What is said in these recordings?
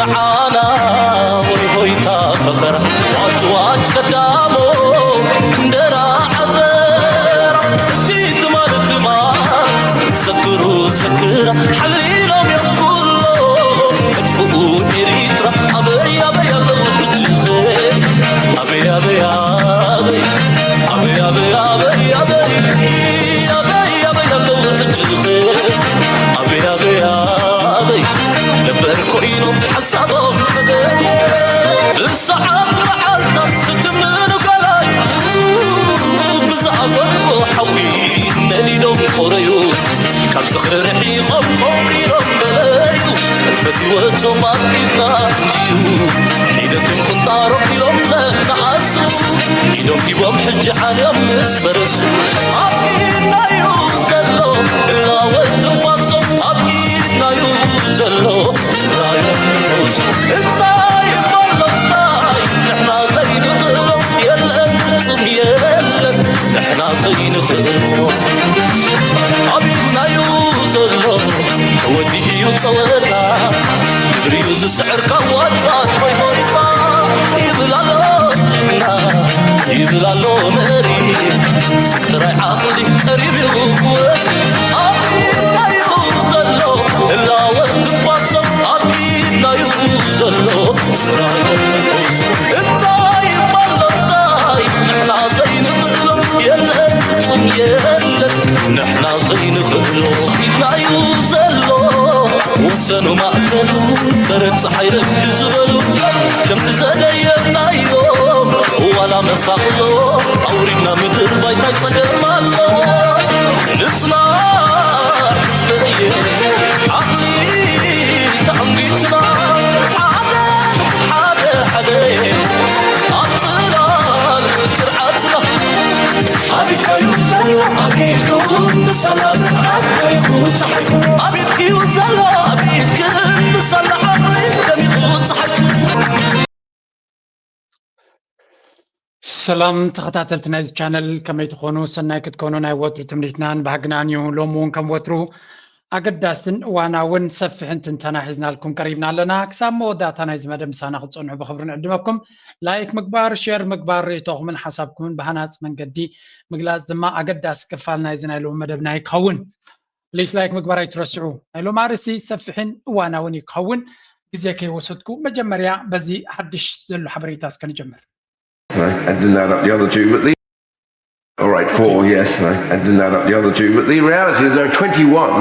ዓና ወይ ሆይታ ፈኸራ ዋጭ ዋጭ ቀዳሞ እንደራ ዓዘራ እቲ ትማል ትማል ዘክሩ ዘክራ ሓሊሎም እዮም ኩሎ መጥፍኡ ኤሪትራ ኣበይ ኣበይ ኣለዉ ሕጂ ኸ ኣበይ ኣበይ ኣበይ ኣበይ ኣበይ ኣበይ ኣበይ ኣበይ ኣበይ ኣለዉ ሕጂ ኸ ኣበይ ኣበይ ኣበይ ነበር ኮይኑ ሓሳቦም ተገየ ብሰዓት መዓልታት ዝትምኑ ገላዩ ብዝኣበድዎ ሓዊ ነዲዶም ቆረዩ ካብ ዝኽሪ ርሒቖም ቆንቂሮም በለዩ ሕልፈት ህይወቶም ኣብ ኢድና እንድዩ ሒደትን ቁንጣሮም ኢሎም ዘነኣሱ ኢዶም ሂቦም ሕጂ ዓንዮም ምስ ፈረሱ ኣብ ኢድናዩ ዘሎ እላወት ትንፋሶም ኣብ ኢድናዩ ዘሎ ስራዮም ትፈውሱ እንታይ እሞ ኣሎ እንታይ ንሕና ዘይንኽእሎ የለን ፍጹም የለን ንሕና ዘይንኽእሎ ኣብ ኢድናዩ ዘሎ ተወዲኡ እዩ ጸወታ ግብሪዩ ዝስዕር ካብ ዋጭዋጭ ሆይ ሆይታ ይብል ኣሎ ጅግና ይብል ኣሎ መሪ ስቅ ጥራይ ዓቕሊ ቀሪብ እዩ ክወድ ኣብ ኢድናዩ ዘሎ እላወት ትንፋሶም ኣብ ኢድናዩ ዘሎ ስራዮም ትፈውሱ እንታይ እሞ ኣሎ እንታይ ንሕና ዘይንኽእሎ የለን ፍጹም የለን ንሕና ዘይንኽእሎ ኢድናዩ ዘሎ ወሰኑ ማእከሉ በረድ ፀሓይ ረፍዲ ዝበሉ ከምቲ ዘደየናዮ ዋላ መሳቕሎ ኣውሪድና ምድር ባይታይ ፀገም ኣሎ ንፅናዕ ህዝበየ ዓቕሊ ተቐንቢትና ሓደ ሓደ ሓደ ኣብ ፅላል ቅርዓትና ኣብ ኢድካዩ ዘሎ ኣብ ኢድኩም ብሰላ ፅንዓት ደሚኹ ፀሓይኩም ኣብ ኢድክዩ ዘሎ ኣብ ኢድክን ብሰላ ዓቕሊ ደሚኹ ፀሓይኩም ሰላም ተኸታተልቲ ናይዚ ቻነል ከመይ ትኾኑ ሰናይ ክትኮኑ ናይ ወትሩ ትምኒትናን ባህግናን እዩ ሎም እውን ከም ወትሩ ኣገዳስትን እዋናውን ሰፊሕን ትንተና ሒዝናልኩም ቀሪብና ኣለና ክሳብ መወዳእታ ናይዚ መደብ ምሳና ክትፀንሑ ብክብሪ ንዕድመኩም ላይክ ምግባር ሸር ምግባር ርእቶኹምን ሓሳብኩምን ብሃናፂ መንገዲ ምግላፅ ድማ ኣገዳሲ ክፋል ናይዚ ናይ ሎም መደብና ይከውን ፕሊስ ላይክ ምግባር ኣይትረስዑ ናይ ሎም ኣርእስቲ ሰፊሕን እዋናውን እዩ ክኸውን ግዜ ከይወሰድኩ መጀመርያ በዚ ሓድሽ ዘሎ ሓበሬታ እስከ ንጀምር I didn't add up the other two, but the all right, four, yes, I, I didn't add up the other two, but the reality is there are twenty-one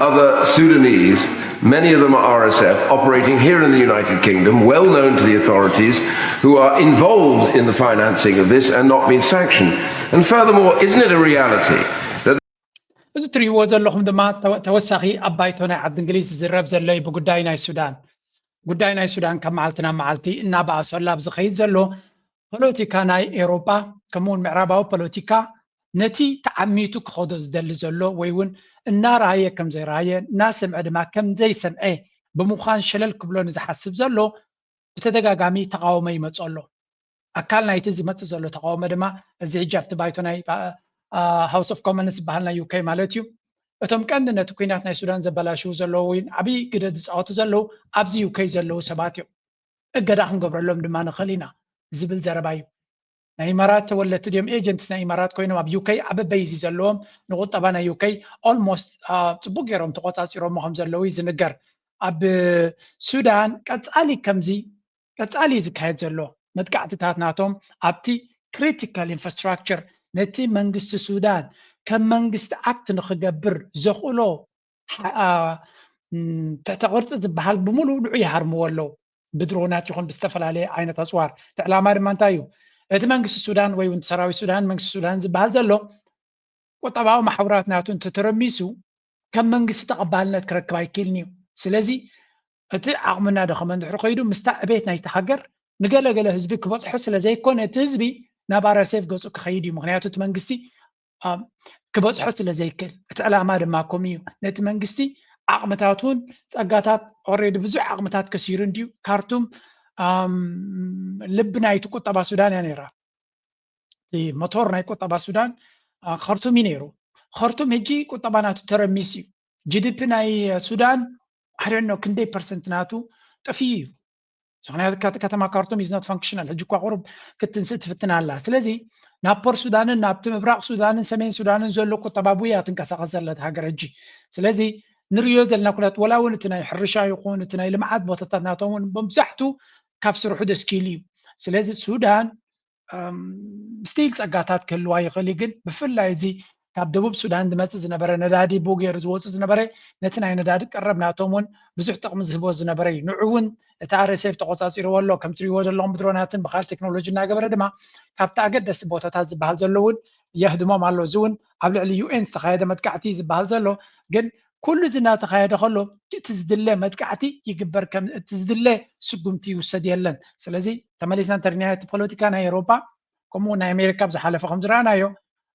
other Sudanese, many of them are R S F, operating here in the United Kingdom, well known to the authorities, who are involved in the financing of this and not been sanctioned. And furthermore, isn't it a reality that እዚ ትሪእዎ ዘለኹም ድማ ተወሳኺ ኣብ ባይቶ ናይ ዓዲ እንግሊዝ ዝዝረብ ዘሎ እዩ ብጉዳይ ናይ ሱዳን ጉዳይ ናይ ሱዳን ካብ መዓልቲ ናብ መዓልቲ እናበኣሰሉ ኣብ ዝኸይድ ዘሎ ፖለቲካ ናይ ኤውሮጳ ከምኡውን ምዕራባዊ ፖለቲካ ነቲ ተዓሚቱ ክኸዶ ዝደሊ ዘሎ ወይ እውን እናረኣየ ከም ዘይረኣየ እናሰምዐ ድማ ከም ዘይሰምዐ ብምዃን ሸለል ክብሎ ንዝሓስብ ዘሎ ብተደጋጋሚ ተቃውሞ ይመፁ ኣሎ ኣካል ናይቲ ዝመፅእ ዘሎ ተቃውሞ ድማ እዚ ሕጂ ኣብቲ ባይቶ ናይ House of Commons ዝበሃል ናይ UK ማለት እዩ እቶም ቀንዲ ነቲ ኩናት ናይ ሱዳን ዘበላሽዉ ዘለዉ ወይ ዓብዪ ግደ ዝፃወቱ ዘለዉ ኣብዚ UK ዘለዉ ሰባት እዮም እገዳ ክንገብረሎም ድማ ንኽእል ኢና ዝብል ዘረባ እዩ ናይ ኢማራት ተወለድቲ ድዮም agents ናይ ኢማራት ኮይኖም ኣብ UK ዓበበይ እዚ ዘለዎም ንቁጠባ ናይ UK almost ፅቡቅ ገይሮም ተቆፃፂሮሞ ከም ዘለዉ እዩ ዝንገር ኣብ ሱዳን ቀፃሊ ከምዚ ቀፃሊ እዩ ዝካየድ ዘሎ መጥቃዕትታት ናቶም ኣብቲ critical infrastructure ነቲ መንግስቲ ሱዳን ከም መንግስቲ act ንክገብር ዘኽእሎ ትሕተ ቅርፂ ዝበሃል ብምሉእ ንዑ ይሃርምዎ ኣለዉ ብድሮናት ይኹን ብዝተፈላለየ ዓይነት ኣፅዋር እቲ ዕላማ ድማ እንታይ እዩ እቲ መንግስቲ ሱዳን ወይ እውን ሰራዊት ሱዳን መንግስቲ ሱዳን ዝበሃል ዘሎ ቁጠባዊ ማሕበራት ናቱ እንተተረሚሱ ከም መንግስቲ ተቐባልነት ክረክብ ኣይክእልን እዩ ስለዚ እቲ ዓቕሚ እናደኸመ እንድሕር ከይዱ ምስታ ዕቤት ናይቲ ሃገር ንገለገለ ህዝቢ ክበፅሖ ስለ ዘይኮነ እቲ ህዝቢ ናብ RSF ገፁ ክኸይድ እዩ ምክንያቱ እቲ መንግስቲ ክበፅሖ ስለ ዘይክእል እቲ ዕላማ ድማ ከምኡ እዩ ነቲ መንግስቲ ዓቕምታት እውን ፀጋታት already ብዙሕ ዓቕምታት ከሲሩ እንድዩ ካርቱም ልቢ ናይቲ ቁጠባ ሱዳን እያ ነይራ እቲ ሞቶር ናይ ቁጠባ ሱዳን ኸርቱም እዩ ነይሩ ኸርቱም ሕጂ ቁጠባ ናቱ ተረሚስ እዩ GDP ናይ ሱዳን ኣሕሪኖ ክንደይ ፐርሰንት ናቱ ጠፊኡ እዩ። ምክንያቱ ከ- ከተማ ካርቱም is not functional። ሕጂ እኳ ቁሩብ ክትንስእ ትፍትን ኣላ። ስለዚ ናብ ፖር ሱዳንን ናብቲ ምብራቕ ሱዳንን ሰሜን ሱዳንን ዘሎ ቁጠባዊ እያ ትንቀሳቐስ ዘላ እታ ሃገር ሕጂ። ስለዚ ንሪኦ ዘለና ኩነት ወላ እውን እቲ ናይ ሕርሻ ይኹን እቲ ናይ ልምዓት ቦታታት ናቶም እውን መብዛሕቱ ካብ ስርሑ ደስኪሉ እዩ። ስለዚ ሱዳን ስቲል ፀጋታት ክህልዋ ይኽእል እዩ፣ ግን ብፍላይ እዚ ካብ ደቡብ ሱዳን ዝመፅእ ዝነበረ ነዳዲ ብኡ ገይሩ ዝወፅእ ዝነበረ ነቲ ናይ ነዳዲ ቀረብ ናቶም እውን ብዙሕ ጥቕሚ ዝህቦ ዝነበረ እዩ። ንዑ እውን እቲ ኣር ኤስ ኤፍ ተቆፃፂርዎ ኣሎ። ከም ትሪእዎ ዘለኹም ብድሮናትን ብካል ቴክኖሎጂ እናገበረ ድማ ካብቲ ኣገደስቲ ቦታታት ዝበሃል ዘሎ እውን የህድሞም ኣሎ። እዚ እውን ኣብ ልዕሊ ዩ ኤን ዝተኻየደ መጥቃዕቲ ዝበሃል ዘሎ ግን ኩሉ እዚ እናተኻየደ ከሎ እቲ ዝድለ መጥቃዕቲ ይግበር፣ ከም እቲ ዝድለ ስጉምቲ ይውሰድ የለን። ስለዚ ተመሊስና እንተርናዮ እቲ ፖለቲካ ናይ ኤሮፓ ከምኡ ናይ ኣሜሪካ ብዝሓለፈ ከም ዝረኣናዮ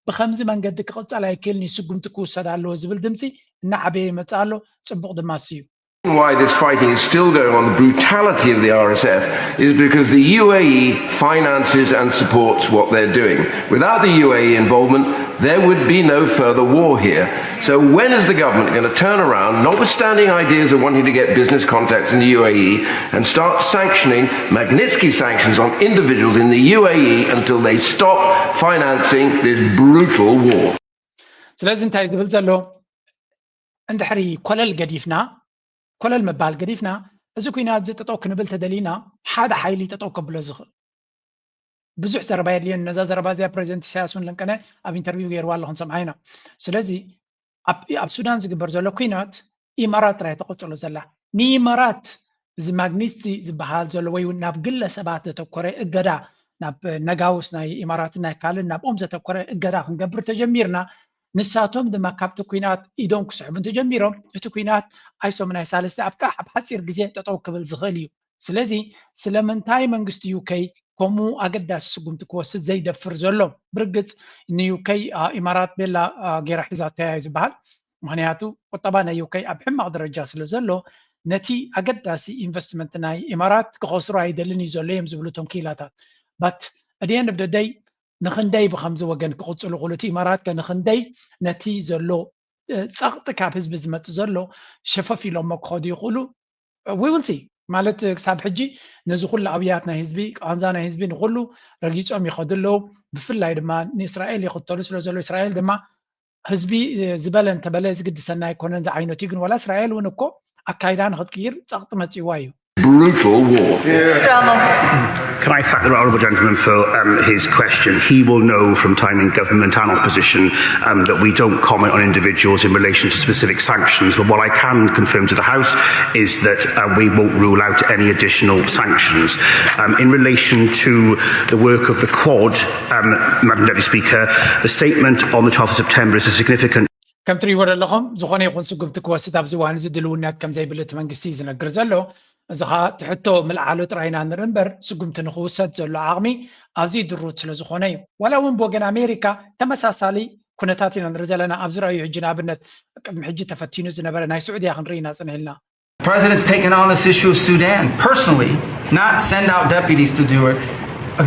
ብከምዚ መንገዲ ክቕፀል ኣይክእልን እዩ፣ ስጉምቲ ክውሰድ ኣለዎ ዝብል ድምፂ እናዓበየ ይመፅእ ኣሎ። ፅቡቕ ድማ እሱ እዩ። Why this fighting is still going on, the brutality of the R S F, is because the U A E finances and supports what they're doing. Without the U A E involvement, there would be no further war here. So when is the government going to turn around, notwithstanding ideas of wanting to get business contacts in the U A E, and start sanctioning Magnitsky sanctions on individuals in the U A E until they stop financing this brutal war? ስለዚ እንታይ ዝብል ዘሎ እንድሕሪ ኮለል ገዲፍና ኮለል ምባል ገዲፍና እዚ ኩናት እዚ ጠጠው ክንብል ተደሊና ሓደ ሓይሊ ጠጠው ከብሎ ዝኽእል ብዙሕ ዘረባ የድልየን። ነዛ ዘረባ እዚኣ ፕሬዚደንት ኢሳያስ እውን ለንቀነ ኣብ ኢንተርቪው ገይርዋ ኣለኹ ንሰምዓ ኢና። ስለዚ ኣብ ሱዳን ዝግበር ዘሎ ኩናት ኢማራት ጥራይ ተቐፅሎ ዘላ ንኢማራት እዚ ማግኒስቲ ዝበሃል ዘሎ ወይ እውን ናብ ግለሰባት ዘተኮረ እገዳ ናብ ነጋውስ ናይ ኢማራትን ናይ ካልእን ናብኦም ዘተኮረ እገዳ ክንገብር ተጀሚርና ንሳቶም ድማ ካብቲ ኩናት ኢዶም ክስሕቡ እንተጀሚሮም እቲ ኩናት ኣይሶም ናይ ሳልስቲ ኣብ ቃሕ ኣብ ሓፂር ግዜ ጠጠው ክብል ዝኽእል እዩ። ስለዚ ስለምንታይ መንግስቲ ዩከይ ከምኡ ኣገዳሲ ስጉምቲ ክወስድ ዘይደፍር ዘሎ? ብርግፅ ንዩከይ ኢማራት ቤላ ገይራ ሒዛቶ እያ ዝበሃል። ምክንያቱ ቁጠባ ናይ ዩከይ ኣብ ሕማቕ ደረጃ ስለ ዘሎ ነቲ ኣገዳሲ ኢንቨስትመንት ናይ ኢማራት ክኸስሮ ኣይደልን እዩ ዘሎ እዮም ዝብሉ እቶም ክኢላታት። ባት ኣት ኤንድ ኦፍ ደይ ንክንደይ ብከምዚ ወገን ክቕፅሉ ይኽእሉ? እቲ ኢማራት ከ ንክንደይ ነቲ ዘሎ ፀቕጢ ካብ ህዝቢ ዝመፅእ ዘሎ ሸፈፍ ኢሎሞ ክኸዱ ይኽእሉ? ዊ ዊል ሲ ማለት ክሳብ ሕጂ ነዚ ኩሉ ኣብያት ናይ ህዝቢ ቃንዛ ናይ ህዝቢ ንኩሉ ረጊፆም ይኸዱ ኣለዉ። ብፍላይ ድማ ንእስራኤል ይኽተሉ ስለ ዘለዉ እስራኤል ድማ ህዝቢ ዝበለ እንተበለ ዝግድሰና ኣይኮነን ዝዓይነቱ እዩ። ግን ዋላ እስራኤል እውን እኮ ኣካይዳ ንክትቅይር ፀቕጢ መፂእዋ እዩ። Brutal war. Can I thank the Honourable Gentleman for um, his question? He will know from time in government and opposition um, that we don't comment on individuals in relation to specific sanctions. But what I can confirm to the House is that uh, we won't rule out any additional sanctions. Um, in relation to the work of the Quad, um, Madam Deputy Speaker, the statement on the twelfth of September is a significant ከም ትሪእዎ ዘለኹም ዝኾነ ይኹን ስጉምቲ ክወስድ ኣብዚ እዋን እዚ ድልውነት ከም ዘይብሉ እቲ መንግስቲ እዩ ዝነግር ዘሎ። እዚ ኸዓ እቲ ሕቶ ምልዓሉ ጥራይ ኢና ንርኢ እምበር ስጉምቲ ንኽውሰድ ዘሎ ዓቕሚ ኣዝዩ ድሩት ስለ ዝኾነ እዩ። ዋላ እውን ብወገን ኣሜሪካ ተመሳሳሊ ኩነታት ኢና ንርኢ ዘለና። ኣብዚ ረኣዩ ሕጂ ንኣብነት ቅድሚ ሕጂ ተፈቲኑ ዝነበረ ናይ ስዑድያ ክንርኢ ኢና ጽኒሕልና። The president's taken on this issue of Sudan personally, not send out deputies to do it.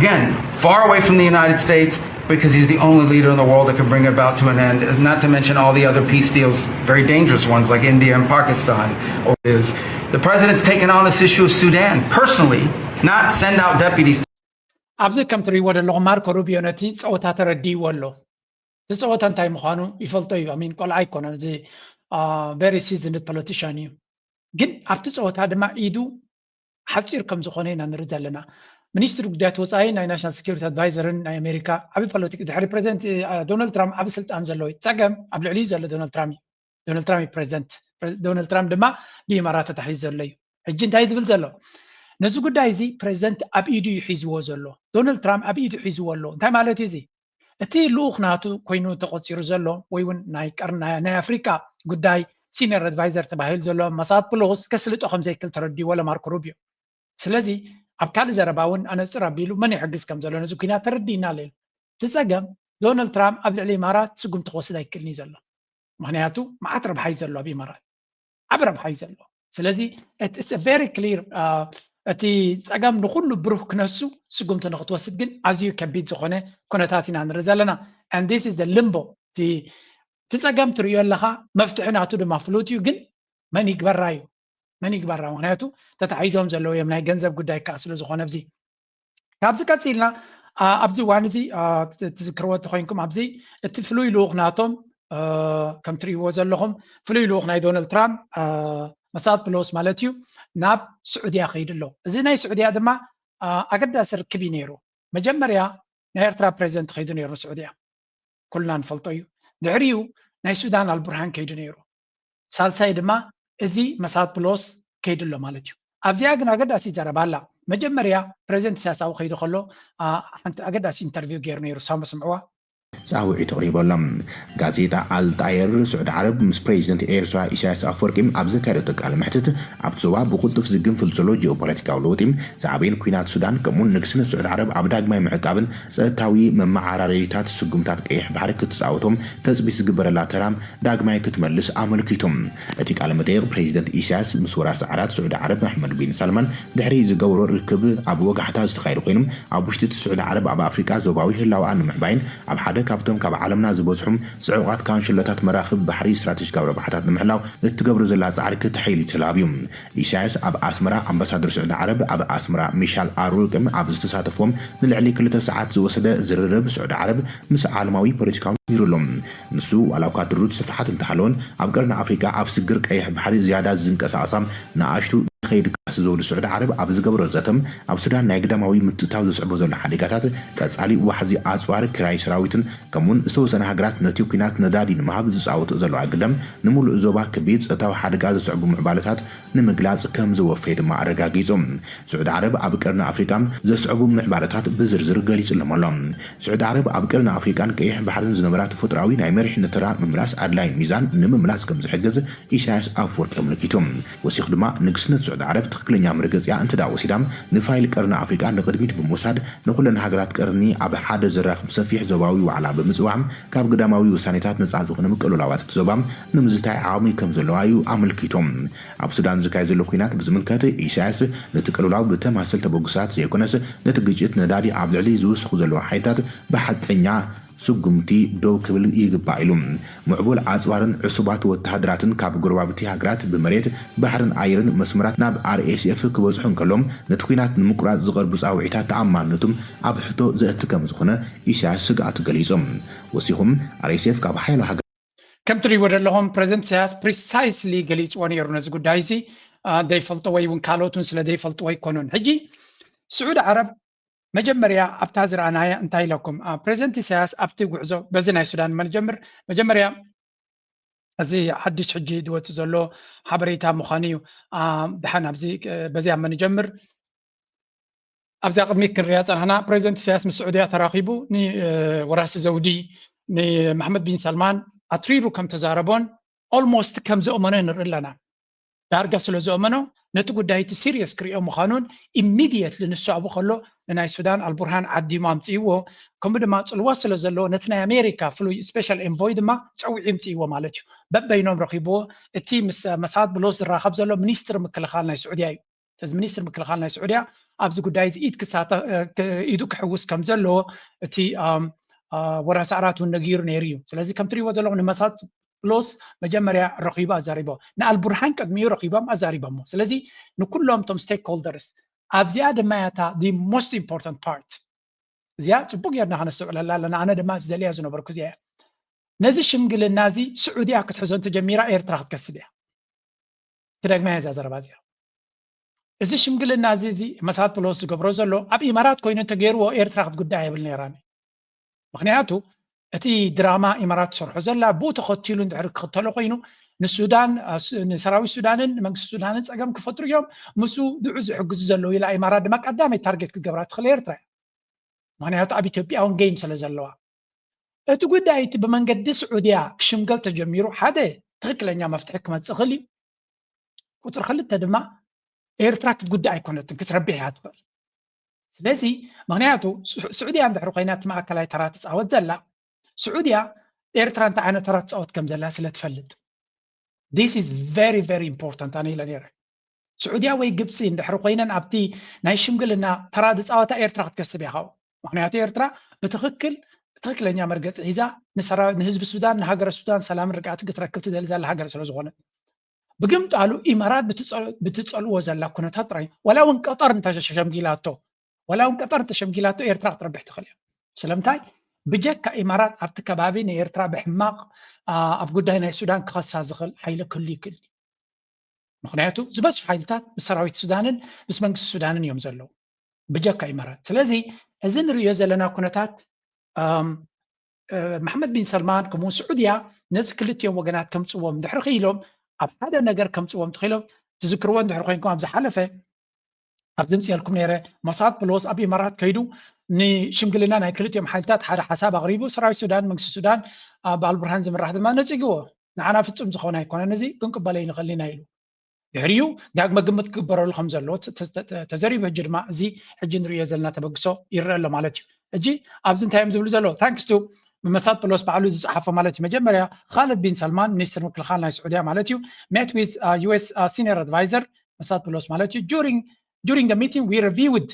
Again, far away from the United States because he's the only leader in the world that can bring it about to an end, not to mention all the other peace deals, very dangerous ones like India and Pakistan. Or is the president's taken on this issue of Sudan personally, not send out deputies. ኣብዚ ከም ትሪእዎ ዘለኹም ማርኮ ሩቢዮ ነቲ ፀወታ ተረዲእዎ ኣሎ። እቲ ፀወታ እንታይ ምዃኑ ይፈልጦ እዩ። ኣሚን ቆልዓ ኣይኮነን። እዚ very seasoned politician እዩ። ግን ኣብቲ ፀወታ ድማ ኢዱ ሓፂር ከም ዝኾነ ኢና ንርኢ ዘለና። ሚኒስትሪ ጉዳያት ወፃኢ ናይ ናሽናል ሴኩሪቲ ኣድቫይዘርን ናይ ኣሜሪካ ዓብዪ ፖለቲክ ድሕሪ ፕሬዚደንት ዶናልድ ትራምፕ ዓብዪ ስልጣን ዘለዎ እዩ። ፀገም ኣብ ልዕሊኡ ዘሎ ዶናልድ ትራምፕ እዩ። ዶናልድ ትራምፕ እዩ ፕሬዚደንት። ዶናልድ ትራምፕ ድማ ብኢማራት ተታሒዙ ዘሎ እዩ። ሕጂ እንታይ ዝብል ዘሎ ነዚ ጉዳይ እዚ ፕሬዚደንት ኣብ ኢዱ እዩ ሒዝዎ ዘሎ። ዶናልድ ትራምፕ ኣብ ኢዱ ሒዝዎ ኣሎ። እንታይ ማለት እዩ እዚ? እቲ ልኡኽ ናቱ ኮይኑ ተቆፂሩ ዘሎ ወይ እውን ናይ ቀርኒ ናይ ኣፍሪቃ ጉዳይ ሲኒየር ኣድቫይዘር ተባሂሉ ዘሎ ማሳት ፕሎስ ከስልጦ ከም ዘይክእል ተረዲዎ ለማርኮ ሩቢዮ። ስለዚ ኣብ ካልእ ዘረባ እውን ኣነፅር ኣቢሉ መን ይሕግዝ ከም ዘሎ ነዚ ኩናት ተረዲእና ኣሎ ኢሉ። እቲ ፀገም ዶናልድ ትራምፕ ኣብ ልዕሊ ኢማራት ስጉምቲ ክወስድ ኣይክእልን እዩ ዘሎ። ምክንያቱ መዓት ረብሓ እዩ ዘሎ ኣብ ኢማራት ዓብ ረብሓ እዩ ዘሎ። ስለዚ it's very clear እቲ ፀገም ንኩሉ ብሩህ ክነሱ ስጉምቲ ንክትወስድ ግን ኣዝዩ ከቢድ ዝኾነ ኩነታት ኢና ንርኢ ዘለና። And this is the limbo እቲ ፀገም ትርእዮ ኣለካ። መፍትሒ ናቱ ድማ ፍሉጥ እዩ፣ ግን መን ይግበራ እዩ? መን ይግበራ? ምክንያቱ ተታሒዞም ዘለዉ እዮም፣ ናይ ገንዘብ ጉዳይ ከዓ ስለ ዝኾነ። ኣብዚ ካብዚ ቀፂልና ኣብዚ እዋን እዚ ትዝክርዎ እንተኮይንኩም፣ ኣብዚ እቲ ፍሉይ ልኡኽ ናቶም ከም ትርእይዎ ዘለኹም ፍሉይ ልኡኽ ናይ ዶናልድ ትራምፕ መሳት ፕሎስ ማለት እዩ ናብ ስዑድያ ከይዱ ኣሎ። እዚ ናይ ስዑድያ ድማ ኣገዳሲ ርክብ እዩ ነይሩ። መጀመርያ ናይ ኤርትራ ፕሬዚደንት ከይዱ ነይሩ ንስዑድያ፣ ኩልና ንፈልጦ እዩ። ድሕሪኡ ናይ ሱዳን ኣልቡርሃን ከይዱ ነይሩ። ሳልሳይ ድማ እዚ መሳት ፕሎስ ከይዱ ኣሎ ማለት እዩ። ኣብዚኣ ግን ኣገዳሲ ዘረባ ኣላ። መጀመርያ ፕሬዚደንት ኢሳያስ ኣብኡ ከይዱ ከሎ ሓንቲ ኣገዳሲ ኢንተርቪው ገይሩ ነይሩ፣ ሳሙ ስምዕዋ። ጻውዒት ኣቕሪቡ ኣሎ። ጋዜጣ ኣልጣየር፣ ስዑዲ ዓረብ ምስ ፕሬዚደንት ኤርትራ ኢሳያስ ኣፈወርቂ ኣብ ዘካየደቶ ቃለ መሕትት፣ ኣብቲ ዞባ ብቕልጡፍ ዝግንፍል ዘሎ ጂኦፖለቲካዊ ለውጢ፣ ዝዓበየን ኲናት ሱዳን፣ ከምኡውን ንግስነት ስዑዲ ዓረብ ኣብ ዳግማይ ምዕቃብን ጸጥታዊ መመዓራረይታት ስጉምታት ቀይሕ ባሕሪ ክትጻወቶም ተጽቢት ዝግበረላ ተራ ዳግማይ ክትመልስ ኣመልኪቱ። እቲ ቃለ መጠይቕ ፕሬዚደንት ኢሳያስ ምስ ወራሲ ዓራት ስዑዲ ዓረብ ኣሕመድ ቢን ሳልማን ድሕሪ ዝገብሮ ርክብ ኣብ ወጋሕታ ዝተኻየደ ኮይኑ፣ ኣብ ውሽጢ እቲ ስዑዲ ዓረብ ኣብ ኣፍሪቃ ዞባዊ ህላወኣ ንምዕባይን ኣብ ሓደ ካብቶም ካብ ዓለምና ዝበዝሑም ጽዑቓት ካንሸሎታት መራኽብ ባሕሪ ስትራቴጂካዊ ረብሓታት ንምሕላው እትገብሮ ዘላ ጻዕሪ ክተሐይል እዩ ተላብዩ። ኢሳያስ ኣብ ኣስመራ ኣምባሳደር ስዑዲ ዓረብ ኣብ ኣስመራ ሚሻል ኣሩቅም ኣብ ዝተሳተፍዎም ንልዕሊ ክልተ ሰዓት ዝወሰደ ዝርርብ ስዑዲ ዓረብ ምስ ዓለማዊ ፖለቲካዊ ኒሩ ኣሎ። ንሱ ዋላ እኳ ድሩት ስፍሓት እንተሃለወን ኣብ ቀርኒ ኣፍሪቃ ኣብ ስግር ቀይሕ ባሕሪ ዝያዳ ዝንቀሳቐሳ ንኣሽቱ ንኸይድ ካስ ዘውዲ ስዑዲ ዓረብ ኣብ ዝገበሮ ዘተም ኣብ ሱዳን ናይ ግዳማዊ ምትእታው ዘስዕቦ ዘሎ ሓደጋታት ቀጻሊ ዋሕዚ ኣጽዋር ክራይ ሰራዊትን ከምኡውን ዝተወሰነ ሃገራት ነቲ ኲናት ነዳዲ ንምሃብ ዝጻወትኦ ዘለዋ ግደም ንምሉእ ዞባ ከቢድ ጸጥታዊ ሓደጋ ዘስዕቡ ምዕባለታት ንምግላጽ ከም ዘወፈየ ድማ ኣረጋጊጹ። ስዑዲ ዓረብ ኣብ ቀርኒ ኣፍሪቃ ዘስዕቡ ምዕባለታት ብዝርዝር ገሊጹሎም ኣሎ። ስዑዲ ዓረብ ኣብ ቀርኒ ኣፍሪቃን ቀይሕ ባሕርን ዝነበራ ተፈጥሮኣዊ ናይ መሪሕነት ተራ ምምላስ ኣድላይ ሚዛን ንምምላስ ከም ዝሕግዝ ኢሳያስ ኣፈወርቂ ኣመልኪቱ። ወሲኹ ድማ ንግስነት ስዑዲ ዓረብ ትኽክለኛ መርገጺኣ እንተ ደኣ ወሲዳ ንፋይል ቀርኒ ኣፍሪቃ ንቕድሚት ብምውሳድ ንኹለን ሃገራት ቀርኒ ኣብ ሓደ ዘራኽብ ሰፊሕ ዞባዊ ዋዕላ ብምጽዋዕ ካብ ግዳማዊ ውሳኔታት ነጻ ዝኾነ ምቅልላዋት እቲ ዞባ ንምዝታይ ዓቕሚ ከም ዘለዋ እዩ ኣመልኪቱ። ኣብ ሱዳን ዝካየድ ዘሎ ኲናት ብዝምልከት ኢሳያስ ነቲ ቅልውላው ብተማሰል ተበግሶታት ዘይኮነስ ነቲ ግጭት ነዳዲ ኣብ ልዕሊ ዝውስኹ ዘለዉ ሓይልታት ብሓቀኛ ስጉምቲ ደው ክብል ይግባእ ኢሉ። ምዕቡል ኣጽዋርን ዕሱባት ወተሃደራትን ካብ ጎረባብቲ ሃገራት ብመሬት ባሕርን ኣየርን መስመራት ናብ ኣር ኤስ ኤፍ ክበጽሑ እንከሎም ነቲ ኲናት ንምቁራጽ ዝቐርቡ ጻውዒታት ተኣማንነቱ ኣብ ሕቶ ዘእቲ ከም ዝኾነ ኢሳያስ ስግኣቱ ገሊጹ። ወሲኹም ኣር ኤስ ኤፍ ካብ ሓያሎ ሃገራት ከም ትሪእዎ ዘለኹም ፕሬዚደንት ኢሳያስ ፕሪሳይስሊ ገሊፅዎ ነይሩ ነዚ ጉዳይ እዚ። ዘይፈልጦ ወይ እውን ካልኦት እውን ስለ ዘይፈልጥዎ ኣይኮኑን። ሕጂ ስዑዲ ዓረብ መጀመርያ ኣብታ ዝረኣናያ እንታይ ኢለኩም? ፕሬዚደንት ኢሳያስ ኣብቲ ጉዕዞ በዚ ናይ ሱዳን መጀምር መጀመርያ እዚ ሓድሽ ሕጂ ዝወፅእ ዘሎ ሓበሬታ ምዃኑ እዩ። ድሓን ኣብዚ በዚኣ መ ንጀምር። ኣብዛ ቅድሚት ክንሪኣ ጸናሕና ፕሬዚደንት ኢሳያስ ምስ ስዑድያ ተራኺቡ ንወራሲ ዘውዲ ንመሓመድ ቢን ሰልማን ኣትሪሩ ከም ተዛረቦን ኦልሞስት ከም ዘእመኖ ንርኢ ኣለና። ዳርጋ ስለ ዘእመኖ ነቲ ጉዳይ እቲ ሲሪየስ ክሪኦ ምዃኑን ኢሚድየትሊ ንሱ ኣብኡ ከሎ ንናይ ሱዳን ኣልቡርሃን ዓዲሙ ኣምፅእዎ፣ ከምኡ ድማ ፅልዋ ስለ ዘለዎ ነቲ ናይ ኣሜሪካ ፍሉይ ስፔሻል ኤንቮይ ድማ ፀዊዑ ይምፅእዎ ማለት እዩ። በበይኖም ረኺብዎ። እቲ ምስ መሳት ብሎስ ዝራኸብ ዘሎ ሚኒስትር ምክልኻል ናይ ስዑድያ እዩ። እዚ ሚኒስትር ምክልኻል ናይ ስዑድያ ኣብዚ ጉዳይ እዚ ኢድ ክሳተ ኢዱ ክሕውስ ከም ዘለዎ እቲ ወራሲ ኣራት እውን ነጊሩ ነይሩ እዩ። ስለዚ ከም ትሪእዎ ዘለኹም ንመሳት ሎስ መጀመርያ ረኺቡ ኣዛሪቦ ንኣልቡርሃን ቅድሚኡ ረኺቦም ኣዛሪቦሞ። ስለዚ ንኩሎም እቶም ስቴክሆልደርስ ኣብዚኣ ድማ ያታ the most important part እዚኣ ፅቡቅ ጌርና ከነስተውዕለላ ኣለና። ኣነ ድማ ዝደልያ ዝነበርኩ እዚኣ እያ። ነዚ ሽምግልና እዚ ስዑድያ ክትሕዞ እንተጀሚራ ኤርትራ ክትከስብ እያ። ክደግማ እያ እዛ ዘረባ እዚኣ። እዚ ሽምግልና እዚ እዚ መሳት ፕሎስ ዝገብሮ ዘሎ ኣብ ኢማራት ኮይኑ እንተገይርዎ ኤርትራ ክትጉዳእ የብል ነይራን። ምክንያቱ እቲ ድራማ ኢማራት ትሰርሖ ዘላ ብኡ ተኸቲሉ እንድሕር ክኽተሎ ኮይኑ ንሱዳን ንሰራዊት ሱዳንን ንመንግስቲ ሱዳንን ፀገም ክፈጥሩ እዮም። ምስኡ ድዑ ዝሕግዙ ዘለዉ ኢላ ኢማራት ድማ ቀዳመይ ታርጌት ክትገብራ ትኽእል ኤርትራ እያ። ምክንያቱ ኣብ ኢትዮጵያ እውን ጌም ስለ ዘለዋ እቲ ጉዳይ እቲ ብመንገዲ ስዑድያ ክሽምገል ተጀሚሩ ሓደ ትኽክለኛ መፍትሒ ክመፅእ ክእል እዩ። ቁፅሪ ክልተ ድማ ኤርትራ ክትጉዳእ ኣይኮነትን ክትረብሕ እያ ትኽእል። ስለዚ ምክንያቱ ስዑድያ እንድሕር ኮይና እቲ ማእከላይ ተራ ትፃወት ዘላ ስዑድያ ኤርትራ እንታይ ዓይነት ተራ ትፃወት ከም ዘላ ስለ ትፈልጥ this is very very important ኣነ ኢለ ነይረ። ስዑድያ ወይ ግብፂ እንድሕር ኮይነን ኣብቲ ናይ ሽምግልና ተራ ዝፃወታ ኤርትራ ክትከስብ እያ ካብኡ። ምክንያቱ ኤርትራ ብትክክል ትክክለኛ መርገፂ ሒዛ ንህዝቢ ሱዳን ንሃገረ ሱዳን ሰላምን ርግኣትን ክትረክብ ትደሊ ዘላ ሃገር ስለዝኮነት። ብግምጣሉ ኢማራት ብትፀልዎ ዘላ ኩነታት ጥራይ፣ ዋላ እውን ቀጠር እንተሸምጊላቶ ዋላ እውን ቀጠር እንተሸምጊላቶ ኤርትራ ክትረብሕ ትኽእል እያ። ስለምንታይ? ብጀካ ኢማራት ኣብቲ ከባቢ ንኤርትራ ብሕማቕ ኣብ ጉዳይ ናይ ሱዳን ክኸሳ ዝኽእል ሓይሊ ክህሉ ይክእል። ምክንያቱ ዝበዝሑ ሓይልታት ምስ ሰራዊት ሱዳንን ምስ መንግስቲ ሱዳንን እዮም ዘለዉ ብጀካ ኢማራት። ስለዚ እዚ ንሪኦ ዘለና ኩነታት መሓመድ ቢን ሰልማን ከምኡ ስዑድያ ነዚ ክልቲኦም ወገናት ከምፅዎም ድሕሪ ክኢሎም ኣብ ሓደ ነገር ከምፅዎም ተኽኢሎም ትዝክርዎ እንድሕር ኮይንኩም ኣብ ዝሓለፈ ኣብዚ ምፅኤልኩም ነይረ። መሳድ ፕሎስ ኣብ ኢማራት ከይዱ ንሽምግልና ናይ ክልቲኦም ሓይልታት ሓደ ሓሳብ ኣቕሪቡ ሰራዊት ሱዳን መንግስቲ ሱዳን ብኣልቡርሃን ዝምራሕ ድማ ነፂግዎ። ንዓና ፍፁም ዝኾነ ኣይኮነን፣ እዚ ክንቅበሎ ይንኽእል ኢና ኢሉ። ድሕሪኡ ዳግመ ግምት ክግበረሉ ከም ዘለዎ ተዘሪቡ። ሕጂ ድማ እዚ ሕጂ ንሪኦ ዘለና ተበግሶ ይረአ ኣሎ ማለት እዩ። ሕጂ ኣብዚ እንታይ እዮም ዝብሉ ዘለዉ? ታንክስ ቱ መሳድ ፕሎስ ባዕሉ ዝፀሓፎ ማለት እዩ። መጀመርያ ካልድ ቢን ሰልማን ሚኒስትር ምክልኻል ናይ ስዑድያ ማለት እዩ met with US senior advisor መሳድ ፕሎስ ማለት እዩ። During during the meeting we reviewed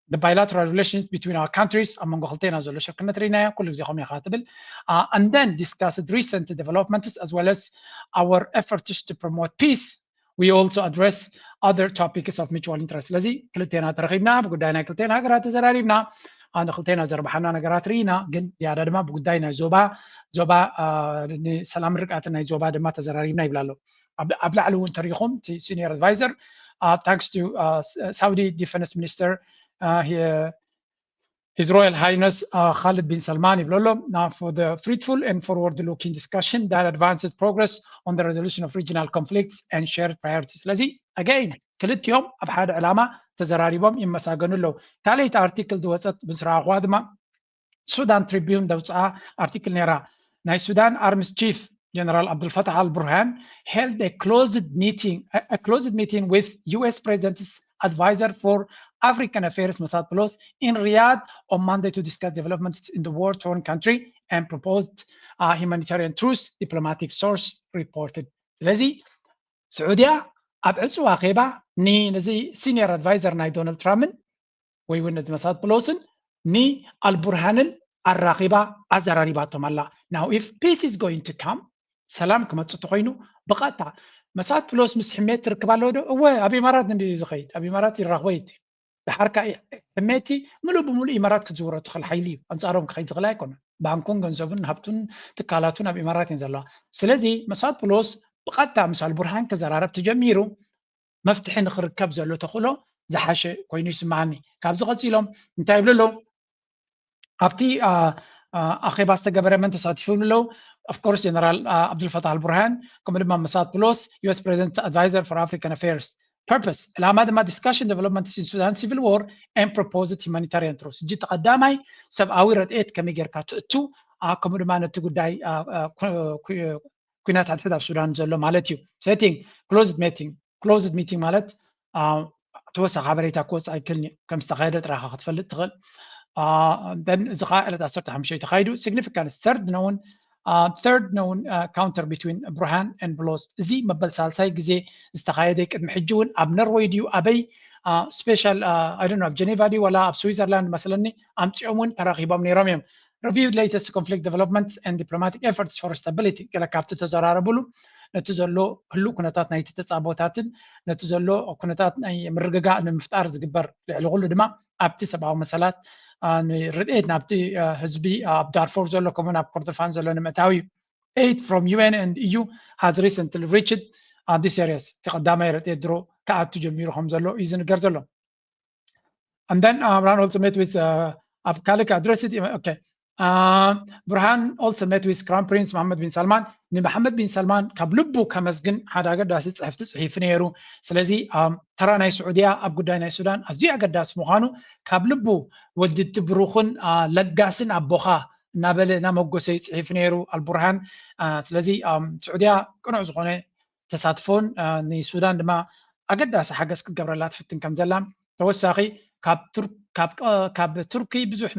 the bilateral relations between our countries ኣብ መንጎ ክልቴና ዘሎ ሽርክነት ርኢናዮ ኩሉ ግዜ ከምኡ ኢኻ ትብል and then discussed recent developments as well as our efforts to promote peace. We also address other topics of mutual interest. ስለዚ ክልቴና ተረኺብና ብጉዳይ ናይ ክልቴና ሃገራት ተዘራሪብና፣ ንክልቴና ዘርብሓና ነገራት ርኢና፣ ግን ዝያዳ ድማ ብጉዳይ ናይ ዞባ ዞባ ንሰላም ርግኣትን ናይ ዞባ ድማ ተዘራሪብና ይብላ ኣሎ። ኣብ ላዕሊ እውን ተሪኹም እቲ senior advisor thanks to Saudi defense minister His Royal Highness Khalid bin Salman ይብሎ ኣሎ for the fruitful and forward looking discussion that advanced progress on the resolution of regional conflicts and shared priorities. ስለዚ again ክልቲኦም ኣብ ሓደ ዕላማ ተዘራሪቦም ይመሳገኑ ኣለዉ። ካልኣይቲ ኣርቲክል ዝወፀት ምስ ረኣኹዋ ድማ ሱዳን ትሪቢዩን ዘውፅኣ ኣርቲክል ነይራ። ናይ ሱዳን arms chief General Abdel Fattah al-Burhan held a closed meeting, a closed meeting with US President's advisor for African Affairs Masad Boulos in Riyadh on Monday to discuss developments in the war-torn country and proposed uh, humanitarian truce, diplomatic source reported. ስለዚ ስዑድያ ኣብ ዕፁ ኣኼባ ነዚ senior advisor ናይ ዶናልድ ትራምፕን ወይ እውን ነዚ መሳድ ፕሎስን ንኣልቡርሃንን ኣራኺባ ኣዘራሪባቶም ኣላ። Now if peace is going to come ሰላም ክመፅእ ተኮይኑ ብቐጥታ መሳድ ፕሎስ ምስ ሕሜት ትርክብ ኣለዎ ዶ? እወ ኣብ ኢማራት እንዲ ዝኸይድ ኣብ ኢማራት ይራኽቦ ይቲ ድሓርካ ሕሜቲ ምሉእ ብምሉእ ኢማራት ክትዝውሮ ትኽእል ሓይሊ እዩ። ኣንፃሮም ክኸይድ ዝኽእል ኣይኮነን። ባንኩን ገንዘቡን ሃብቱን ትካላቱን ኣብ ኢማራት እየን ዘለዋ። ስለዚ መሳድ ፕሎስ ብቐጥታ ምስ ኣልቡርሃን ክዘራረብ ተጀሚሩ መፍትሒ ንክርከብ ዘሎ ተኽእሎ ዝሓሸ ኮይኑ ይስምዓኒ። ካብዚ ቀፂሎም እንታይ ይብሉ ኣለዉ? ኣብቲ ኣኼባ ዝተገበረ መን ተሳቲፉ ኣለዉ? Of course ጀነራል ኣብዱልፈታህ ኣልቡርሃን ከምኡ ድማ መሳድ ፕሎስ US President's Advisor for African Affairs. Purpose ዕላማ ድማ discussion developments in Sudan civil war and proposed humanitarian truce። እጂ ተቐዳማይ ሰብኣዊ ረድኤት ከመይ ጌርካ ትእቱ ከምኡ ድማ ነቲ ጉዳይ ኩናት ሕድሕድ ኣብ ሱዳን ዘሎ ማለት እዩ። Setting closed meeting closed meeting ማለት ተወሳኺ ሓበሬታ ክወፅእ ኣይክእልን እዩ። ከም ዝተኻየደ ጥራኻ ክትፈልጥ ትኽእል። Then እዚ ከዓ ዕለት ዓሰርተ ሓሙሽተ ተኻይዱ። Significance third known third known counter between ቡርሃን and ብሎስ። እዚ መበል ሳልሳይ ግዜ ዝተኻየደ ቅድሚ ሕጂ እውን ኣብ ኖርወይ ድዩ ኣበይ special I don't know ኣብ ጀኔቫ ድዩ ወላ ኣብ ስዊዘርላንድ መስለኒ ኣምፂኦም እውን ተራኺቦም ነይሮም እዮም። Reviewed latest conflict developments and diplomatic efforts for stability ገለ ካብቲ ተዘራረብሉ ነቲ ዘሎ ህሉእ ኩነታት ናይቲ ተፃቦታትን ነቲ ዘሎ ኩነታት ናይ ምርግጋእ ንምፍጣር ዝግበር ልዕሊ ኩሉ ድማ ኣብቲ ሰብኣዊ መሰላት ንርድኤት ናብቲ ህዝቢ ኣብ ዳርፎር ዘሎ ከምኡ ኣብ ኮርዶፋን ዘሎ ንምእታው እዩ። Aid from UN and EU has recently reached these areas እቲ ቀዳማይ ረድኤት ድሮ ክኣቱ ጀሚሩ ከም ዘሎ እዩ ዝንገር ዘሎ። And then uh, Burhan also met with uh, ኣብ ካልእ address it okay. Uh, Burhan also met with Crown Prince Mohammed bin Salman ንመሓመድ ቢን ሰልማን ካብ ልቡ ከመስግን ሓደ ኣገዳሲ ፅሕፍቲ ፅሒፉ ነይሩ። ስለዚ ተራ ናይ ስዑድያ ኣብ ጉዳይ ናይ ሱዳን ኣዝዩ ኣገዳሲ ምዃኑ ካብ ልቡ ወድቲ ብሩኽን ለጋስን ኣቦኻ እናበለ እናመጎሰ እዩ ፅሒፉ ነይሩ ኣልቡርሃን። ስለዚ ስዑድያ ቅኑዕ ዝኾነ ተሳትፎን ንሱዳን ድማ ኣገዳሲ ሓገዝ ክትገብረላ ትፍትን ከም ዘላን ተወሳኺ ካብ ቱርኪ ብዙሕ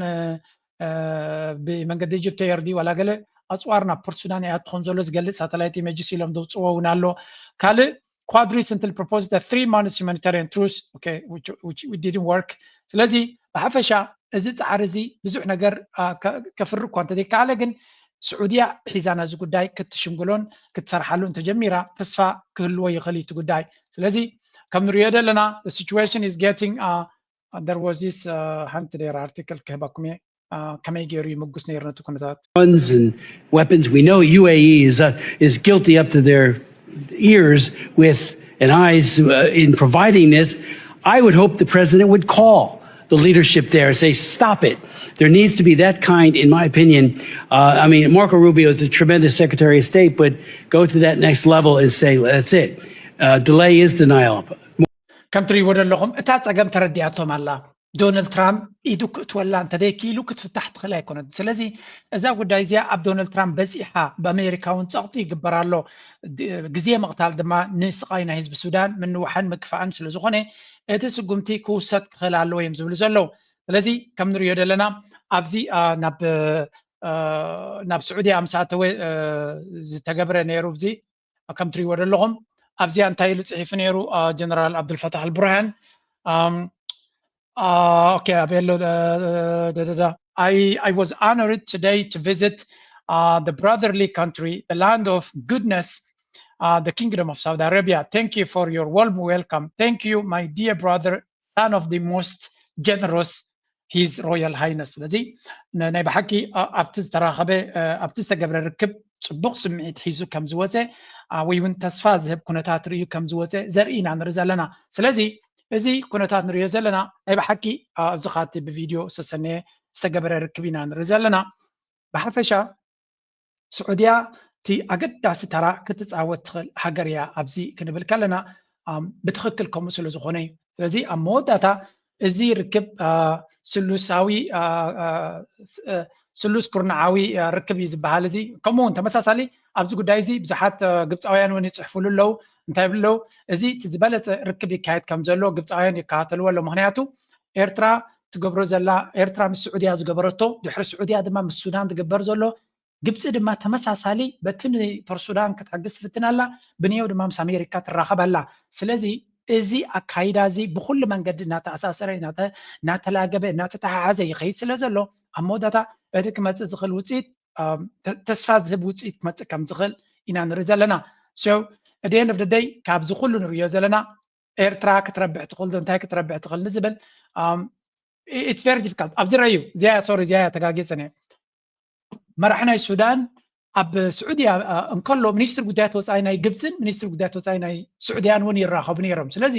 ብመንገዲ ኢጅፕት ኤር ድዩ ዋላ ገለ ኣፅዋር ናብ ፖርት ሱዳን ይኣቱ ከም ዘሎ ዝገልፅ ሳተላይት ኢሜጅስ ኢሎም ዘውፅዎ እውን ኣሎ። ካልእ quad recently proposed a three months humanitarian truce okay which, which didn't work። ስለዚ ብሓፈሻ እዚ ፃዕሪ እዚ ብዙሕ ነገር ከፍሪ እኳ እንተዘይከኣለ ግን ስዑድያ ሒዛ ነዚ ጉዳይ ክትሽምግሎን ክትሰርሓሉን ተጀሚራ ተስፋ ክህልዎ ይኽእል እዩ እቲ ጉዳይ። ስለዚ ከም ንሪኦ ዘለና situation is getting there was this ሓንቲ ኔራ ኣርቲክል ክህበኩም እየ። ከመይ ገይሩ ይምጉስ ነይሩ ነቲ ኩነታት? Guns and weapons. We know U A E is uh, is guilty up to their ears with and eyes uh, in providing this. I would hope the president would call the leadership there and say, "Stop it." There needs to be that kind, in my opinion. Uh, I mean, Marco Rubio is a tremendous Secretary of State, but go to that next level and say, "That's it." Uh, delay is denial. ከም ትሪእዎ ዘለኹም እታ ፀገም ተረዲኣቶም ኣላ። ዶናልድ ትራምፕ ኢዱ ክእትወላ እንተደይክኢሉ ክትፍታሕ ትኽእል ኣይኮነትን። ስለዚ እዛ ጉዳይ እዚኣ ኣብ ዶናልድ ትራምፕ በፂሓ ብኣሜሪካ እውን ፀቕጢ ይግበር ኣሎ። ግዜ ምቕታል ድማ ንስቓይ ናይ ህዝቢ ሱዳን ምንዋሕን ምክፋእን ስለዝኾነ እቲ ስጉምቲ ክውሰድ ክኽእል ኣለዎ እዮም ዝብሉ ዘለዉ። ስለዚ ከም ንሪኦ ዘለና ኣብዚ ናብ ናብ ስዑድያ ምስ ኣተወ ዝተገብረ ነይሩ። እዚ ከም ትሪእዎ ዘለኹም ኣብዚኣ እንታይ ኢሉ ፅሒፉ ነይሩ ጀነራል ኣብዱልፈታሕ ኣልቡርሃን? Okay, ኣበሎ I, I was honored today to visit uh, the brotherly country, the land of goodness, uh, the Kingdom of Saudi Arabia. Thank you for your warm welcome. Thank you, my dear brother, son of the most generous His Royal Highness. ስለዚ ናይ ብሓቂ ኣብቲ ዝተራኸበ ኣብቲ ዝተገብረ ርክብ ፅቡቕ ስምዒት ሒዙ ከም ዝወፀ ወይ እውን ተስፋ ዝህብ ኩነታት ርእዩ ከም ዝወፀ ዘርኢ ኢና ንርኢ ዘለና። ስለዚ እዚ ኩነታት ንርእዮ ዘለና ናይ ብሓቂ እዚ ካቲ ብቪድዮ ዝተሰነየ ዝተገበረ ርክብ ኢና ንርኢ ዘለና። ብሓፈሻ ስዑድያ እቲ ኣገዳሲ ተራ ክትፃወት ትኽእል ሃገር እያ ኣብዚ ክንብል ከለና ብትኽክል ከምኡ ስለ ዝኾነ እዩ። ስለዚ ኣብ መወዳእታ እዚ ርክብ ስሉሳዊ ስሉስ ኩርናዓዊ ርክብ እዩ ዝበሃል። እዚ ከምኡ እውን ተመሳሳሊ ኣብዚ ጉዳይ እዚ ብዙሓት ግብፃውያን እውን ይፅሕፉሉ ኣለዉ። እንታይ ይብሉ ኣለዉ? እዚ እቲ ዝበለፀ ርክብ ይካየድ ከም ዘሎ ግብፃውያን ይከታተልዎ ኣለዉ። ምክንያቱ ኤርትራ ትገብሮ ዘላ ኤርትራ ምስ ስዑድያ ዝገበረቶ ድሕሪ ስዑድያ ድማ ምስ ሱዳን ዝግበር ዘሎ ግብፂ ድማ ተመሳሳሊ በቲ ንፖርት ሱዳን ክትሕግዝ ትፍትን ኣላ፣ ብንየው ድማ ምስ ኣሜሪካ ትራኸብ ኣላ። ስለዚ እዚ ኣካይዳ እዚ ብኩሉ መንገዲ እናተኣሳሰረ እናተላገበ እናተተሓሓዘ ይኸይድ ስለ ዘሎ ኣብ መወዳእታ እቲ ክመፅእ ዝኽእል ውፅኢት ተስፋ ዝህብ ውፅኢት ክመፅእ ከም ዝኽእል ኢና ንርኢ ዘለና። So at the end of the day ካብዚ ኩሉ ንርእዮ ዘለና ኤርትራ ክትረብሕ ትኽእል ዶ እንታይ ክትረብሕ ትኽእል ንዝብል it's very difficult። ኣብዚ ረዩ እዚያ ሶሪ እዚያ ተጋጊፅን እየ። መራሒ ናይ ሱዳን ኣብ ስዑድያ እንከሎ ሚኒስትሪ ጉዳያት ወፃኢ ናይ ግብፅን ሚኒስትሪ ጉዳያት ወፃኢ ናይ ስዑድያን እውን ይራኸቡ ነይሮም። ስለዚ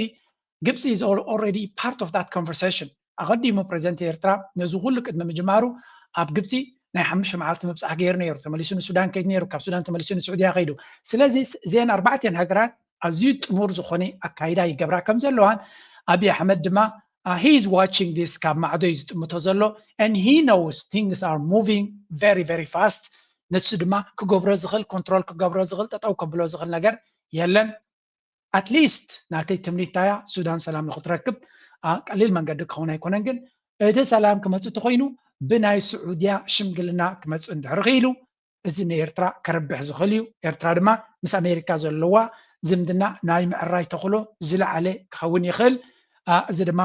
ግብፂ is already part of that conversation። ኣቐዲሙ ፕሬዚደንት ኤርትራ ነዚ ኩሉ ቅድሚ ምጅማሩ ኣብ ግብፂ ናይ ሓሙሽተ መዓልቲ ምብፃሕ ገይሩ ነይሩ። ተመሊሱ ንሱዳን ከይዱ ነይሩ፣ ካብ ሱዳን ተመሊሱ ንስዑድያ ከይዱ። ስለዚ እዚአን ኣርባዕተን ሃገራት ኣዝዩ ጥሙር ዝኾነ ኣካይዳ ይገብራ ከም ዘለዋን ኣብይ ኣሕመድ ድማ he is watching this ካብ ማዕዶ እዩ ዝጥምቶ ዘሎ and he knows things are moving very very fast። ንሱ ድማ ክገብሮ ዝኽእል ኮንትሮል ክገብሮ ዝኽእል ጠጠው ከብሎ ዝኽእል ነገር የለን። ኣትሊስት ናተይ ትምኒት እያ ሱዳን ሰላም ንክትረክብ ቀሊል መንገዲ ክኸውን ኣይኮነን። ግን እቲ ሰላም ክመፅእ ተኮይኑ ብናይ ስዑድያ ሽምግልና ክመፅእ እንድሕር ክኢሉ እዚ ንኤርትራ ከርብሕ ዝኽእል እዩ። ኤርትራ ድማ ምስ ኣሜሪካ ዘለዋ ዝምድና ናይ ምዕራይ ተኽእሎ ዝለዓለ ክኸውን ይኽእል። እዚ ድማ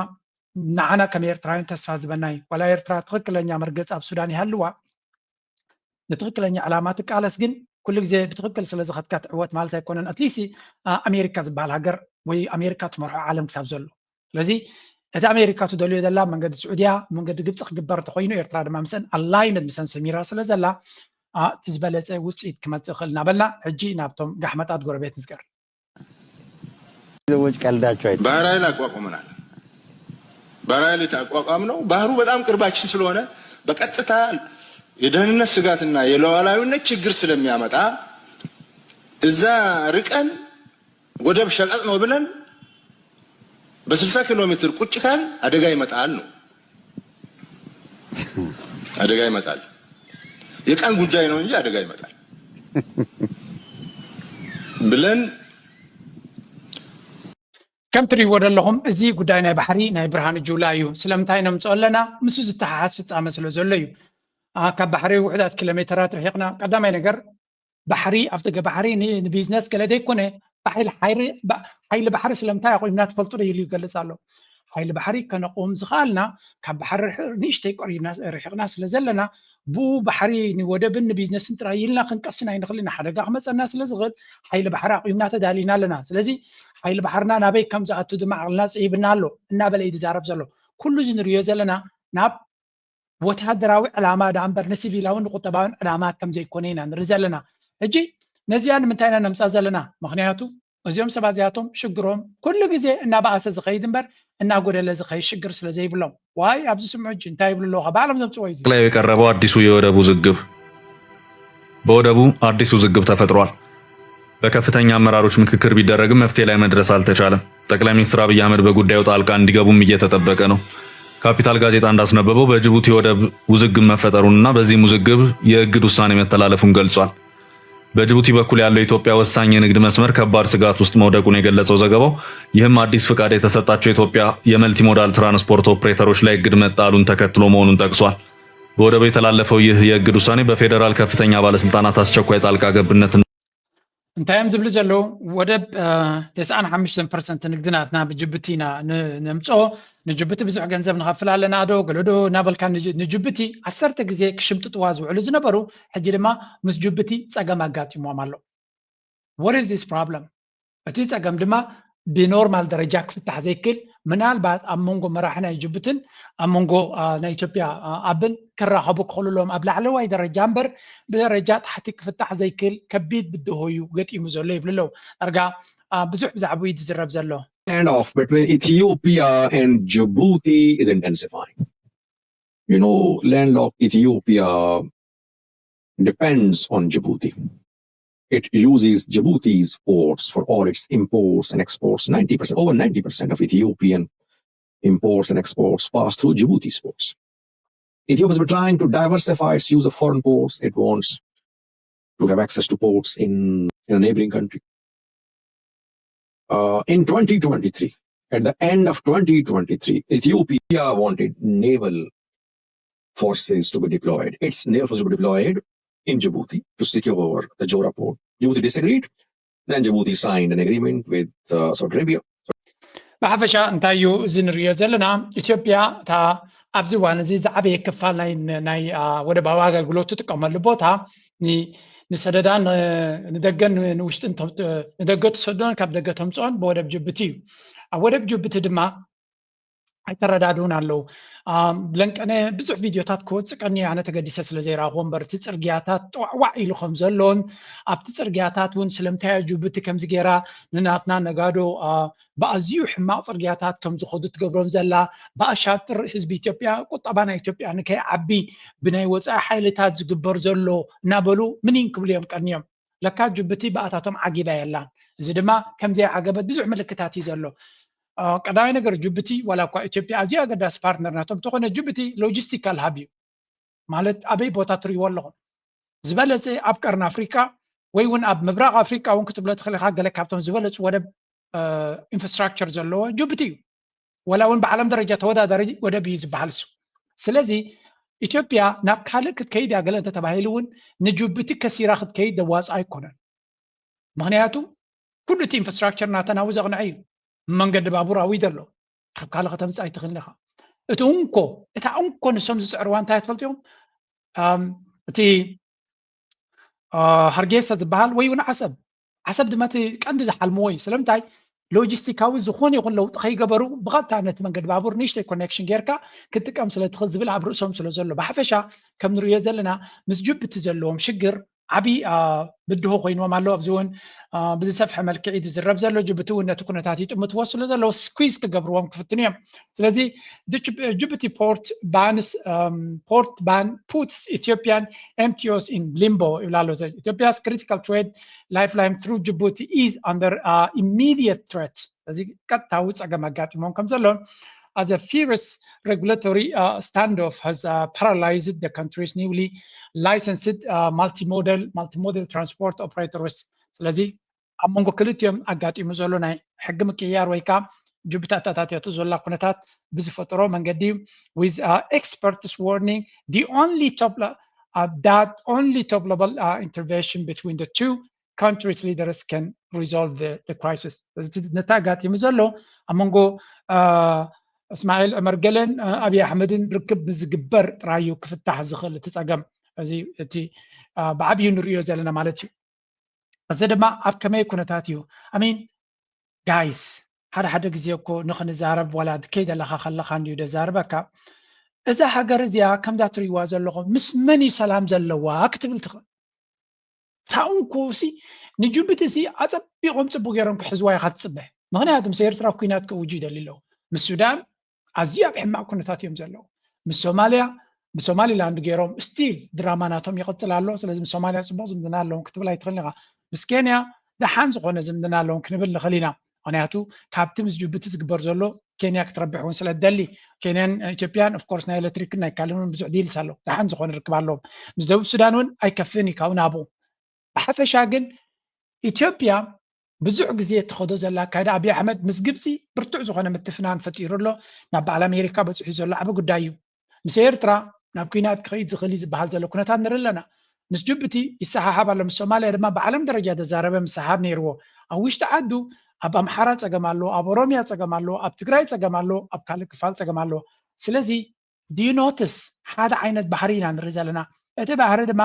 ንዓና ከም ኤርትራውያን ተስፋ ዝበና እዩ። ዋላ ኤርትራ ትኽክለኛ መርገፂ ኣብ ሱዳን ይሃልዋ ንትኽክለኛ ዕላማ ትቃለስ ግን ኩሉ ግዜ ብትኽክል ስለ ዝኸድካ ትዕወት ማለት ኣይኮነን። ኣትሊስት ኣሜሪካ ዝበሃል ሃገር ወይ ኣሜሪካ ትመርሖ ዓለም ክሳብ ዘሎ ስለዚ እቲ ኣሜሪካ ትደልዮ ዘላ መንገዲ ስዑድያ መንገዲ ግብፂ ክግበር እንተኮይኑ ኤርትራ ድማ ምስአን ኣላይነት ምስአን ሰሚራ ስለ ዘላ እቲ ዝበለፀ ውፅኢት ክመፅእ ይኽእል እናበልና ሕጂ ናብቶም ጋሕመጣት ጎረቤት ንዝገር። ሰዎች ቀልዳቸው አይደለም። ባህር ኃይል አቋቁመናል። ባህር ኃይል የተቋቋም ነው። ባህሩ በጣም ቅርባችን ስለሆነ በቀጥታ የደህንነት ስጋትና የሉዓላዊነት ችግር ስለሚያመጣ እዛ ርቀን ወደብ ሸቀጥ ነው ብለን በስልሳ ኪሎ ሜትር ቁጭ ካል አደጋ ይመጣል ነው። አደጋ ይመጣል። የቀን ጉዳይ ነው እንጂ አደጋ ይመጣል ብለን ከም ትሪእዎ ዘለኹም እዚ ጉዳይ ናይ ባሕሪ ናይ ብርሃኑ ጁላ እዩ። ስለምንታይ ነምፅኦ ኣለና? ምስ ዝተሓሓዝ ፍፃመ ስለ ዘሎ እዩ። ካብ ባሕሪ ውሕዳት ኪሎ ሜተራት ርሒቕና ቀዳማይ ነገር ባሕሪ ኣብ ደገ ባሕሪ ንቢዝነስ ገለ ዘይኮነ ሓይሊ ባሕሪ ስለምንታይ ኣቑምና ትፈልጡ ዶ ኢሉ ይገልፅ ኣሎ። ሓይሊ ባሕሪ ከነቕውም ዝኽኣልና ካብ ባሕሪ ንእሽተይ ቀሪብና ርሒቕና ስለ ዘለና፣ ብኡ ባሕሪ ንወደብን ንቢዝነስን ጥራይ ኢልና ክንቀስን ኣይንኽእልን። ሓደጋ ክመፀና ስለ ዝኽእል ሓይሊ ባሕሪ ኣቑምና ተዳሊና ኣለና። ስለዚ ሓይሊ ባሕርና ናበይ ከም ዝኣቱ ድማ ዓቕልና ፅሂብና ኣሎ እናበለ እዩ ዝዛረብ ዘሎ። ኩሉ እዚ ንሪኦ ዘለና ናብ ወታደራዊ ዕላማ ደኣ እምበር ንሲቪላውን ንቁጠባውን ዕላማ ከም ዘይኮነ ኢና ንርኢ ዘለና። ሕጂ ነዚኣ ንምንታይ ኢና ነምፃ ዘለና? ምክንያቱ እዚኦም ሰባት እዚኣቶም ሽግሮም ኩሉ ግዜ እናበኣሰ ዝኸይድ እምበር እናጎደለ ዝኸይድ ሽግር ስለ ዘይብሎም። ዋይ ኣብዚ ስምዑ ሕጂ እንታይ ይብሉ ኣለዉ? ባዕሎም ዘምፅዎ እዩ። ጠቅላዩ የቀረበው አዲሱ የወደብ ውዝግብ። በወደቡ አዲስ ውዝግብ ተፈጥሯል። በከፍተኛ አመራሮች ምክክር ቢደረግም መፍትሄ ላይ መድረስ አልተቻለም። ጠቅላይ ሚኒስትር አብይ አህመድ በጉዳዩ ጣልቃ እንዲገቡም እየተጠበቀ ነው። ካፒታል ጋዜጣ እንዳስነበበው በጅቡቲ ወደብ ውዝግብ መፈጠሩንና በዚህም ውዝግብ የእግድ ውሳኔ መተላለፉን ገልጿል። በጅቡቲ በኩል ያለው የኢትዮጵያ ወሳኝ የንግድ መስመር ከባድ ስጋት ውስጥ መውደቁን የገለጸው ዘገባው፣ ይህም አዲስ ፍቃድ የተሰጣቸው የኢትዮጵያ የመልቲሞዳል ትራንስፖርት ኦፕሬተሮች ላይ እግድ መጣሉን ተከትሎ መሆኑን ጠቅሷል። በወደቡ የተላለፈው ይህ የእግድ ውሳኔ በፌዴራል ከፍተኛ ባለስልጣናት አስቸኳይ ጣልቃ ገብነት እንታይ እዮም ዝብሉ ዘለዉ? ወደብ ተስዓን ሓሙሽተን ፐርሰንት ንግዲ ናትና ብጅቡቲ ኢና ነምፅኦ። ንጅቡቲ ብዙሕ ገንዘብ ንኸፍል ኣለና ዶ ገለዶ እናበልካ ንጅቡቲ ዓሰርተ ግዜ ክሽምጥጥዋ ዝውዕሉ ዝነበሩ ሕጂ ድማ ምስ ጅቡቲ ፀገም ኣጋጢሞም ኣሎ። What is this problem? እቲ ፀገም ድማ ብኖርማል ደረጃ ክፍታሕ ዘይክእል፣ ምናልባት ኣብ መንጎ መራሒ ናይ ጅቡትን ኣብ መንጎ ናይ ኢትዮጵያ ኣብን ክራኸቡ ክኽእሉ ኣለዎም ኣብ ላዕለዋይ ደረጃ እምበር ብደረጃ ታሕቲ ክፍታሕ ዘይክእል ከቢድ ብድሆ እዩ ገጢሙ ዘሎ ይብሉ ኣለዉ። ዳርጋ ብዙሕ ብዛዕባኡ እዩ ዝዝረብ ዘሎ። Standoff between Ethiopia and Djibouti is intensifying. You know, landlocked Ethiopia depends on Djibouti. It uses Djibouti's ports for all its imports and exports. Ninety percent, over ninety percent of Ethiopian imports and exports pass through Djibouti's ports. Ethiopia has been trying to diversify its use of foreign ports. It wants to have access to ports in, in a neighboring country. Uh, in twenty twenty-three, at the end of twenty twenty-three, Ethiopia wanted naval forces to be deployed, its naval forces to be deployed in Djibouti to secure the Jora port. Djibouti disagreed. Then Djibouti signed an agreement with uh, Saudi Arabia. ብሓፈሻ እንታይ እዩ እዚ ንሪኦ ዘለና? ኢትዮጵያ እታ ኣብዚ እዋን እዚ ዝዓበየ ክፋል ናይ ወደባዊ ኣገልግሎት ትጥቀመሉ ቦታ ንሰደዳን ንደገን ንውሽጥን ንደገ ትሰዶን ካብ ደገ ተምፅኦን ብወደብ ጅቡቲ እዩ። ኣብ ወደብ ጅቡቲ ድማ ኣይተረዳድኡን ኣለዉ። ብለንቀነ ብዙሕ ቪድዮታት ክወፅእ ቀኒ ኣነ ተገዲሰ ስለ ዘይረኣኽዎ እምበር እቲ ፅርግያታት ጠዋዕዋዕ ኢሉ ከም ዘሎን ኣብቲ ፅርግያታት እውን ስለምንታይ ጅቡቲ ከምዚ ገይራ ንናትና ነጋዶ ብኣዝዩ ሕማቕ ፅርግያታት ከም ዝኸዱ ትገብሮም ዘላ ብኣሻጥር ህዝቢ ኢትዮጵያ ቁጠባ ናይ ኢትዮጵያ ንከይዓቢ ብናይ ወፃኢ ሓይልታት ዝግበር ዘሎ እናበሉ ምኒን ክብሉ እዮም ቀንዮም። ለካ ጅቡቲ ብኣታቶም ዓጊባ የላን። እዚ ድማ ከምዘይዓገበት ብዙሕ ምልክታት እዩ ዘሎ። ቀዳማይ ነገር ጅቡቲ ዋላ እኳ ኢትዮጵያ ኣዝዩ ኣገዳሲ ፓርትነር ናቶም እንተኾነ ጅቡቲ ሎጂስቲካል ሃብ እዩ። ማለት ኣበይ ቦታ ትሪእዎ ኣለኹም ዝበለፀ ኣብ ቀርኒ ኣፍሪቃ ወይ እውን ኣብ ምብራቕ ኣፍሪቃ እውን ክትብሎ ትኽእል ኢኻ። ገለ ካብቶም ዝበለፁ ወደብ ኢንፍራስትራክቸር ዘለዎ ጅቡቲ እዩ። ወላ እውን ብዓለም ደረጃ ተወዳዳሪ ወደብ እዩ ዝበሃል እሱ። ስለዚ ኢትዮጵያ ናብ ካልእ ክትከይድ እያ ገለ እንተተባሂሉ እውን ንጅቡቲ ከሲራ ክትከይድ ዘዋፅእ ኣይኮነን። ምክንያቱ ኩሉ እቲ ኢንፍራስትራክቸር ናተን ኣብኡ ዘቕንዐ እዩ። መንገዲ ባቡር ኣብኡ ዘሎ ካብ ካልእ ከተምፅእ ኣይትኽእልን ኢኻ። እቲ እንኮ እታ እንኮ ንሶም ዝፅዕርዋ እንታይ ትፈልጥዮም? እቲ ሃርጌሳ ዝበሃል ወይ እውን ዓሰብ ዓሰብ ድማ እቲ ቀንዲ ዝሓልምዎ እዩ። ስለምንታይ ሎጂስቲካዊ ዝኾነ ይኹን ለውጢ ከይገበሩ ብቐጥታ ነቲ መንገዲ ባቡር ንእሽተይ ኮኔክሽን ጌርካ ክትጥቀም ስለ ትኽእል ዝብል ኣብ ርእሶም ስለ ዘሎ ብሓፈሻ ከም ንሪኦ ዘለና ምስ ጅቡቲ ዘለዎም ሽግር ዓብዪ ብድሆ ኮይንዎም ኣሎ። ኣብዚ እውን ብዝሰፍሐ መልክዕ እዩ ዝዝረብ ዘሎ። ጅቡቲ እውን ነቲ ኩነታት ይጥምትዎ ስለ ዘለዉ ስኩዝ ክገብርዎም ክፍትኑ እዮም። ስለዚ ጅቡቲ ፖርት ባንስ ፖርት ባን ፑትስ ኢትዮጵያን ኤምቲኦስ ኢን ሊምቦ ይብላ ኣሎ። Ethiopia's critical trade lifeline through Djibouti is under immediate threat። እዚ ቀጥታዊ ፀገም ኣጋጢሞም ከም ዘሎ as a fierce regulatory uh, standoff has uh, paralyzed the country's newly licensed uh, multimodal multimodal transport operators። ስለዚ ኣብ መንጎ ክልቲኦም ኣጋጢሙ ዘሎ ናይ ሕጊ ምቅይያር ወይ ከዓ ጅቡቲ ኣተኣታትያቶ ዘላ ኩነታት ብዝፈጠሮ መንገዲ እዩ። With uh, experts warning the only top uh, that only top level uh, intervention between the two countries leaders can resolve the, the crisis። ነታ ኣጋጢሙ ዘሎ ኣብ መንጎ እስማኤል ዕመር ገለን ኣብይ ኣሕመድን ርክብ ብዝግበር ጥራይ እዩ ክፍታሕ ዝኽእል እቲ ፀገም። እዚ እቲ ብዓብዩ ንሪኦ ዘለና ማለት እዩ። እዚ ድማ ኣብ ከመይ ኩነታት እዩ? ኣሚን ጋይስ፣ ሓደ ሓደ ግዜ እኮ ንክንዛረብ ዋላ ከይደለኻ ከለኻ እንዲዩ ደዛርበካ። እዛ ሃገር እዚኣ ከምዛ ትርእይዋ ዘለኹም ምስ መን እዩ ሰላም ዘለዋ ክትብል ትኽእል። ታውን ኮሲ ንጅቡቲ ሲ ኣጸቢቖም ጽቡቅ ገይሮም ክሕዝዋ ኢኻ ትጽበ። ምኽንያቱ ምስ ኤርትራ ኩናት ክእውጁ ይደሊ ኣለዉ። ምስ ሱዳን ኣዝዩ ኣብ ሕማቕ ኩነታት እዮም ዘለዉ። ምስ ሶማልያ ብሶማሊላንድ ገይሮም ስቲል ድራማ ናቶም ይቕጽል ኣሎ። ስለዚ ምስ ሶማልያ ጽቡቕ ዝምድና ኣለዎም ክትብል ኣይትኽእልን ኢኻ። ምስ ኬንያ ደሓን ዝኾነ ዝምድና ኣለዎም ክንብል ንኽእል ኢና። ምኽንያቱ ካብቲ ምስ ጅቡቲ ዝግበር ዘሎ ኬንያ ክትረብሕ እውን ስለ ትደሊ። ኬንያን ኢትዮጵያን ኦፍኮርስ ናይ ኤሌክትሪክን ናይ ካልእን እውን ብዙሕ ዲልስ ኣሎ። ደሓን ዝኾነ ርክብ ኣለዎም። ምስ ደቡብ ሱዳን እውን ኣይከፍእን እዩ ካብኡ ናብኡ። ብሓፈሻ ግን ኢትዮጵያ ብዙሕ ግዜ እትኸዶ ዘላ ኣካይዳ ኣብይ ኣሕመድ ምስ ግብፂ ብርቱዕ ዝኾነ ምትፍናን ፈጢሩ ኣሎ። ናብ በዓል ኣሜሪካ በፂሑ ዘሎ ዓቢ ጉዳይ እዩ። ምስ ኤርትራ ናብ ኩናት ክኸይድ ዝኽእል እዩ ዝበሃል ዘሎ ኩነታት ንርኢ ኣለና። ምስ ጅቡቲ ይሰሓሓብ ኣሎ፣ ምስ ሶማልያ ድማ ብዓለም ደረጃ ዘዛረበ ምሰሓብ ነይርዎ። ኣብ ውሽጢ ዓዱ ኣብ ኣምሓራ ጸገም ኣሎ፣ ኣብ ኦሮምያ ጸገም ኣሎ፣ ኣብ ትግራይ ጸገም ኣሎ፣ ኣብ ካልእ ክፋል ጸገም ኣሎ። ስለዚ ዲዩ ኖትስ ሓደ ዓይነት ባህሪ ኢና ንርኢ ዘለና። እቲ ባህሪ ድማ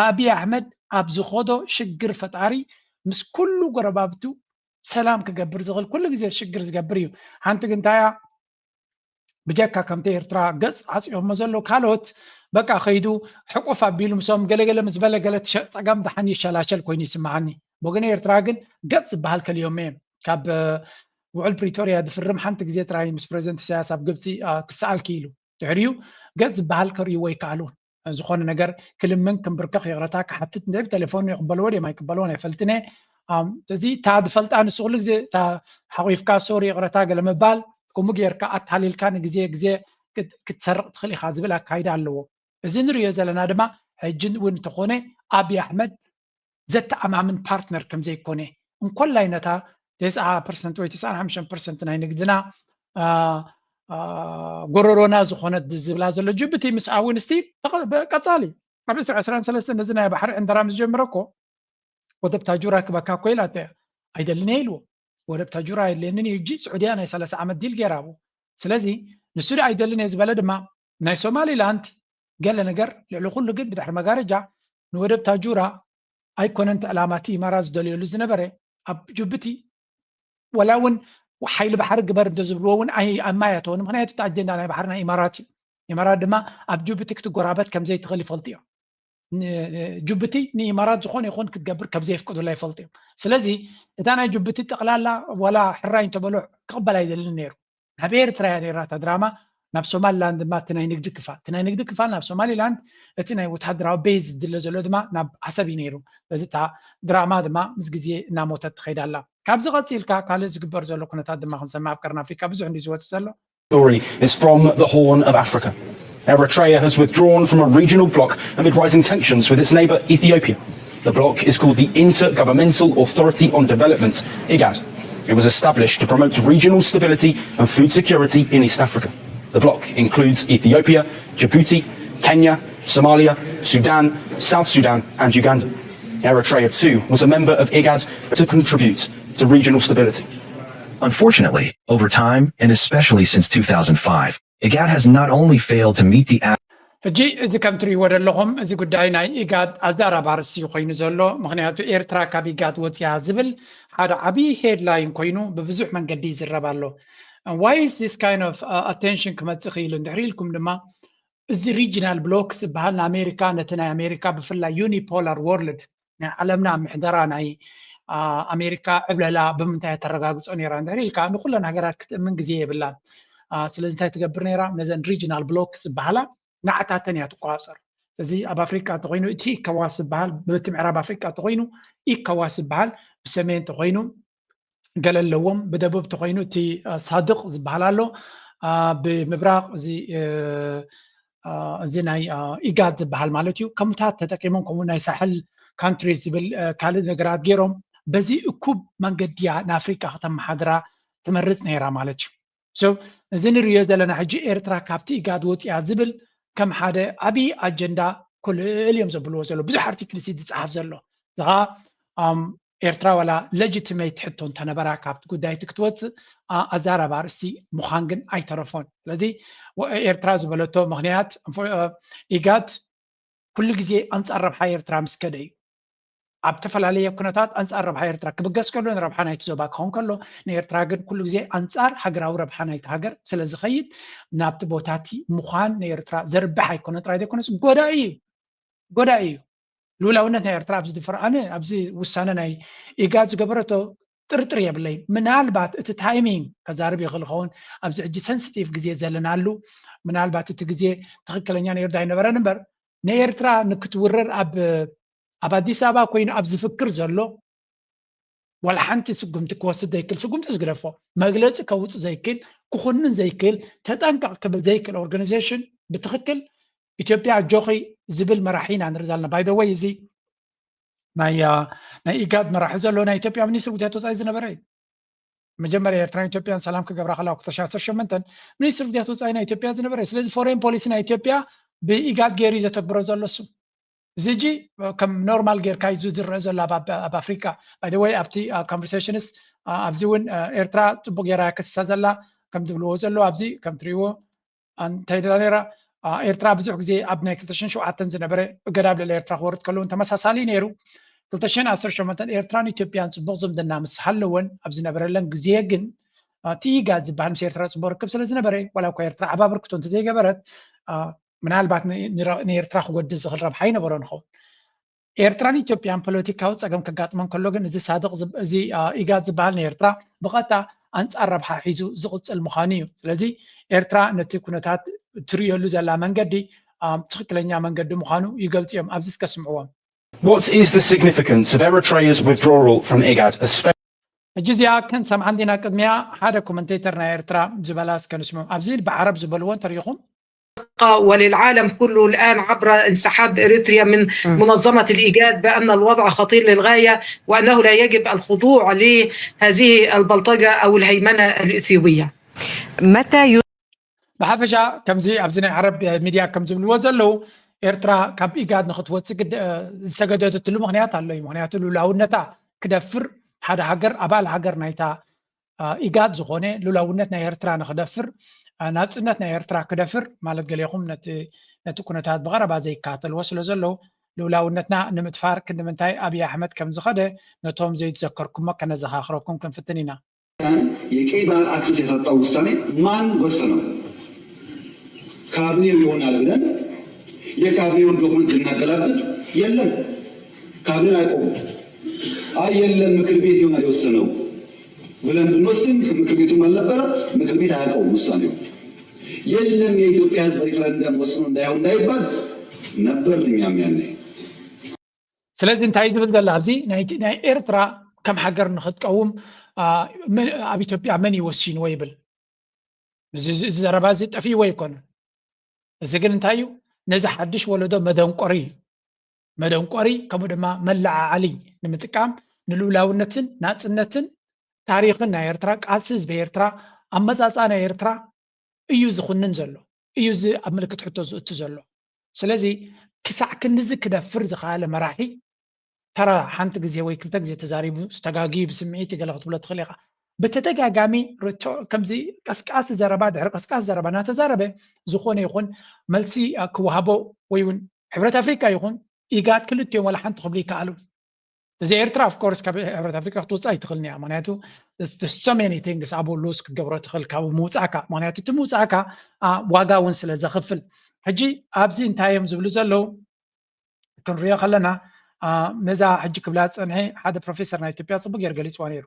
ኣብይ ኣሕመድ ኣብ ዝኸዶ ሽግር ፈጣሪ ምስ ኩሉ ጎረባብቱ ሰላም ክገብር ዝኽእል ኩሉ ግዜ ሽግር ዝገብር እዩ። ሓንቲ ግን እንታይ እያ? ብጀካ ከምቲ ኤርትራ ገጽ ዓጽዮሞ ዘለዉ ካልኦት በቃ ከይዱ ሕቁፍ ኣቢሉ ምስኦም ገለገለ ምስ በለ ገለ እቲ ሸ- ጸገም ደሓን ይሸላሸል ኮይኑ ይስምዓኒ። ብወገን ኤርትራ ግን ገጽ ዝበሃል ከልዮም እዮም። ካብ እ፣ ውዕል ፕሪቶርያ ዝፍርም ሓንቲ ግዜ ጥራይ ምስ ፕሬዚደንት ኢሳያስ ኣብ ግብጺ እ፣ ክሰኣል ክኢሉ። ድሕሪኡ ገጽ ዝበሃል ከርእይዎ ኣይከኣሉን። ዝኾነ ነገር ክልምን ክምብርከኽ ይቕረታ ክሓትት እንድዒ ብቴሌፎን ይቕበልዎ ድዮም ኣይቅበልዎን ኣይፈልጥን እየ። ኣም፣ እዚ እታ ዝፈልጣ ንሱ ኩሉ ግዜ እታ ሓቒፍካ ሶሪ ይቕረታ ገለ ምባል ከምኡ ጌርካ ኣታሊልካ ንግዜ ግዜ ክት- ክትሰርቕ ትኽእል ኢኻ ዝብል ኣካይዳ ኣለዎ። እዚ ንሪኦ ዘለና ድማ ሕጂ እውን እንተኾነ ኣብይ ኣሕመድ ዘተኣማምን ፓርትነር ከም ዘይኮነ እንኮላይ ነታ ተስዓ ፐርሰንት ወይ ተስዓን ሓሙሽተን ፐርሰንት ናይ ንግድና አ፣ አ፣ ጎረሮና ዝኾነት ዝብላ ዘሎ ጅቡቲ ምስ ኣውን ስቲል ተቐ- በ- ቀጻሊ ኣብ ዕስራ ዕስራን ሰለስተን ነዚ ናይ ባሕሪ ዕንደራ ምስ ጀመረ እኮ ወደብ ታጁራ ክበካ እኮ ኢላቶ እያ። ኣይደልን እየ ኢልዎ። ወደብ ታጁራ የድልየንን እዩ። እጂ ስዑድያ ናይ ሰላሳ ዓመት ዲል ገይራ ኣብኡ። ስለዚ ንሱ ዶ ኣይደልን እየ ዝበለ ድማ ናይ ሶማሊላንድ ገለ ነገር ልዕሊ ኩሉ ግን ብድሕሪ መጋረጃ ንወደብ ታጁራ ኣይኮነን እቲ ዕላማ እቲ ኢማራት ዝደልየሉ ዝነበረ ኣብ ጅቡቲ ወላ እውን ሓይሊ ባሕሪ ግበር እንተዝብልዎ እውን ኣይ- ኣብ ማይ ኣተወን። ምክንያቱ እቲ ኣጀንዳ ናይ ባሕሪ ናይ ኢማራት እዩ። ኢማራት ድማ ኣብ ጅቡቲ ክትጎራበት ከም ዘይትኽእል ይፈልጡ እዮም። ን- ጅቡቲ ንኢማራት ዝኾነ ይኹን ክትገብር ከም ዘየፍቅዱላ ይፈልጡ እዮም። ስለዚ እታ ናይ ጅቡቲ ጠቕላላ ወላ ሕራይ እንተበሎ ክቕበል ኣይደልን ነይሩ። ናብ ኤርትራ እያ ነይራ እታ ድራማ፣ ናብ ሶማሊላንድ ድማ እቲ ናይ ንግዲ ክፋል እቲ ናይ ንግዲ ክፋል ናብ ሶማሊላንድ፣ እቲ ናይ ወታደራዊ ቤዝ ዝድለ ዘሎ ድማ ናብ ዓሰብ እዩ ነይሩ። ስለዚ እታ ድራማ ድማ ምስ ግዜ እናሞተት ትኸይድ ኣላ። ካብዚ ቀፂልካ ካልእ ዝግበር ዘሎ ኩነታት ድማ ክንሰምዕ ኣብ ቀርኒ ኣፍሪካ ብዙሕ እንዲ ዝወፅእ ዘሎ። Story is from the Horn of Africa. Eritrea has withdrawn from a regional bloc amid rising tensions with its neighbour Ethiopia. The bloc is called the Intergovernmental Authority on Development, IGAD. It was established to promote regional stability and food security in East Africa. The bloc includes Ethiopia, Djibouti, Kenya, Somalia, Sudan, South Sudan, and Uganda. Eritrea too was a member of IGAD to contribute to regional stability. Unfortunately, over time, and especially since two thousand five, IGAD has not only failed to meet the ሕጂ እዚ ከም ትርእይዎ ዘለኹም እዚ ጉዳይ ናይ ኢጋድ ኣዘራራቢ ኣርእስቲ እዩ ኮይኑ ዘሎ። ምክንያቱ ኤርትራ ካብ ኢጋድ ወፅያ ዝብል ሓደ ዓብዪ ሄድላይን ኮይኑ ብብዙሕ መንገዲ ይዝረብ ኣሎ። Why is this kind of attention ክመፅእ ክኢሉ እንድሕር ኢልኩም ድማ እዚ ሪጂናል ብሎክ ዝበሃል ንኣሜሪካ ነቲ ናይ ኣሜሪካ ብፍላይ ዩኒፖላር ወርልድ ናይ ዓለምና ምሕደራ ናይ ኣሜሪካ ዕብለላ ብምንታይ ተረጋግፆ ነይራ እንድሕር ኢልካ ንኩለን ሃገራት ክትእምን ግዜ የብላን። ስለዚ እንታይ ትገብር ነይራ? ነዘን ሪጂናል ብሎክ ዝበሃላ ንዓታተን እያ ትቆፃፀር። ስለዚ ኣብ ኣፍሪቃ እንተኮይኑ እቲ ኢኮዋስ ዝበሃል ብቲ ምዕራብ ኣፍሪቃ እንተኮይኑ ኢኮዋስ ዝበሃል ብሰሜን እንተኮይኑ ገለ ኣለዎም። ብደቡብ ተኮይኑ እቲ ሳድቅ ዝበሃል ኣሎ። ብምብራቅ እዚ እዚ ናይ ኢጋድ ዝበሃል ማለት እዩ። ከምታት ተጠቂሞም ከምኡ ናይ ሳሕል ካንትሪስ ዝብል ካልእ ነገራት ገይሮም በዚ እኩብ መንገዲ እያ ንኣፍሪቃ ከተመሓድራ ትመርፅ ነይራ ማለት እዩ። So እዚ ንሪኦ ዘለና ሕጂ ኤርትራ ካብቲ ኢጋድ ወፂኣ ዝብል ከም ሓደ ዓብዪ ኣጀንዳ ኩልል እዮም ዘብልዎ ዘሎ ብዙሕ ኣርቲክልስ ዝፀሓፍ ዘሎ እዚ ከዓ ኤርትራ ዋላ ለጅትመይት ሕቶ እንተነበራ ካብቲ ጉዳይቲ ክትወፅእ ኣዛራብ ኣርእስቲ ምዃን ግን ኣይተረፎን። ስለዚ ኤርትራ ዝበለቶ ምኽንያት ኢጋድ ኩሉ ግዜ ኣንፃር ረብሓ ኤርትራ ምስ ከደ እዩ። ኣብ ተፈላለየ ኩነታት ኣንፃር ረብሓ ኤርትራ ክብገስ ከሎ ንረብሓ ናይቲ ዞባ ክኸውን ከሎ፣ ንኤርትራ ግን ኩሉ ግዜ ኣንፃር ሃገራዊ ረብሓ ናይቲ ሃገር ስለ ዝኸይድ ናብቲ ቦታቲ ምዃን ንኤርትራ ዘርብሕ ኣይኮነ ጥራይ ዘይኮነስ ጎዳኢ እዩ። ጎዳኢ እዩ። ልኡላውነት ናይ ኤርትራ ኣብዚ ድፈር ኣነ ኣብዚ ውሳነ ናይ ኢጋድ ዝገበረቶ ጥርጥር የብለይ። ምናልባት እቲ ታይሚንግ ከዛርብ ይኽእል ኸውን ኣብዚ ሕጂ ሰንስቲቭ ግዜ ዘለናሉ ምናልባት እቲ ግዜ ትኽክለኛ ነይሩ ኣይነበረን እምበር ንኤርትራ ንክትውረር ኣብ ኣብ ኣዲስ ኣበባ ኮይኑ ኣብ ዝፍክር ዘሎ ዋላ ሓንቲ ስጉምቲ ክወስድ ዘይክእል ስጉምቲ ዝግደፎ መግለፂ ከውፅእ ዘይክእል ክኹንን ዘይክእል ተጠንቀቕ ክብል ዘይክእል ኦርጋናይዜሽን ብትኽክል ኢትዮጵያ ኣጆኺ ዝብል መራሒ ኢና ንርኢ ዘለና። ባይ ወይ እዚ ናይ ናይ ኢጋድ መራሒ ዘሎ ናይ ኢትዮጵያ ሚኒስትር ጉዳያት ወፃኢ ዝነበረ እዩ። መጀመርያ ኤርትራን ኢትዮጵያን ሰላም ክገብራ ከለዋ ክልተ ሺሕ ዓሰርተ ሸሞንተ ሚኒስትር ጉዳያት ወፃኢ ናይ ኢትዮጵያ ዝነበረ እዩ። ስለዚ ፎሬን ፖሊሲ ናይ ኢትዮጵያ ብኢጋድ ገይሩ እዩ ዘተግብሮ ዘሎ እሱ። እዚ ሕጂ ከም ኖርማል ጌርካ እዩ ዝረአ ዘሎ ኣብ ኣፍሪካ። ባይ ወይ ኣብቲ ኮንቨርሴሽንስ ኣብዚ እውን ኤርትራ ፅቡቅ ጌራ ክስሳ ዘላ ከም ዝብልዎ ዘሎ ኣብዚ ከም ትሪእዎ እንታይ ደላ ነራ ኤርትራ ብዙሕ ግዜ ኣብ ናይ ክልተ ሽሕን ሸውዓተን ዝነበረ እገዳ ኣብ ልዕሊ ኤርትራ ክወርድ ከለውን ተመሳሳሊ ነይሩ። ክልተ ሽሕን ዓሰርተ ሸሞንተን ኤርትራን ኢትዮጵያን ፅቡቅ ዝምድና ምስ ሃለወን ኣብ ዝነበረለን ግዜ ግን እቲ ኢጋድ ዝበሃል ምስ ኤርትራ ፅቡቅ ርክብ ስለ ዝነበረ ዋላ እኳ ኤርትራ ዓባ ብርክቶ እንተዘይገበረት ምናልባት ንኤርትራ ክጎድእ ዝኽእል ረብሓ ይነበሮ ንኸውን። ኤርትራን ኢትዮጵያን ፖለቲካዊ ፀገም ከጋጥመን ከሎ ግን እዚ ሳድቅ እዚ ኢጋድ ዝበሃል ንኤርትራ ብቐጥታ ኣንፃር ረብሓ ሒዙ ዝቕፅል ምዃኑ እዩ። ስለዚ ኤርትራ ነቲ ኩነታት ትርእየሉ ዘላ መንገዲ ትኽክለኛ መንገዲ ምዃኑ ይገልፁ እዮም። ኣብዚ እስከ ስምዕዎም። What is the significance of Eritrea's withdrawal from IGAD, especially ሕጂ እዚኣ ክንሰምዓ እንዲና። ቅድሚያ ሓደ ኮመንቴተር ናይ ኤርትራ ዝበላ እስከ ንስምዖም። ኣብዚ ብዓረብ ዝበልዎ እንተሪኢኹም وللعالم كله الآن عبر انسحاب إريتريا من منظمة الإيجاد بأن الوضع خطير للغاية وأنه لا يجب الخضوع لهذه البلطجة أو الهيمنة الإثيوبية. متى ብሓፈሻ ከምዚ ኣብዚ ናይ ዓረብ ሚድያ ከም ዝብልዎ ዘለዉ ኤርትራ ካብ ኢጋድ ንክትወፅእ ዝተገደደትሉ ምክንያት ኣሎ እዩ። ምክንያቱ ልኡላውነታ ክደፍር ሓደ ሃገር ኣባል ሃገር ናይታ ኢጋድ ዝኾነ ልኡላውነት ናይ ኤርትራ ንክደፍር ናፅነት ናይ ኤርትራ ክደፍር ማለት ገሌኹም ነቲ ኩነታት ብቐረባ ዘይከታተልዎ ስለ ዘለዉ ልኡላውነትና ንምድፋር ክንዲ ምንታይ ኣብይ ኣሕመድ ከም ዝኸደ ነቶም ዘይትዘከርኩሞ ከነዘኻኽረኩም ክንፍትን ኢና። የቀይ ባህር አክሰስ ያሳጣው ውሳኔ ማን ወሰነው? ካቢኔው ይሆናል ብለን የካቢኔውን ዶክመንት እናገላብጥ የለም ካቢኔው አያውቀውም። አይ የለም ምክር ቤት ይሆናል የወሰነው ብለን ብንወስን ምክር ቤቱም አልነበረ፣ ምክር ቤት አያውቀውም ውሳኔው። የለም የኢትዮጵያ ህዝብ ሪፈረንደም ወስኖ እንዳይሆን እንዳይባል ነበር እኛም ያኔ። ስለዚ እንታይ ዝብል ዘላ ኣብዚ ናይ ኤርትራ ከም ሃገር ንክትቀውም ኣብ ኢትዮጵያ መን እዩ ወሲንዎ ይብል። እዚ ዘረባ እዚ ጠፊእዎ ኣይኮነን። እዚ ግን እንታይ እዩ? ነዚ ሓድሽ ወለዶ መደንቆሪ መደንቆሪ ከምኡ ድማ መለዓዓሊ ንምጥቃም ንልኡላውነትን ናፅነትን ታሪክን ናይ ኤርትራ ቃልሲ ህዝቢ ኤርትራ ኣመፃፃ ናይ ኤርትራ እዩ ዝኹንን ዘሎ እዩ እዚ ኣብ ምልክት ሕቶ ዝእቱ ዘሎ። ስለዚ ክሳዕ ክንድዚ ክደፍር ዝኸኣለ መራሒ ተራ ሓንቲ ግዜ ወይ ክልተ ግዜ ተዛሪቡ ዝተጋግዩ ብስምዒት ገለ ክትብሎ ትኽእል ኢኻ። ብተደጋጋሚ ርትዕ ከምዚ ቀስቃሲ ዘረባ ድሕሪ ቀስቃሲ ዘረባ እናተዛረበ ዝኾነ ይኹን መልሲ ክወሃቦ ወይ እውን ሕብረት ኣፍሪካ ይኹን ኢጋድ ክልቲኦም ዋላ ሓንቲ ክብሉ ይከኣሉ። እዚ ኤርትራ ኦፍኮርስ ካብ ሕብረት ኣፍሪካ ክትወፅእ ኣይትኽእልን እያ። ምክንያቱ so many things ኣብኡ ሉዝ ክትገብሮ ትኽእል ካብኡ ምውፃእካ። ምክንያቱ እቲ ምውፃእካ ዋጋ እውን ስለ ዘኽፍል። ሕጂ ኣብዚ እንታይ እዮም ዝብሉ ዘለዉ ክንሪኦ ከለና ነዛ ሕጂ ክብላ ዝፀንሐ ሓደ ፕሮፌሰር ናይ ኢትዮጵያ ፅቡቅ ገይሩ ገሊፅዋ ነይሩ።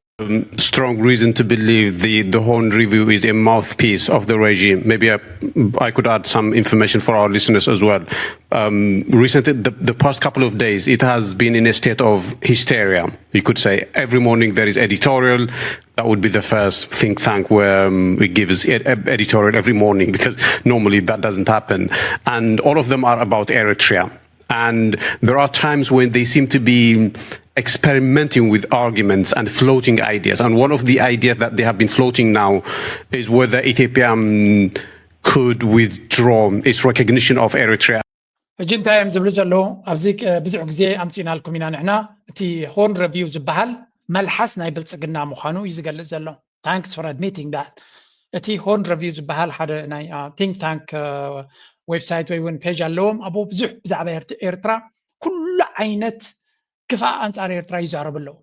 Strong reason to believe the, the Horn Review is a mouthpiece of the regime. Maybe I, I could add some information for our listeners as well. Um, recently, the, the past couple of days, it has been in a state of hysteria, you could say. Every morning there is editorial. That would be the first think tank where um, it gives ed- editorial every morning, because normally that doesn't happen. And all of them are about Eritrea. And there are times when they seem to be experimenting with arguments and floating ideas. And one of the ideas that they have been floating now is whether Ethiopia um, could withdraw its recognition of Eritrea. ሕጂ እንታይ እዮም ዝብሉ ዘለዉ? ኣብዚ ብዙሕ ግዜ ኣምፂእናልኩም ኢና ንሕና። እቲ ሆርን ረቪው ዝበሃል መልሓስ ናይ ብልፅግና ምዃኑ እዩ ዝገልፅ ዘሎ። Thanks for admitting that። እቲ ሆርን ረቪው ዝበሃል ሓደ ናይ ቲንክ ታንክ ዌብሳይት ወይ እውን ፔጅ ኣለዎም። ኣብኡ ብዙሕ ብዛዕባ ኤርትራ ኩሉ ዓይነት ክፋእ ኣንፃር ኤርትራ ይዛረቡ ኣለዉ።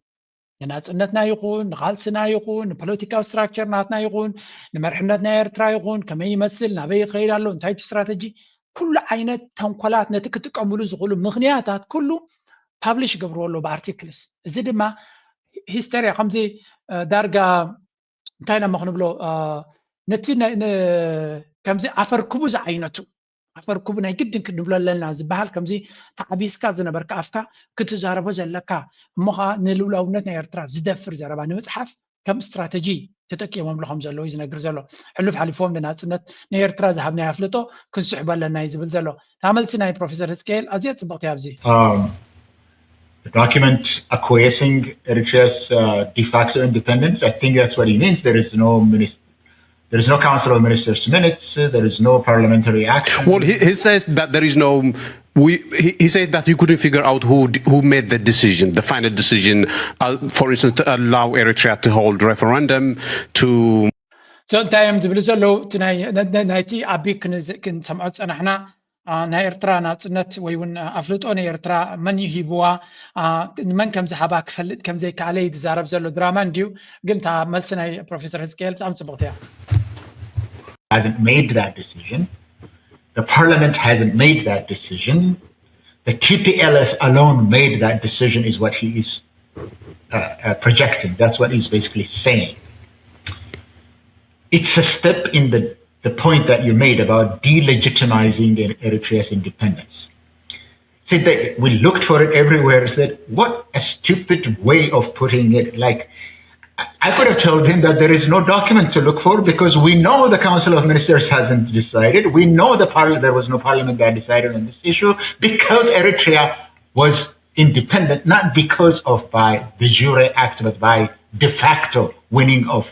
ንናፅነትና ይኹን ንቓልስና ይኹን ንፖለቲካዊ ስትራክቸር ናትና ይኹን ንመርሕነት ናይ ኤርትራ ይኹን ከመይ ይመስል ናበይ ይኸይድ ኣሎ እንታይ እቲ ስትራተጂ ኩሉ ዓይነት ተንኮላት ነቲ ክጥቀምሉ ዝኽእሉ ምኽንያታት ኩሉ ፓብሊሽ ይገብርዎ ኣለዉ ብኣርቲክልስ። እዚ ድማ ሂስተርያ ከምዚ ዳርጋ እንታይ ኢና ክንብሎ ነቲ ከምዚ ኣፈር ክቡ ዝዓይነቱ ኣፈር ክቡ ናይ ግድን ክንብሎ ኣለና ዝበሃል ከምዚ ተዓቢስካ ዝነበርካ ኣፍካ ክትዛረቦ ዘለካ እሞ ከዓ ንልውላውነት ናይ ኤርትራ ዝደፍር ዘረባ ንምፅሓፍ ከም ስትራተጂ ተጠቂሞምሉ ከም ዘለዉ እዩ ዝነግር ዘሎ። ሕሉፍ ሓሊፎም ንናፅነት ናይ ኤርትራ ዝሃብናዮ ኣፍልጦ ክንስሕቦ ኣለና እዩ ዝብል ዘሎ። እታ መልሲ ናይ ፕሮፌሰር ህዝቅኤል ኣዝያ ፅብቕቲ ኣብዚ document acquiescing Eritrea's uh, de facto independence. I think that's what he means. There is no minister. There is no Council of Ministers minutes. Uh, there is no parliamentary action. Well, he, he says that there is no. We, he, he said that he couldn't figure out who who made the decision, the final decision, uh, for instance, to allow Eritrea to hold referendum, to so እንታይ እዮም ዝብሉ ዘለዉ እቲ ናይቲ ኣቢ ክንሰምዖ ዝፀናሕና ናይ ኤርትራ ናፅነት ወይ እውን ኣፍልጦ ናይ ኤርትራ መን እዩ ሂብዋ ንመን ከም ዝሃባ ክፈልጥ ከም ዘይከኣለ እዩ ዝዛረብ ዘሎ ድራማ እንድዩ ግን እታ መልሲ ናይ ፕሮፌሰር ህዝቅኤል ብጣዕሚ ፅብቕቲ እያ hasn't made that decision. The parliament hasn't made that decision. The T P L F alone made that decision is what he is uh, uh, projecting. That's what he's basically saying. It's a step in the, the point that you made about delegitimizing Eritrea's independence. See, they, we looked for it everywhere. Said, what a stupid way of putting it. Like, I could have told him that there is no document to look for because we know the Council of Ministers hasn't decided. We know the parliament, there was no parliament that decided on this issue because Eritrea was independent, not because of by de jure act, but by de facto winning of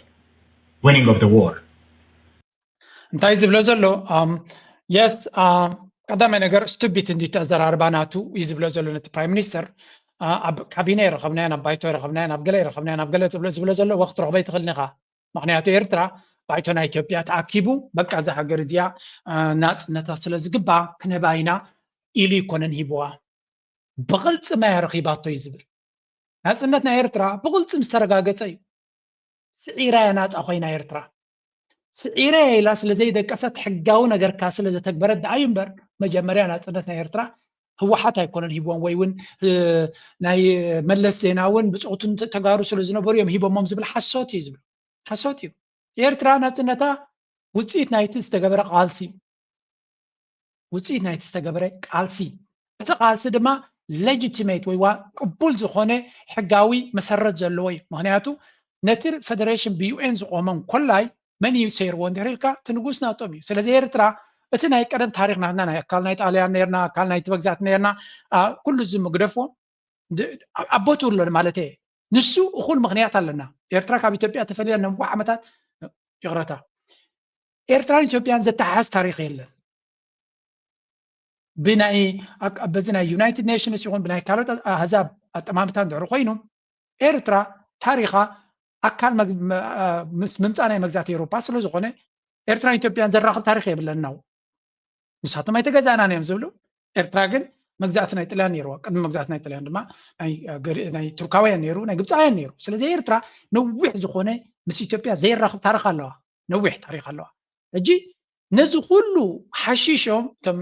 winning of the war. እንታይ ዝብሎ ዘሎ የስ ቀዳማይ ነገር ስቱቢት እንዲ ተዘራርባ ናቱ እዩ ዝብሎ ዘሎ ነቲ ፕራይም ሚኒስተር ኣብ ካቢነ ይረኸብናዮ ናብ ባይቶ ይረኸብናዮ ናብ ገለ ይረኸብናዮ ናብ ገለ ዝብሎ ዝብሎ ዘሎ ወቅት ረኽበ ይትኽእል ኒኻ ምክንያቱ ኤርትራ ባይቶ ናይ ኢትዮጵያ ተኣኪቡ በቃ እዛ ሃገር እዚኣ ናፅነታ ስለ ዝግባ ክንህባ ኢና ኢሉ ይኮነን ሂብዋ ብቕልፅማ እያ ረኺባቶ እዩ ዝብል ናፅነት ናይ ኤርትራ ብቕልፂ ምስ ተረጋገፀ እዩ ስዒራ እያ ናፃ ኮይና ኤርትራ ስዒረ ኢላ ስለ ዘይደቀሰት ሕጋዊ ነገርካ ስለ ዘተግበረት ደኣ እዩ እምበር መጀመርያ ናፅነት ናይ ኤርትራ ህወሓት ኣይኮነን ሂቦም ወይ እውን ናይ መለስ ዜና እውን ብፆቱን ተጋሩ ስለ ዝነበሩ እዮም ሂቦሞም ዝብል ሓሶት እዩ ዝብል ሓሶት እዩ ኤርትራ ናፅነታ ውፅኢት ናይቲ ዝተገበረ ቃልሲ ውፅኢት ናይቲ ዝተገበረ ቃልሲ እቲ ቃልሲ ድማ legitimate ወይ ዋ ቅቡል ዝኾነ ሕጋዊ መሰረት ዘለዎ እዩ ምክንያቱ ነቲ ፌደሬሽን ብዩኤን ዝቆመ እንኮላይ መን እዩ ሰይርዎ እንድሕር ኢልካ እቲ ንጉስ ናቶም እዩ ስለዚ ኤርትራ እቲ ናይ ቀደም ታሪክ ናትና ናይ ኣካል ናይ ጣልያን ነርና ኣካል ናይቲ መግዛእቲ ነርና ኩሉ እዚ ምግደፍዎ ኣቦቱ ኣሎ ማለት እየ ንሱ እኩል ምክንያት ኣለና ኤርትራ ካብ ኢትዮጵያ ተፈልያ ነንቦ ዓመታት ይቅረታ ኤርትራን ኢትዮጵያን ዘተሓሓዝ ታሪክ የለን ብናይ በዚ ናይ ዩናይትድ ኔሽንስ ይኹን ብናይ ካልኦት ኣህዛብ ኣጠማምታ እንድሕር ኮይኑ ኤርትራ ታሪኻ ኣካል ምስ ምምፃእ ናይ መግዛእቲ ኤውሮፓ ስለ ዝኾነ ኤርትራን ኢትዮጵያን ዘራኽብ ታሪክ የብለና ንሳቶም ኣይተገዛእናን እዮም ዝብሉ ኤርትራ ግን መግዛእቲ ናይ ጥልያን ነይርዋ ቅድሚ መግዛእቲ ናይ ጥልያን ድማ ናይ ቱርካውያን ነይሩ ናይ ግብፃውያን ነይሩ ስለዚ ኤርትራ ነዊሕ ዝኾነ ምስ ኢትዮጵያ ዘየራኽብ ታሪክ ኣለዋ ነዊሕ ታሪክ ኣለዋ ሕጂ ነዚ ኩሉ ሓሺሾም እቶም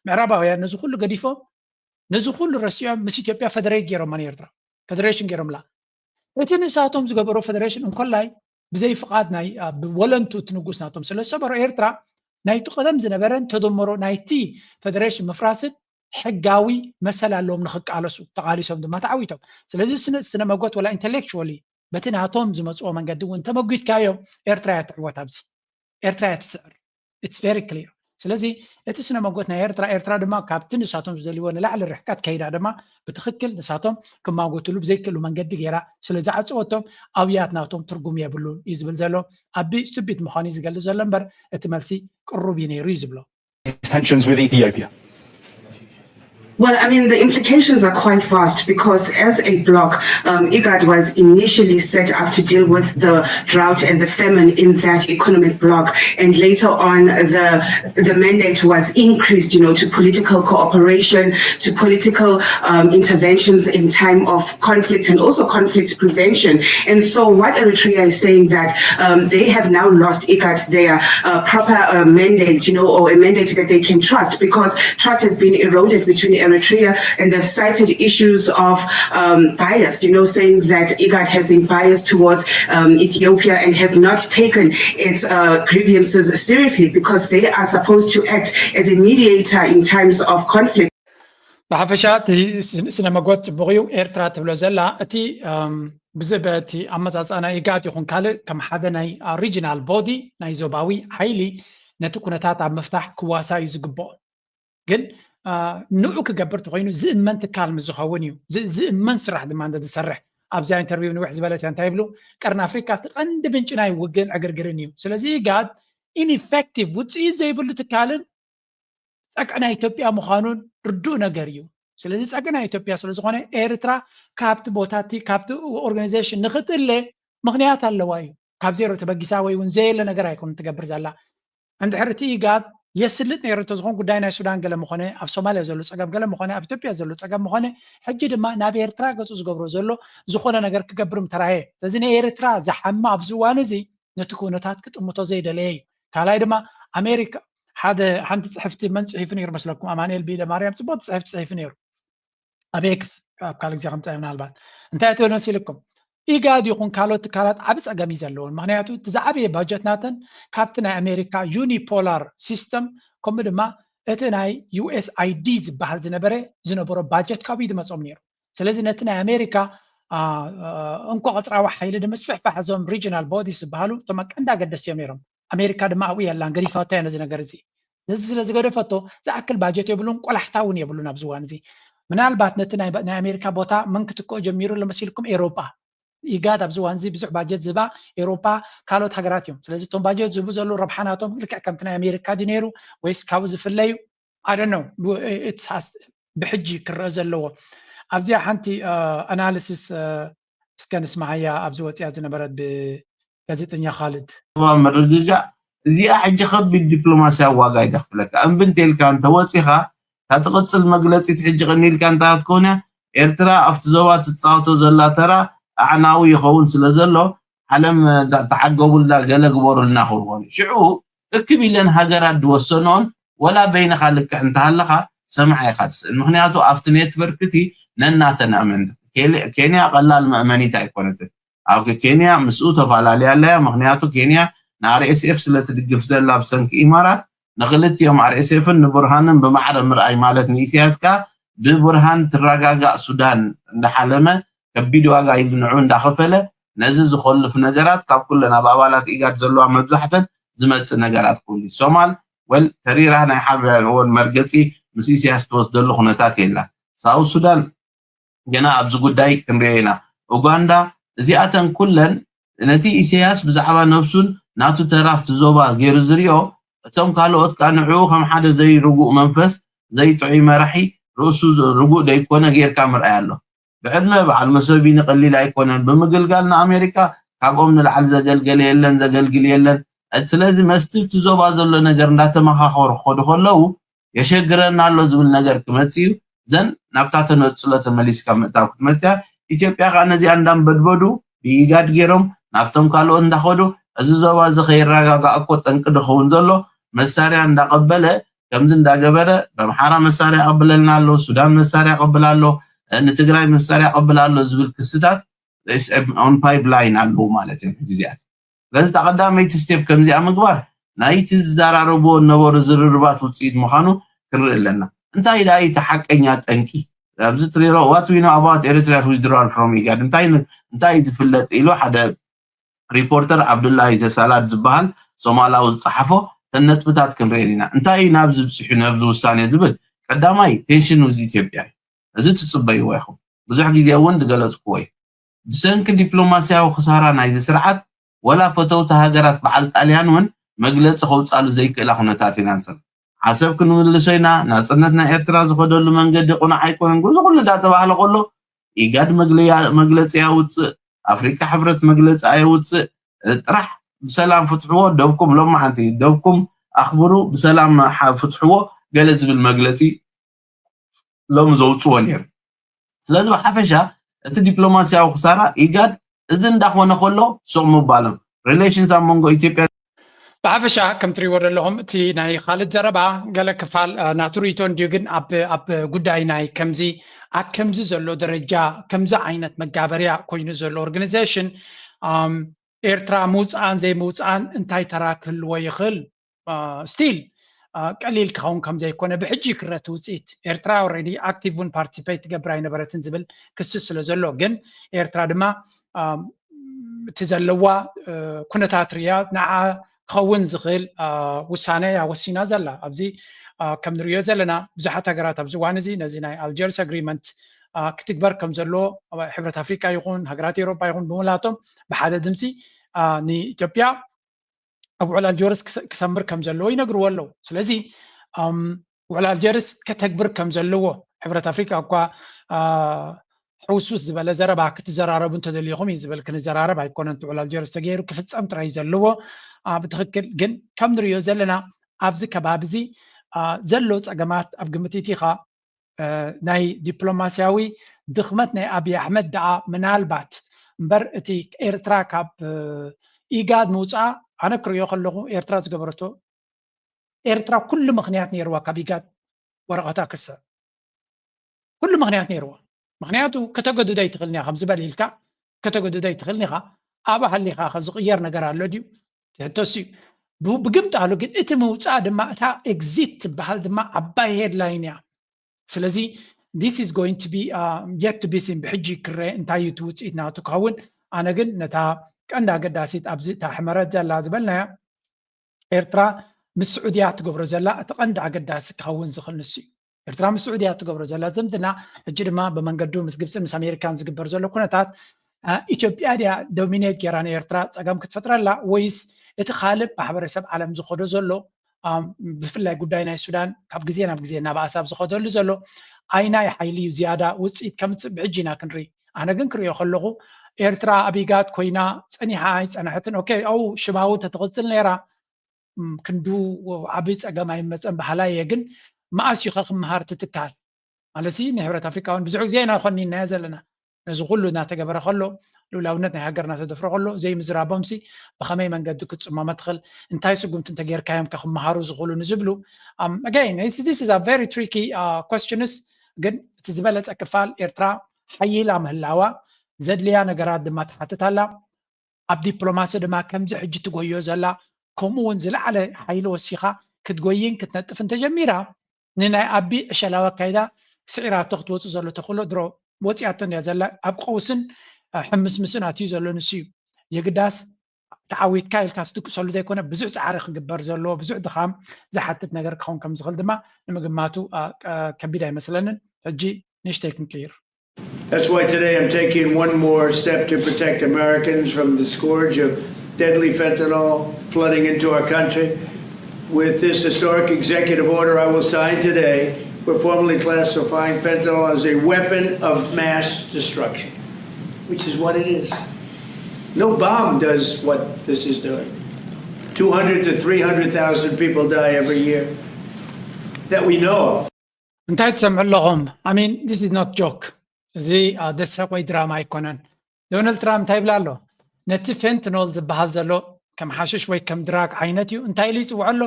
ምዕራባውያን ነዚ ኩሉ ገዲፎም ነዚ ኩሉ ረሲዖም ምስ ኢትዮጵያ ፈደሬት ገይሮማ ንኤርትራ ፈደሬሽን ገይሮምላ እቲ ንሳቶም ዝገበሮ ፈደሬሽን እንኮላይ ብዘይ ፍቓድ ናይ ብወለንቱ እቲ ንጉስ ናቶም ስለ ዝሰበሮ ኤርትራ ናይቲ ቀደም ዝነበረን ተደመሮ ናይቲ ፈደሬሽን ምፍራስን ሕጋዊ መሰል ኣለዎም ንክቃለሱ ተቃሊሶም ድማ ተዓዊቶም ስለዚ ስነ መጎት ወላ intellectually በቲ ናቶም ዝመፅዎ መንገዲ እውን ተመጒትካዮም ኤርትራ እያ ትዕወት ኣብዚ ኤርትራ እያ ትስዕር it's very clear ስለዚ እቲ ስነ መጎት ናይ ኤርትራ ኤርትራ ድማ ካብቲ ንሳቶም ዝደልይዎ ንላዕሊ ርሕቀት ከይዳ ድማ ብትክክል ንሳቶም ክማጎትሉ ብዘይክእሉ መንገዲ ገይራ ስለ ዝዓፀወቶም ኣብያት ናቶም ትርጉም የብሉን እዩ ዝብል ዘሎ ኣቢ ስቱቢት ምዃኑ እዩ ዝገልፅ ዘሎ እምበር እቲ መልሲ ቅሩብ እዩ ነይሩ እዩ ዝብሎ tensions with Ethiopia. Well, I mean, the implications are quite vast because as a bloc, um, IGAD was initially set up to deal with the drought and the famine in that economic bloc. And later on, the, the mandate was increased, you know, to political cooperation, to political um, interventions in time of conflict and also conflict prevention. And so what Eritrea is saying that um, they have now lost IGAD their uh, proper uh, mandate, you know, or a mandate that they can trust because trust has been eroded between Eritrea and they've cited issues of um, bias, you know, saying that IGAD has been biased towards um, Ethiopia and has not taken its uh, grievances seriously because they are supposed to act as a mediator in times of conflict. ብሓፈሻ እቲ ስነ መጎት ፅቡቕ እዩ። ኤርትራ ትብሎ ዘላ እቲ ብዚ በቲ ኣመፃፅኣ ናይ ኢጋድ ይኹን ካልእ ከም ሓደ ናይ ሪጂናል ቦዲ ናይ ዞባዊ ሓይሊ ነቲ ኩነታት ኣብ ምፍታሕ ክዋሳ እዩ ዝግብኦ። ግን ንዑ ክገብር ተኮይኑ ዝእመን ትካል ምስ ዝኸውን እዩ። ዝእመን ስራሕ ድማ እንተ ዝሰርሕ ኣብዚኣ ኢንተርቪው ንውሕ ዝበለት እያ። እንታይ ይብሉ? ቀርኒ ኣፍሪካ እቲ ቀንዲ ምንጪ ናይ ውግእን ዕግርግርን እዩ። ስለዚ ኢጋድ ኢንኢፌክቲቭ ውፅኢት ዘይብሉ ትካልን ፀግዒ ናይ ኢትዮጵያ ምዃኑን ርዱእ ነገር እዩ። ስለዚ ፀግዒ ናይ ኢትዮጵያ ስለዝኾነ ኤርትራ ካብቲ ቦታ እቲ ካብቲ ኦርጋናይዜሽን ንክትእለ ምኽንያት ኣለዋ እዩ። ካብ ዜሮ ተበጊሳ ወይ እውን ዘየለ ነገር ኣይኮነ ትገብር ዘላ። እንድሕር እቲ ኢጋድ የስልጥ ነይሩ እንተዝኾን ጉዳይ ናይ ሱዳን ገለ ምኾነ፣ ኣብ ሶማልያ ዘሎ ፀገም ገለ ምኾነ፣ ኣብ ኢትዮጵያ ዘሎ ፀገም ምኾነ፣ ሕጂ ድማ ናብ ኤርትራ ገፁ ዝገብሮ ዘሎ ዝኾነ ነገር ክገብር ምተራየ። ስለዚ ንኤርትራ ዝሓማ ኣብዚ እዋን እዚ ነቲ ኩነታት ክጥምቶ ዘይደለየ እዩ። ካልኣይ ድማ ኣሜሪካ ሓደ ሓንቲ ፅሕፍቲ መን ፅሒፉ ነይሩ መስለኩም? ኣማንኤል ቢደ ማርያም ፅቡቅ ፅሕፍቲ ፅሒፉ ነይሩ ኣብ ኤክስ፣ ኣብ ካልእ ግዜ ከምፃ ምናልባት እንታይ ትብል መሲልኩም? ኢጋድ ይኹን ካልኦት ትካላት ዓቢ ፀገም እዩ ዘለዎን። ምክንያቱ እቲ ዝዓበየ ባጀት ናተን ካብቲ ናይ ኣሜሪካ ዩኒፖላር ሲስተም ከምኡ ድማ እቲ ናይ ዩኤስኣይዲ ዝበሃል ዝነበረ ዝነበሮ ባጀት ካብኡ እዩ ዝመፆም ነይሩ። ስለዚ ነቲ ናይ ኣሜሪካ እንኮ ቅጥራዊ ሓይሊ ንምስፍሕፋሕ እዞም ሪጂናል ቦዲስ ዝበሃሉ እቶም ቀንዲ ኣገደስቲ እዮም ነይሮም። ኣሜሪካ ድማ ኣብኡ የላን፣ ገዲፋቶ እያ ነዚ ነገር እዚ። ነዚ ስለ ዝገደፈቶ ዝኣክል ባጀት የብሉን፣ ቆላሕታ እውን የብሉን ኣብዚ እዋን እዚ። ምናልባት ነቲ ናይ ኣሜሪካ ቦታ መን ክትክኦ ጀሚሩ ለመሲልኩም? ኤሮጳ። ኢጋድ ኣብዚ እዋን እዚ ብዙሕ ባጀት ዝህባ ኤሮጳ ካልኦት ሃገራት እዮም። ስለዚ እቶም ባጀት ዝህቡ ዘለዉ ረብሓ ናቶም ልክዕ ከምቲ ናይ ኣሜሪካ ድዩ ነይሩ ወይስ ካብኡ ዝፍለዩ? I don't know። ብሕጂ ክረአ ዘለዎ ኣብዚኣ ሓንቲ ኣናሊሲስ እስከ ንስማዓያ ኣብዚ ወፂኣ ዝነበረት ብጋዜጠኛ ካልድ። ምርግጋእ እዚኣ ሕጂ ከቢድ ዲፕሎማስያዊ ዋጋ ይደኽፍለካ። እምቢ እንተልካ እንተወፂኻ እታ ትቕፅል መግለፂት ሕጂ ቀኒልካ እንታይ ክትከውን እያ? ኤርትራ ኣብቲ ዞባ ትፃወቶ ዘላ ተራ ኣዕናዊ ይኸውን ስለ ዘሎ ዓለም ተዓገቡልና ገለ ግበሩልና ክብልኾን ሽዑ እክብ ኢለን ሃገራት ዝወሰንኦን ወላ በይንኻ ልክዕ እንተሃለኻ ሰምዓ ኢኻ ትስእን። ምክንያቱ ኣብቲ ኔትወርክ እቲ ነናተን ኣመንቲ ኬንያ ቀላል መእመኒት ኣይኮነትን። ኣብ ኬንያ ምስኡ ተፈላለያ ኣለያ። ምክንያቱ ኬንያ ንኣርኤስኤፍ ስለ ትድግፍ ዘላ ብሰንኪ ኢማራት ንክልቲኦም ኣርኤስኤፍን ንቡርሃንን ብማዕረ ምርኣይ ማለት ንኢሳያስ ከኣ ብቡርሃን ትረጋጋእ ሱዳን እንዳሓለመ ከቢድ ዋጋ ኢሉ ንዑ እንዳኸፈለ ነዚ ዝኮልፍ ነገራት ካብ ኩለን ኣብ ኣባላት ኢጋድ ዘለዋ መብዛሕተን ዝመፅእ ነገራት ኩሉ ሶማል ወል ተሪራ ናይ ሓበን መርገፂ ምስ ኢሳያስ ትወስደሉ ኩነታት የላ። ሳውት ሱዳን ገና ኣብዚ ጉዳይ ክንሪኦ ኢና። ኡጋንዳ እዚኣተን ኩለን ነቲ ኢሳያስ ብዛዕባ ነብሱን ናቱ ተራፍቲ ዞባ ገይሩ ዝሪኦ እቶም ካልኦት ከዓ ንዕኡ ከም ሓደ ዘይርጉእ መንፈስ ዘይጥዑይ መራሒ ርእሱ ርጉእ ደይኮነ ጌርካ ምርኣይ ኣሎ። ብዕድመ በዓል መሰቢኒ ቀሊል ኣይኮነን። ብምግልጋል ንኣሜሪካ ካብኦም ንላዕሊ ዘገልገለ የለን፣ ዘገልግል የለን። ስለዚ መስቲ እቲ ዞባ ዘሎ ነገር እንዳተመኻኸሩ ክኸዱ ከለዉ የሸግረና ኣሎ ዝብል ነገር ክመፅእ እዩ። ዘን ናብታ ተነፅሎ ተመሊስካ ምእታው ክትመፅያ ኢትዮጵያ ከዓ ነዚኣ እንዳንበድበዱ ብኢጋድ ገይሮም ናብቶም ካልኦት እንዳኸዱ እዚ ዞባ እዚ ከይረጋጋእ እኮ ጠንቂ ድኸውን ዘሎ መሳርያ እንዳቐበለ ከምዚ እንዳገበረ በምሓራ መሳርያ ቀብለልና ኣሎ፣ ሱዳን መሳርያ ቀብል ኣሎ፣ ንትግራይ መሳርያ ቀብል ኣሎ ዝብል ክስታት ኦን ፓይፕላይን ኣለዉ ማለት እዮም ሕጂ እዚኣት። ስለዚ እታ ቀዳመይቲ ስቴፕ ከምዚኣ ምግባር ናይቲ ዝዘራረብዎ ነበሩ ዝርርባት ውፅኢት ምዃኑ ክንርኢ ኣለና። እንታይ ደኣ እቲ ሓቀኛ ጠንቂ? ኣብዚ ትሪሮ what we know about Eritrea's withdrawal from ኢጋድ እንታይ እንታይ ዝፍለጥ ኢሉ ሓደ ሪፖርተር ዓብዱላሂ ተሳላድ ዝበሃል ሶማላዊ ዝፀሓፎ ተን ነጥብታት ክንርኢ ኢና። እንታይ እዩ ናብዚ ብፅሑ ነብዚ ውሳኔ ዝብል ቀዳማይ ቴንሽን ውዝ ኢትዮጵያ እዩ። እዚ ትፅበይዎ ኢኹም። ብዙሕ ግዜ እውን ዝገለፅኩዎ እዩ። ብሰንኪ ዲፕሎማስያዊ ክሳራ ናይዚ ስርዓት ወላ ፈተውቲ ሃገራት በዓል ጣልያን እውን መግለፂ ከውፃሉ ዘይክእላ ኩነታት ኢና ንሰምዕ። ዓሰብ ክንምልሶ ኢና፣ ናፅነት ናይ ኤርትራ ዝኸደሉ መንገዲ ቁኑዕ ኣይኮነን፣ እዚ ኩሉ እንዳተባህለ ከሎ ኢጋድ መግለያ-፣ መግለፂ ኣውፅእ፣ ኣፍሪቃ ሕብረት መግለፂ ኣየውፅእ፣ ጥራሕ ብሰላም ፍትሕዎ፣ ደብኩም ሎማዓንቲ ደብኩም ኣኽብሩ፣ ብሰላም ሓ-፣ ፍትሕዎ ገለ ዝብል መግለፂ ሎም ዘውፅዎ ነይሩ። ስለዚ ብሓፈሻ እቲ ዲፕሎማሲያዊ ክሳራ ኢጋድ እዚ እንዳኾነ ከሎ ሱቕ ምባሎም ሪሌሽንስ ኣብ መንጎ ኢትዮጵያ ብሓፈሻ ከም ትሪእዎ ዘለኹም እቲ ናይ ካልድ ዘረባ ገለ ክፋል ናቱ ርእይቶ እንድዩ፣ ግን ኣብ ኣብ ጉዳይ ናይ ከምዚ ኣብ ከምዚ ዘሎ ደረጃ ከምዚ ዓይነት መጋበርያ ኮይኑ ዘሎ ኦርጋናይዜሽን ኤርትራ ምውፅኣን ዘይምውፅኣን እንታይ ተራ ክህልዎ ይኽእል? ስቲል ቀሊል ክኸውን ከም ዘይኮነ ብሕጂ ክረቲ ውፅኢት ኤርትራ ኦልሬዲ ኣክቲቭ እውን ፓርቲሲፔት ትገብር ኣይነበረትን ዝብል ክሲ ስለ ዘሎ፣ ግን ኤርትራ ድማ እቲ ዘለዋ ኩነታት ርያ ንዓ ክኸውን ዝኽእል ውሳነ እያ ወሲና ዘላ። ኣብዚ ከም ንሪኦ ዘለና ብዙሓት ሃገራት ኣብዚ እዋን እዚ ነዚ ናይ ኣልጀርስ ኣግሪመንት ክትግበር ከም ዘለዎ ሕብረት ኣፍሪካ ይኹን ሃገራት ኤውሮጳ ይኹን ብምልኣቶም ብሓደ ድምፂ ንኢትዮጵያ ኣብ ውዕል ኣልጀርስ ክሰምር ከም ዘለዎ ይነግርዎ ኣለዉ። ስለዚ ውዕል ኣልጀርስ ከተግብር ከም ዘለዎ ሕብረት ኣፍሪካ እኳ ሕውስውስ ዝበለ ዘረባ ክትዘራረቡ እንተደሊኹም እዩ ዝብል። ክንዘራረብ ኣይኮነን እቲ ውዕል ኣልጀርስ ተገይሩ ክፍፀም ጥራይ ዘለዎ ብትኽክል። ግን ከም ንሪኦ ዘለና ኣብዚ ከባቢ እዚ ዘሎ ፀገማት ኣብ ግምት ኢቲኻ ናይ ዲፕሎማሲያዊ ድኽመት ናይ ኣብይ ኣሕመድ ደኣ ምናልባት እምበር እቲ ኤርትራ ካብ ኢጋድ ምውፃኣ ኣነ ክሪኦ ከለኹ ኤርትራ ዝገበረቶ ኤርትራ ኩሉ ምኽንያት ነይርዋ ካብ ኢጋድ ወረቐታ ክሰ ኩሉ ምኽንያት ነይርዋ። ምኽንያቱ ከተገድዶ ኣይትኽእልን ኢኻ ከምዚ በል ኢልካ ከተገድዶ ኣይትኽእልን ኢኻ። ኣብኣ ሃሊኻ ከ ዝቕየር ነገር ኣሎ ድዩ? ትሕተሱ እዩ። ብግምጣሉ ግን እቲ ምውፃእ ድማ እታ ኤግዚት ትበሃል ድማ ዓባይ ሄድላይን እያ። ስለዚ this is going to be yet to be seen ብሕጂ ክረአ እንታይ እዩ እቲ ውፅኢት ናቱ ክኸውን። ኣነ ግን ነታ ቀንዲ ኣገዳሲት ኣብዚ እታ ሕመረት ዘላ ዝበልናያ ኤርትራ ምስ ስዑድያ ትገብሮ ዘላ እቲ ቀንዲ ኣገዳሲ ክኸውን ዝኽእል ንሱ እዩ። ኤርትራ ምስ ስዑድያ ትገብሮ ዘላ ዝምድና ሕጂ ድማ ብመንገዱ ምስ ግብፅን ምስ ኣሜሪካን ዝግበር ዘሎ ኩነታት ኢትዮጵያ ድያ ዶሚኔት ገይራ ንኤርትራ ፀገም ክትፈጥረላ ወይስ እቲ ካልእ ማሕበረሰብ ዓለም ዝኸዶ ዘሎ ብፍላይ ጉዳይ ናይ ሱዳን ካብ ግዜ ናብ ግዜ እናበኣሰ ኣብ ዝኸደሉ ዘሎ ኣይናይ ሓይሊ እዩ ዝያዳ ውፅኢት ከምፅእ ብሕጂ ኢና ክንርኢ። ኣነ ግን ክሪኦ ከለኹ ኤርትራ ኣብ ኢጋድ ኮይና ፀኒሓ ኣይፀነሐትን። ኦኬ ኣው ሽማዊ ተትቕፅል ነይራ ክንዱ ዓብይ ፀገም ኣይመፀን በሃላይ እየ። ግን መኣስ እዩ ከ ክመሃር ትትካል ማለት ሲ ንሕብረት ኣፍሪካ እውን ብዙሕ ግዜ ኢና ኮኒናዮ ዘለና። ነዚ ኩሉ እናተገበረ ከሎ ልኡላውነት ናይ ሃገር እናተደፍረ ከሎ ዘይምዝራቦም ሲ ብኸመይ መንገዲ ክትፅመሞ ትኽእል እንታይ ስጉምቲ እንተጌርካዮም ከ ክመሃሩ ዝኽእሉ ንዝብሉ again this is a very tricky questions። ግን እቲ ዝበለፀ ክፋል ኤርትራ ሓይላ ምህላዋ ዘድልያ ነገራት ድማ ትሓትት ኣላ። ኣብ ዲፕሎማሲ ድማ ከምዚ ሕጂ ትጎዮ ዘላ ከምኡ እውን ዝለዓለ ሓይሊ ወሲኻ ክትጎይን ክትነጥፍን ተጀሚራ ንናይ ኣቢ ዕሸላዊ ኣካይዳ ስዒራቶ ክትወፁ ዘሎ ተኽእሎ ድሮ ወፂኣቶ እንድያ ዘላ። ኣብ ቀውስን ሕምስምስን ኣትዩ ዘሎ ንሱ እዩ። የግዳስ ተዓዊትካ ኢልካ ትድቅሰሉ ዘይኮነ ብዙሕ ፃዕሪ ክግበር ዘለዎ ብዙሕ ድኻም ዝሓትት ነገር ክኸውን ከም ዝኽእል ድማ ንምግማቱ ከቢድ ኣይመስለንን። ሕጂ ንእሽተይ ክንቅይር። That's why today I'm taking one more step to protect Americans from the scourge of deadly fentanyl flooding into our country. With this historic executive order I will sign today, we're formally classifying fentanyl as a weapon of mass destruction, which is what it is. No bomb does what this is doing. Two hundred to three hundred thousand people die every year that we know of. እንታይ ትሰምዑ ኣለኹም? I mean this is not joke። እዚ ደሰቕ ወይ ድራማ ኣይኮነን። ዶናልድ ትራምፕ እንታይ ይብል ኣሎ? ነቲ ፌንትኖል ዝበሃል ዘሎ ከም ሓሽሽ ወይ ከም ድራግ ዓይነት እዩ እንታይ ኢሉ ይፅውዖ ኣሎ?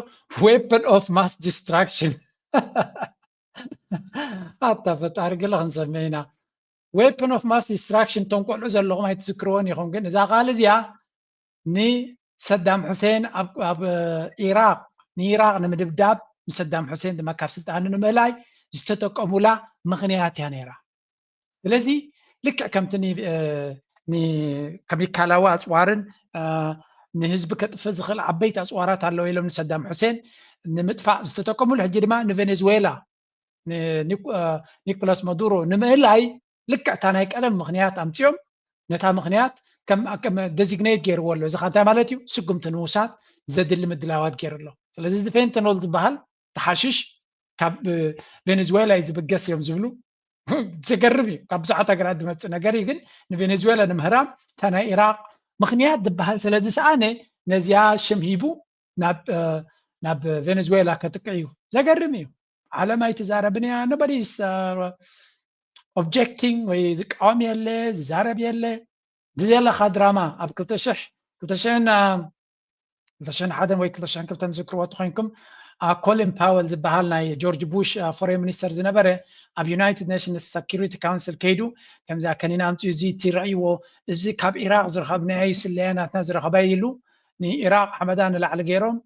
Weapon of mass destruction። ኣታ ፈጣሪ ገለ ክንሰምዕ ኢና። Weapon of mass destruction እቶም ቆልዑ ዘለኹም ኣይትዝክርዎን ኢኹም፣ ግን እዛ ቃል እዚኣ ንሰዳም ሑሴን ኣብ ኢራቅ ንኢራቅ ንምድብዳብ ንሰዳም ሑሴን ድማ ካብ ስልጣኑ ንምእላይ ዝተጠቀሙላ ምኽንያት እያ ነይራ። ስለዚ ልክዕ ከምቲ ከሚካላዊ ኣፅዋርን ንህዝቢ ከጥፍእ ዝኽእል ዓበይቲ ኣፅዋራት ኣለዎ ኢሎም ንሰዳም ሑሴን ንምጥፋእ ዝተጠቀሙሉ ሕጂ ድማ ንቬኔዝዌላ ኒኮላስ ማዱሮ ንምእላይ ልክዕ እታ ናይ ቀደም ምኽንያት ኣምፅኦም ነታ ምኽንያት ከም ደዚግኔት ገይርዎ ኣሎ። እዚ እንታይ ማለት እዩ? ስጉምቲ ንምውሳድ ዘድሊ ምድላዋት ገይሩ ኣሎ። ስለዚ እዚ ፌንተኖል ዝበሃል ተሓሽሽ ካብ ቬኔዙዌላ እዩ ዝብገስ እዮም ዝብሉ። ዘገርም እዩ። ካብ ብዙሓት ሃገራት ዝመፅእ ነገር እዩ። ግን ንቬኔዙዌላ ንምህራም እታ ናይ ኢራቅ ምክንያት ዝበሃል ስለ ዝሰኣነ ነዚኣ ሽም ሂቡ ናብ ናብ ቬኔዙዌላ ከጥቅዕ እዩ። ዘገርም እዩ። ዓለም ኣይትዛረብን እያ። Nobody's objecting ወይ ዝቃወም የለ፣ ዝዛረብ የለ። ዝዘለካ ድራማ ኣብ ክልተ ሽሕ ክልተ ሽሕን ክልተ ሽሕን ሓደን ወይ ክልተ ሽሕን ክልተን ዝክርዎ ተኮይንኩም ኮሊን ፓወል ዝበሃል ናይ ጆርጅ ቡሽ ፎሬን ሚኒስተር ዝነበረ ኣብ ዩናይትድ ኔሽንስ ሰኪሪቲ ካውንስል ከይዱ ከምዚኣ ከኒና ኣምፅኡ፣ እዚ እቲ ረእይዎ፣ እዚ ካብ ኢራቅ ዝረኸብናዮ ስለያ ናትና ዝረኸባይ ኢሉ ንኢራቅ ሓመዳ ንላዕሊ ገይሮም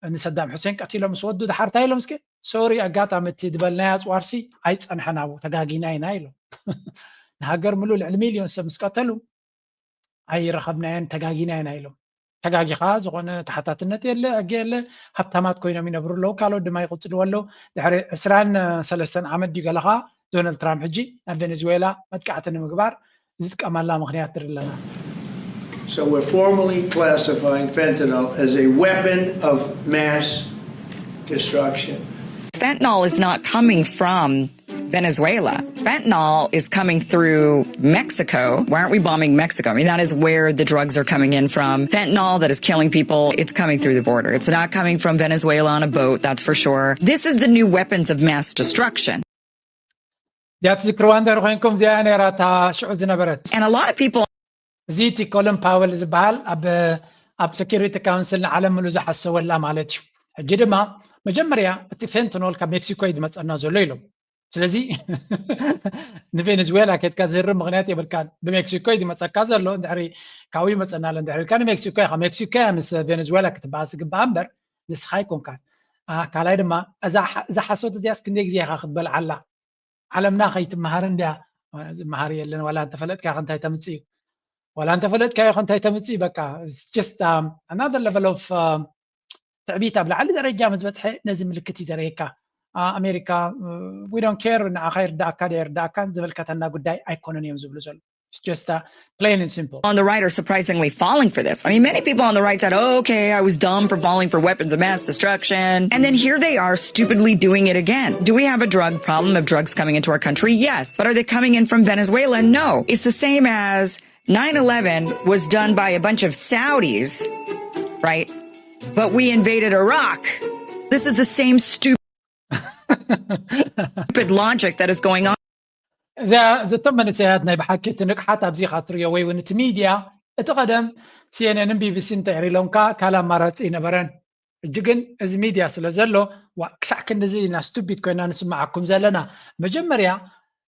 ንሰዳም ሑሴን ቀቲሎም ምስ ወዱ ድሓር እንታይ ኢሎም እስኪ ሶሪ ኣጋጣሚ እቲ ዝበልናዮ ኣፅዋርሲ ኣይፀንሐን ኣብኡ ተጋጊና ኢና ኢሎም። ንሃገር ምሉእ ልዕሊ ሚልዮን ሰብ ምስ ቀተሉ ኣይረኸብናዮን ተጋጊና ኢና ኢሎም። ተጋጊኻ ዝኾነ ተሓታትነት የለ፣ ሕጊ የለ። ሃብታማት ኮይኖም ይነብሩ ኣለዉ፣ ካልኦት ድማ ይቕፅልዎ ኣለዉ። ድሕሪ ዕስራን ሰለስተን ዓመት ድዩ ገለኻ ዶናልድ ትራምፕ ሕጂ ናብ ቬኔዙዌላ መጥቃዕቲ ንምግባር ዝጥቀመላ ምክንያት ንርኢ ኣለና። So we're formally classifying fentanyl as a weapon of mass destruction. Fentanyl is not coming from Venezuela. Fentanyl is coming through Mexico. Why aren't we bombing Mexico? I mean, that is where the drugs are coming in from. Fentanyl that is killing people, it's coming through the border. It's not coming from Venezuela on a boat, that's for sure. This is the new weapons of mass destruction. እዚኣ ትዝክርዋ እንድሕር ኮይንኩም እዚኣ እያ ነይራ እታ ሽዑ ዝነበረት። And a lot of people እዚ እቲ ኮለን ፓወል ዝበሃል ኣብ ኣብ ሴኪሪቲ ካውንስል ንዓለም ምሉ ዝሓሰወላ ማለት እዩ። ሕጂ ድማ መጀመርያ እቲ ፌንትኖል ካብ ሜክሲኮ እዩ ዝመፀና ዘሎ ኢሎም። ስለዚ ንቬኔዝዌላ ከድካ ዝህርም ምክንያት የብልካን። ብሜክሲኮ እዩ ዝመፀካ ዘሎ። እንድሕሪ ካብኡ ይመፀና ኣሎ እንድሕሪ ኢልካ ንሜክሲኮ ኢኻ። ሜክሲኮ እያ ምስ ቬኔዝዌላ ክትበኣስ ዝግባኣ እምበር ንስኻ ኣይኮንካን። ካልኣይ ድማ እዛ ሓሶት እዚኣስ ክንደይ ግዜ ኢኻ ክትበልዓላ? ዓለምና ከይትመሃር እንድያ ዝመሃር የለን። ዋላ እንተፈለጥካ እንታይ ተምፅእ እዩ? ዋላ እንተፈለጥካዮ እንታይ ተምፅእ እዩ? በቃ just another level of ትዕቢት ኣብ ላዕሊ ደረጃ ምስ በፅሐ ነዚ ምልክት እዩ ዘርእየካ። ኣሜሪካ we don't care ንዓኻ ይርዳእካ ዶ ኣይርዳእካን ዝምልከተና ጉዳይ ኣይኮነን እዮም ዝብሉ ዘሎ። It's just uh, plain and simple. On the right are surprisingly falling for this. I mean, many people on the right said, oh, okay, I was dumb for falling for weapons of mass destruction. And then here they are stupidly doing it again. Do we have a drug problem of drugs coming into our country? Yes. But are they coming in from Venezuela? No. It's the same as nine eleven was done by a bunch of Saudis, right? But we invaded Iraq. This is the same stupid logic that is going on. እዚኣ ዘቶም መንእሰያት ናይ ብሓቂ እቲ ንቕሓት ኣብዚ ኢኻ ትሪኦ ወይ እውን እቲ ሚድያ እቲ ቀደም ሲኤንኤንን ቢቢሲን እንተይር ኢሎምካ ካልእ ኣማራፂ ኣይነበረን። ሕጂ ግን እዚ ሚድያ ስለ ዘሎ ዋ ክሳዕ ክንድዚ ኢና ስቱፒድ ኮይና ንስምዓኩም ዘለና። መጀመርያ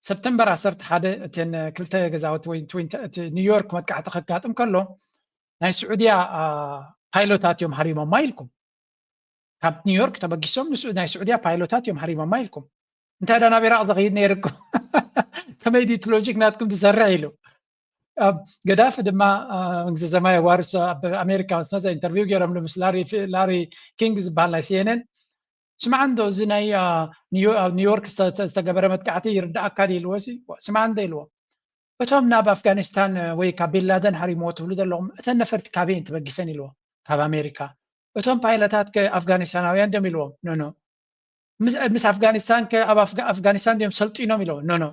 ሰፕተምበር ዓሰርተ ሓደ እተን ክልተ ገዛውቲ ወይ እቲ ኒውዮርክ መጥቃዕቲ ከጋጥም ከሎ ናይ ስዑድያ ፓይሎታት እዮም ሃሪሞማ ኢልኩም። ካብ ኒውዮርክ ተበጊሶም ናይ ስዑድያ ፓይሎታት እዮም ሃሪሞማ ኢልኩም። እንታይ ዳ ናብ ኢራቅ ዝኸይድ ነይርኩም? ከመይ ድዩ እቲ ሎጂክ ናትኩም ዝሰርሕ ኢሉ። ገዳፊ ድማ መንግስቲ ሰማይ ዋርሶ ኣብ ኣሜሪካ ምስ መፀ ኢንተርቪው ገይሮምሉ ምስ ላሪ ኪንግ ዝበሃል ናይ ሲኤንኤን። ስምዓ እንዶ እዚ ናይ ኣብ ኒውዮርክ ዝተገበረ መጥቃዕቲ ይርዳእካ ድዩ ኢልዎ ሲ ስምዓ እንዶ ኢልዎ። እቶም ናብ ኣፍጋኒስታን ወይ ካብ ቢንላደን ሃሪምዎ ትብሉ ዘለኹም እተን ነፈርቲ ካበይ እየን ተበጊሰን ኢልዎ። ካብ ኣሜሪካ። እቶም ፓይለታት ከ ኣፍጋኒስታናውያን ድዮም ኢልዎም። ኖኖ። ምስ ኣፍጋኒስታን ከ ኣብ ኣፍጋኒስታን ድዮም ሰልጢኖም ኢልዎም። ኖኖ።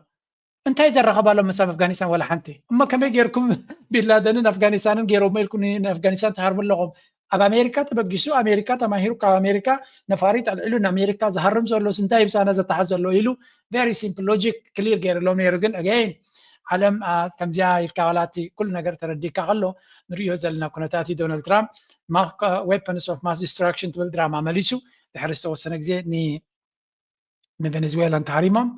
እንታይ ዘራኸባሎም ምስ ኣፍጋኒስታን ዋላ ሓንቲ? እሞ ከመይ ጌርኩም ቢንላደንን ኣፍጋኒስታንን ገይሮሞ ኢልኩም ንኣፍጋኒስታን ትሃርሙ ኣለኹም? ኣብ ኣሜሪካ ተበጊሱ ኣሜሪካ ተማሂሩ ካብ ኣሜሪካ ነፋሪት ኣልዒሉ ንኣሜሪካ ዝሃርም ዘሎስ እንታይ ምሳና ዘተሓዝ ዘሎ ኢሉ very simple logic clear ገይርሎም ነይሩ። ግን again ዓለም ከምዚኣ ኢልካ ዋላ እቲ ኩሉ ነገር ተረዲእካ ከሎ ንሪኦ ዘለና ኩነታት እዩ። ዶናልድ ትራምፕ weapons of mass destruction ትብል ድራማ መሊሱ ድሕሪ ዝተወሰነ ግዜ ንቬኔዝዌላ እንተሃሪሞም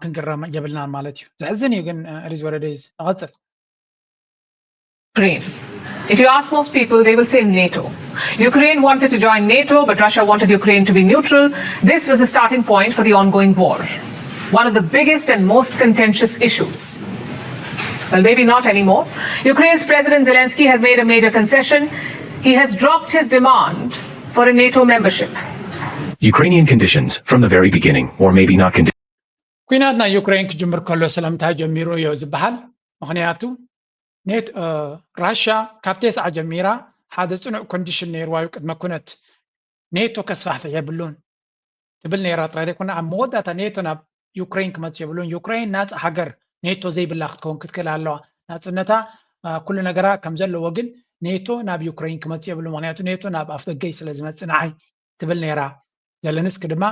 ክንግረም የብልናን ማለት እዩ። ዘሕዝን እዩ ግን it is what it is። ንቐፅል። Ukraine. If you ask most people, they will say NATO. Ukraine wanted to join NATO, but Russia wanted Ukraine to be neutral. This was the starting point for the ongoing war, one of the biggest and most contentious issues. Well, maybe not anymore. Ukraine's President Zelensky has made a major concession. He has dropped his demand for a NATO membership. Ukrainian conditions from the very beginning, or maybe not conditions. ኩናት ናይ ዩክሬን ክጅምር ከሎ ስለምንታይ ጀሚሩ እዩ ዝበሃል? ምክንያቱ ራሽያ ካብ ቴስዓ ጀሚራ ሓደ ፅኑዕ ኮንዲሽን ነይርዋ እዩ። ቅድመ ኩነት ኔቶ ከስፋሕፍሕ የብሉን። ትብል ነይራ ጥራይ ዘይኮነ ኣብ መወዳእታ ኔቶ ናብ ዩክሬን ክመጽእ የብሉን። ዩክሬን ናጻ ሃገር ኔቶ ዘይብላ ክትከውን ክትክእል ኣለዋ። ናጽነታ ኩሉ ነገራ ከም ዘለዎ ግን ኔቶ ናብ ዩክሬን ክመጽእ የብሉ። ምክንያቱ ኔቶ ናብ ኣፍ ደገይ ስለ ዝመጽእ ንዓይ ትብል ነይራ። ዘለንስኪ ድማ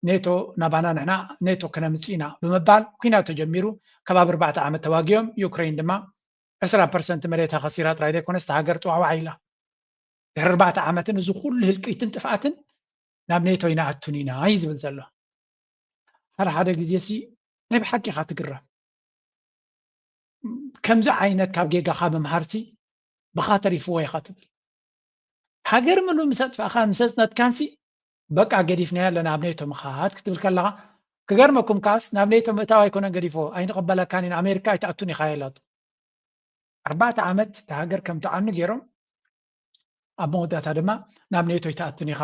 ኔቶ ናባና ንሕና ኔቶ ክነምጽእ ኢና ብምባል ኩናት ተጀሚሩ። ከባቢ ኣርባዕተ ዓመት ተዋጊኦም። ዩክሬን ድማ ዕስራ ፐርሰንት መሬታ ከሲራ ጥራይ ዘይኮነስ እታ ሃገር ጥዋዕዋዕ ኢላ። ድሕሪ ኣርባዕተ ዓመትን እዚ ኩሉ ህልቂትን ጥፍኣትን ናብ ኔቶ ይንኣቱን ኢና እዩ ዝብል ዘሎ። ሓደ ሓደ ግዜ ሲ ናይ ብሓቂ ኢኻ ትግረም። ከምዚ ዓይነት ካብ ጌጋኻ ምምሃርሲ ብኻ ተሪፍዎ ኢኻ ትብል። ሃገር ምሉ ምስ ኣጥፋእካ ምስ ኣጽነትካንሲ በቃ ገዲፍናዮ ኣለና ኣብ ኔቶ ምኻድ ክትብል ከለኻ ክገርመኩም ካስ ናብ ኔቶ ምእታው ኣይኮነን ገዲፎ ኣይንቕበለካን ኢና ኣሜሪካ ኣይትኣቱን ኢኻ ኢላቶ። ኣርባዕተ ዓመት እታ ሃገር ከም ትዓኑ ገይሮም ኣብ መወዳእታ ድማ ናብ ኔቶ ኣይትኣቱን ኢኻ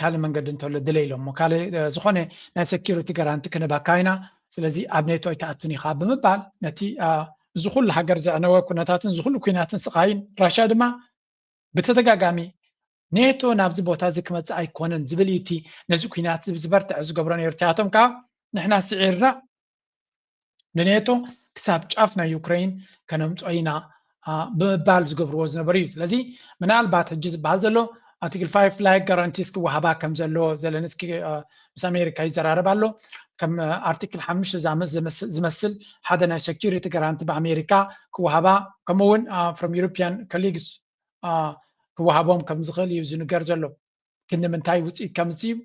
ካልእ መንገዲ እንተሎ ድለ ኢሎሞ ካልእ ዝኾነ ናይ ሰኪሪቲ ጋራንቲ ክንባካ ኢና ስለዚ ኣብ ኔቶ ኣይትኣቱን ኢኻ ብምባል ነቲ እዚ ኩሉ ሃገር ዘዕነወ ኩነታትን እዚ ኩሉ ኩናትን ስቓይን ራሻ ድማ ብተደጋጋሚ ኔቶ ናብዚ ቦታ እዚ ክመፅእ ኣይኮነን ዝብል እዩ እቲ ነዚ ኩናት ዝበርትዐ ዝገብሮ ነይሩ እቲኣቶም ከዓ ንሕና ስዒርና ንኔቶ ክሳብ ጫፍ ናይ ዩክሬን ከነምፅኦ ኢና ብምባል ዝገብርዎ ዝነበሩ እዩ ስለዚ ምናልባት ሕጂ ዝበሃል ዘሎ ኣርቲክል ፋይቭ ላይክ ጋራንቲስ ክወሃባ ከም ዘለዎ ዘለንስኪ ምስ ኣሜሪካ ይዘራረብ ኣሎ ከም ኣርቲክል ሓሙሽተ ዝመስል ሓደ ናይ ሰኪሪቲ ጋራንቲ ብኣሜሪካ ክወሃባ ከምኡ እውን from European colleagues ክወሃቦም ከም ዝኽእል እዩ ዝንገር ዘሎ። ክንዲ ምንታይ ውፅኢት ከምፅእ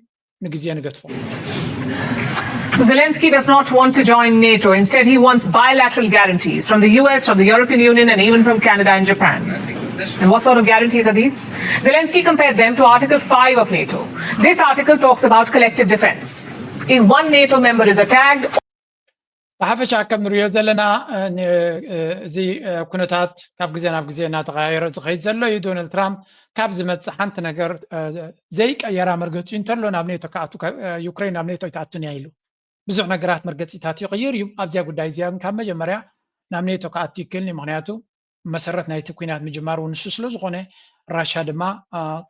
ንግዜ ንገድፎ። So Zelensky does not want to join NATO. Instead, he wants bilateral guarantees from the U S, from the European Union, and even from Canada and Japan. And what sort of guarantees are these? Zelensky compared them to Article five of NATO. This article talks about collective defense. If one NATO member is attacked, ብሓፈሻ ከም ንሪኦ ዘለና እዚ ኩነታት ካብ ግዜ ናብ ግዜ እናተቐያየረ ዝኸይድ ዘሎ እዩ። ዶናልድ ትራምፕ ካብ ዝመፅእ ሓንቲ ነገር ዘይቀየራ መርገፂ እንተሎ ናብ ኔቶ ክኣቱ ዩክሬን ናብ ኔቶ ኣይትኣቱን እያ ኢሉ ብዙሕ ነገራት መርገፂታት ይቕይር እዩ። ኣብዚኣ ጉዳይ እዚኣ ግን ካብ መጀመርያ ናብ ኔቶ ክኣቱ ይክእልኒ ምክንያቱ መሰረት ናይቲ ኩናት ምጅማር እውን ንሱ ስለዝኾነ ራሻ ድማ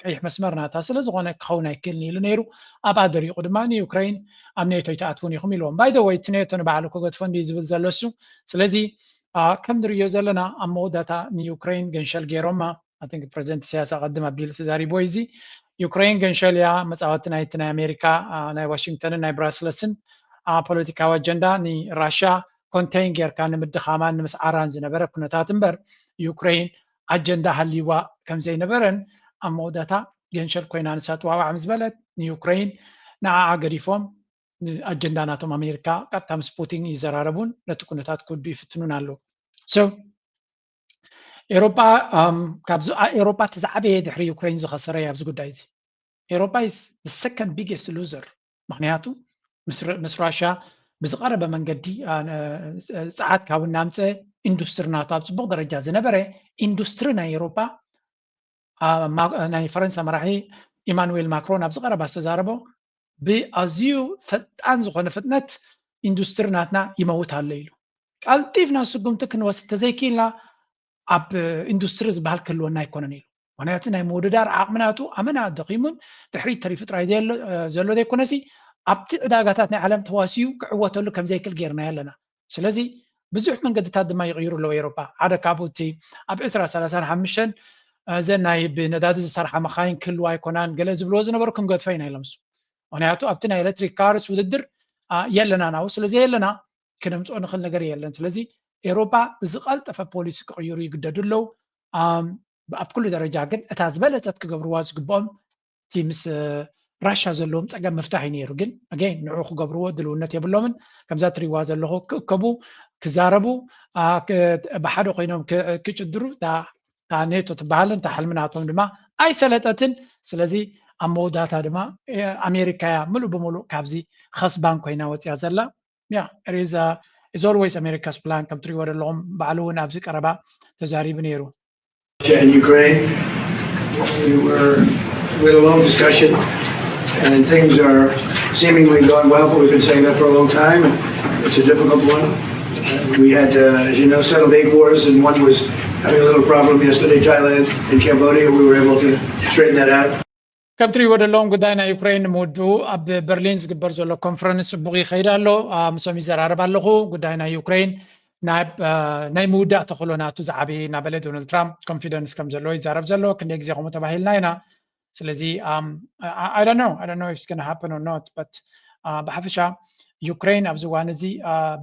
ቀይሕ መስመር ናታ ስለዝኾነ ክኸውን ኣይክእልን ኢሉ ነይሩ። ኣብኣ ደሪቑ ድማ ንዩክሬን ኣብ ኔቶ ኣይትኣትውን ኢኹም ኢልዎም። ባይ ዘ ወይ እቲ ኔቶ ንባዕሉ ክገድፎ እንዲ ዝብል ዘሎ እሱ። ስለዚ ከም ንርእዮ ዘለና ኣብ መወዳእታ ንዩክሬን ገንሸል ገይሮማ። ፕሬዚደንት ኢሳያስ ኣቐድም ኣቢሉ ተዛሪብዎ እዚ ዩክሬን ገንሸል እያ መፃወቲ ናይቲ ናይ ኣሜሪካ ናይ ዋሽንግተንን ናይ ብራስለስን ፖለቲካዊ ኣጀንዳ ንራሻ ኮንቴይን ጌርካ ንምድኻማን ንምስዓራን ዝነበረ ኩነታት እምበር ዩክሬን ኣጀንዳ ሃልይዋ ከም ዘይነበረን ኣብ መወዳእታ ገንሸል ኮይና ንሳ ጥዋዋዕ ምስ በለት ንዩክሬን ንዓዓ ገዲፎም ኣጀንዳ ናቶም ኣሜሪካ ቀጥታ ምስ ፑቲን ይዘራረቡን ነቲ ኩነታት ክውዱ ይፍትኑን ኣለዉ። ኤሮጳ ካብዚ ኤሮጳ እቲ ዝዓበየ ድሕሪ ዩክሬን ዝኸሰረ ኣብዚ ጉዳይ እዚ ኤሮጳ is the second biggest loser ምክንያቱ ምስ ራሽያ ብዝቐረበ መንገዲ ፀዓት ካብ እናምፀ ኢንዱስትሪ ናቱ ኣብ ፅቡቕ ደረጃ ዝነበረ ኢንዱስትሪ ናይ ኤሮጳ ናይ ፈረንሳ መራሒ ኢማኑዌል ማክሮን ኣብ ዝቐረባ ዝተዛረቦ ብኣዝዩ ፈጣን ዝኾነ ፍጥነት ኢንዱስትሪ ናትና ይመውት ኣሎ ኢሉ ቀልጢፍና ስጉምቲ ክንወስድ ተዘይክኢልና ኣብ ኢንዱስትሪ ዝበሃል ክህልወና ኣይኮነን ኢሉ። ምክንያቱ ናይ ምውድዳር ዓቕሚ ናቱ ኣመና ደኺሙን ድሕሪት ተሪፉ ጥራይ ዘሎ ዘይኮነሲ ኣብቲ ዕዳጋታት ናይ ዓለም ተዋሲኡ ክዕወተሉ ከም ዘይክእል ገይርናዮ ኣለና። ስለዚ ብዙሕ መንገድታት ድማ ይቕይሩ ኣለዉ ኤሮፓ። ሓደ ካብኡ እቲ ኣብ ዕስራ ሰላሳን ሓሙሽተን እዘን ናይ ብነዳዲ ዝሰርሓ መኻይን ክህልዋ ኣይኮናን ገለ ዝብልዎ ዝነበሩ ክንገድፎ ኢና ኢሎም። ምክንያቱ ኣብቲ ናይ ኤሌክትሪክ ካርስ ውድድር የለናን ኣብኡ ስለዘየለና ክነምፅኦ ንኽእል ነገር የለን። ስለዚ ኤሮፓ ብዝቐልጠፈ ፖሊሲ ክቕይሩ ይግደዱ ኣለዉ። ኣብ ኩሉ ደረጃ ግን እታ ዝበለፀት ክገብርዋ ዝግብኦም እቲ ምስ ራሻ ዘለዎም ፀገም ምፍታሕ እዩ ነይሩ። ግን ኣገይን ንዑ ክገብርዎ ድልውነት የብሎምን። ከምዛ ትሪዋ ዘለኹ ክእከቡ ክዛረቡ ብሓደ ኮይኖም ክጭድሩ እታ ኔቶ ትበሃልን እታ ሕልሚ ናቶም ድማ ኣይሰለጠትን። ስለዚ ኣብ መወዳእታ ድማ ኣሜሪካ እያ ምሉእ ብምሉእ ካብዚ ኸስባን ኮይና ወፅያ ዘላ። Yeah, it is, uh, it's always America's plan ከም ትሪእዎ ዘለኹም ባዕሉ እውን ኣብዚ ቀረባ ተዛሪቡ ነይሩ። Russia and Ukraine. We were we had a long discussion, and things are seemingly going well. But we've been saying that for a long time. And it's a difficult one. We had, uh, as you know, settled eight wars, and one was having a little problem yesterday. Thailand and Cambodia. We were able to straighten that out. ከም ትሪእዎ ዘለኹም ጉዳይ ናይ ዩክሬን ንምውድኡ ኣብ በርሊን ዝግበር ዘሎ ኮንፈረንስ ጽቡቕ ይኸይድ ኣሎ። ምስኦም ይዘራረብ ኣለኹ። ጉዳይ ናይ ዩክሬን ናይ ምውዳእ ተኽእሎ ናቱ ዝዓበየ እናበለ ዶናልድ ትራምፕ ኮንፊደንስ ከም ዘለዎ ይዛረብ ዘሎ። ክንደይ ግዜ ከምኡ ተባሂልና ኢና። ስለዚ I don't know I don't know if it's gonna happen or not, but ብሓፈሻ ዩክሬን ኣብዚ እዋን እዚ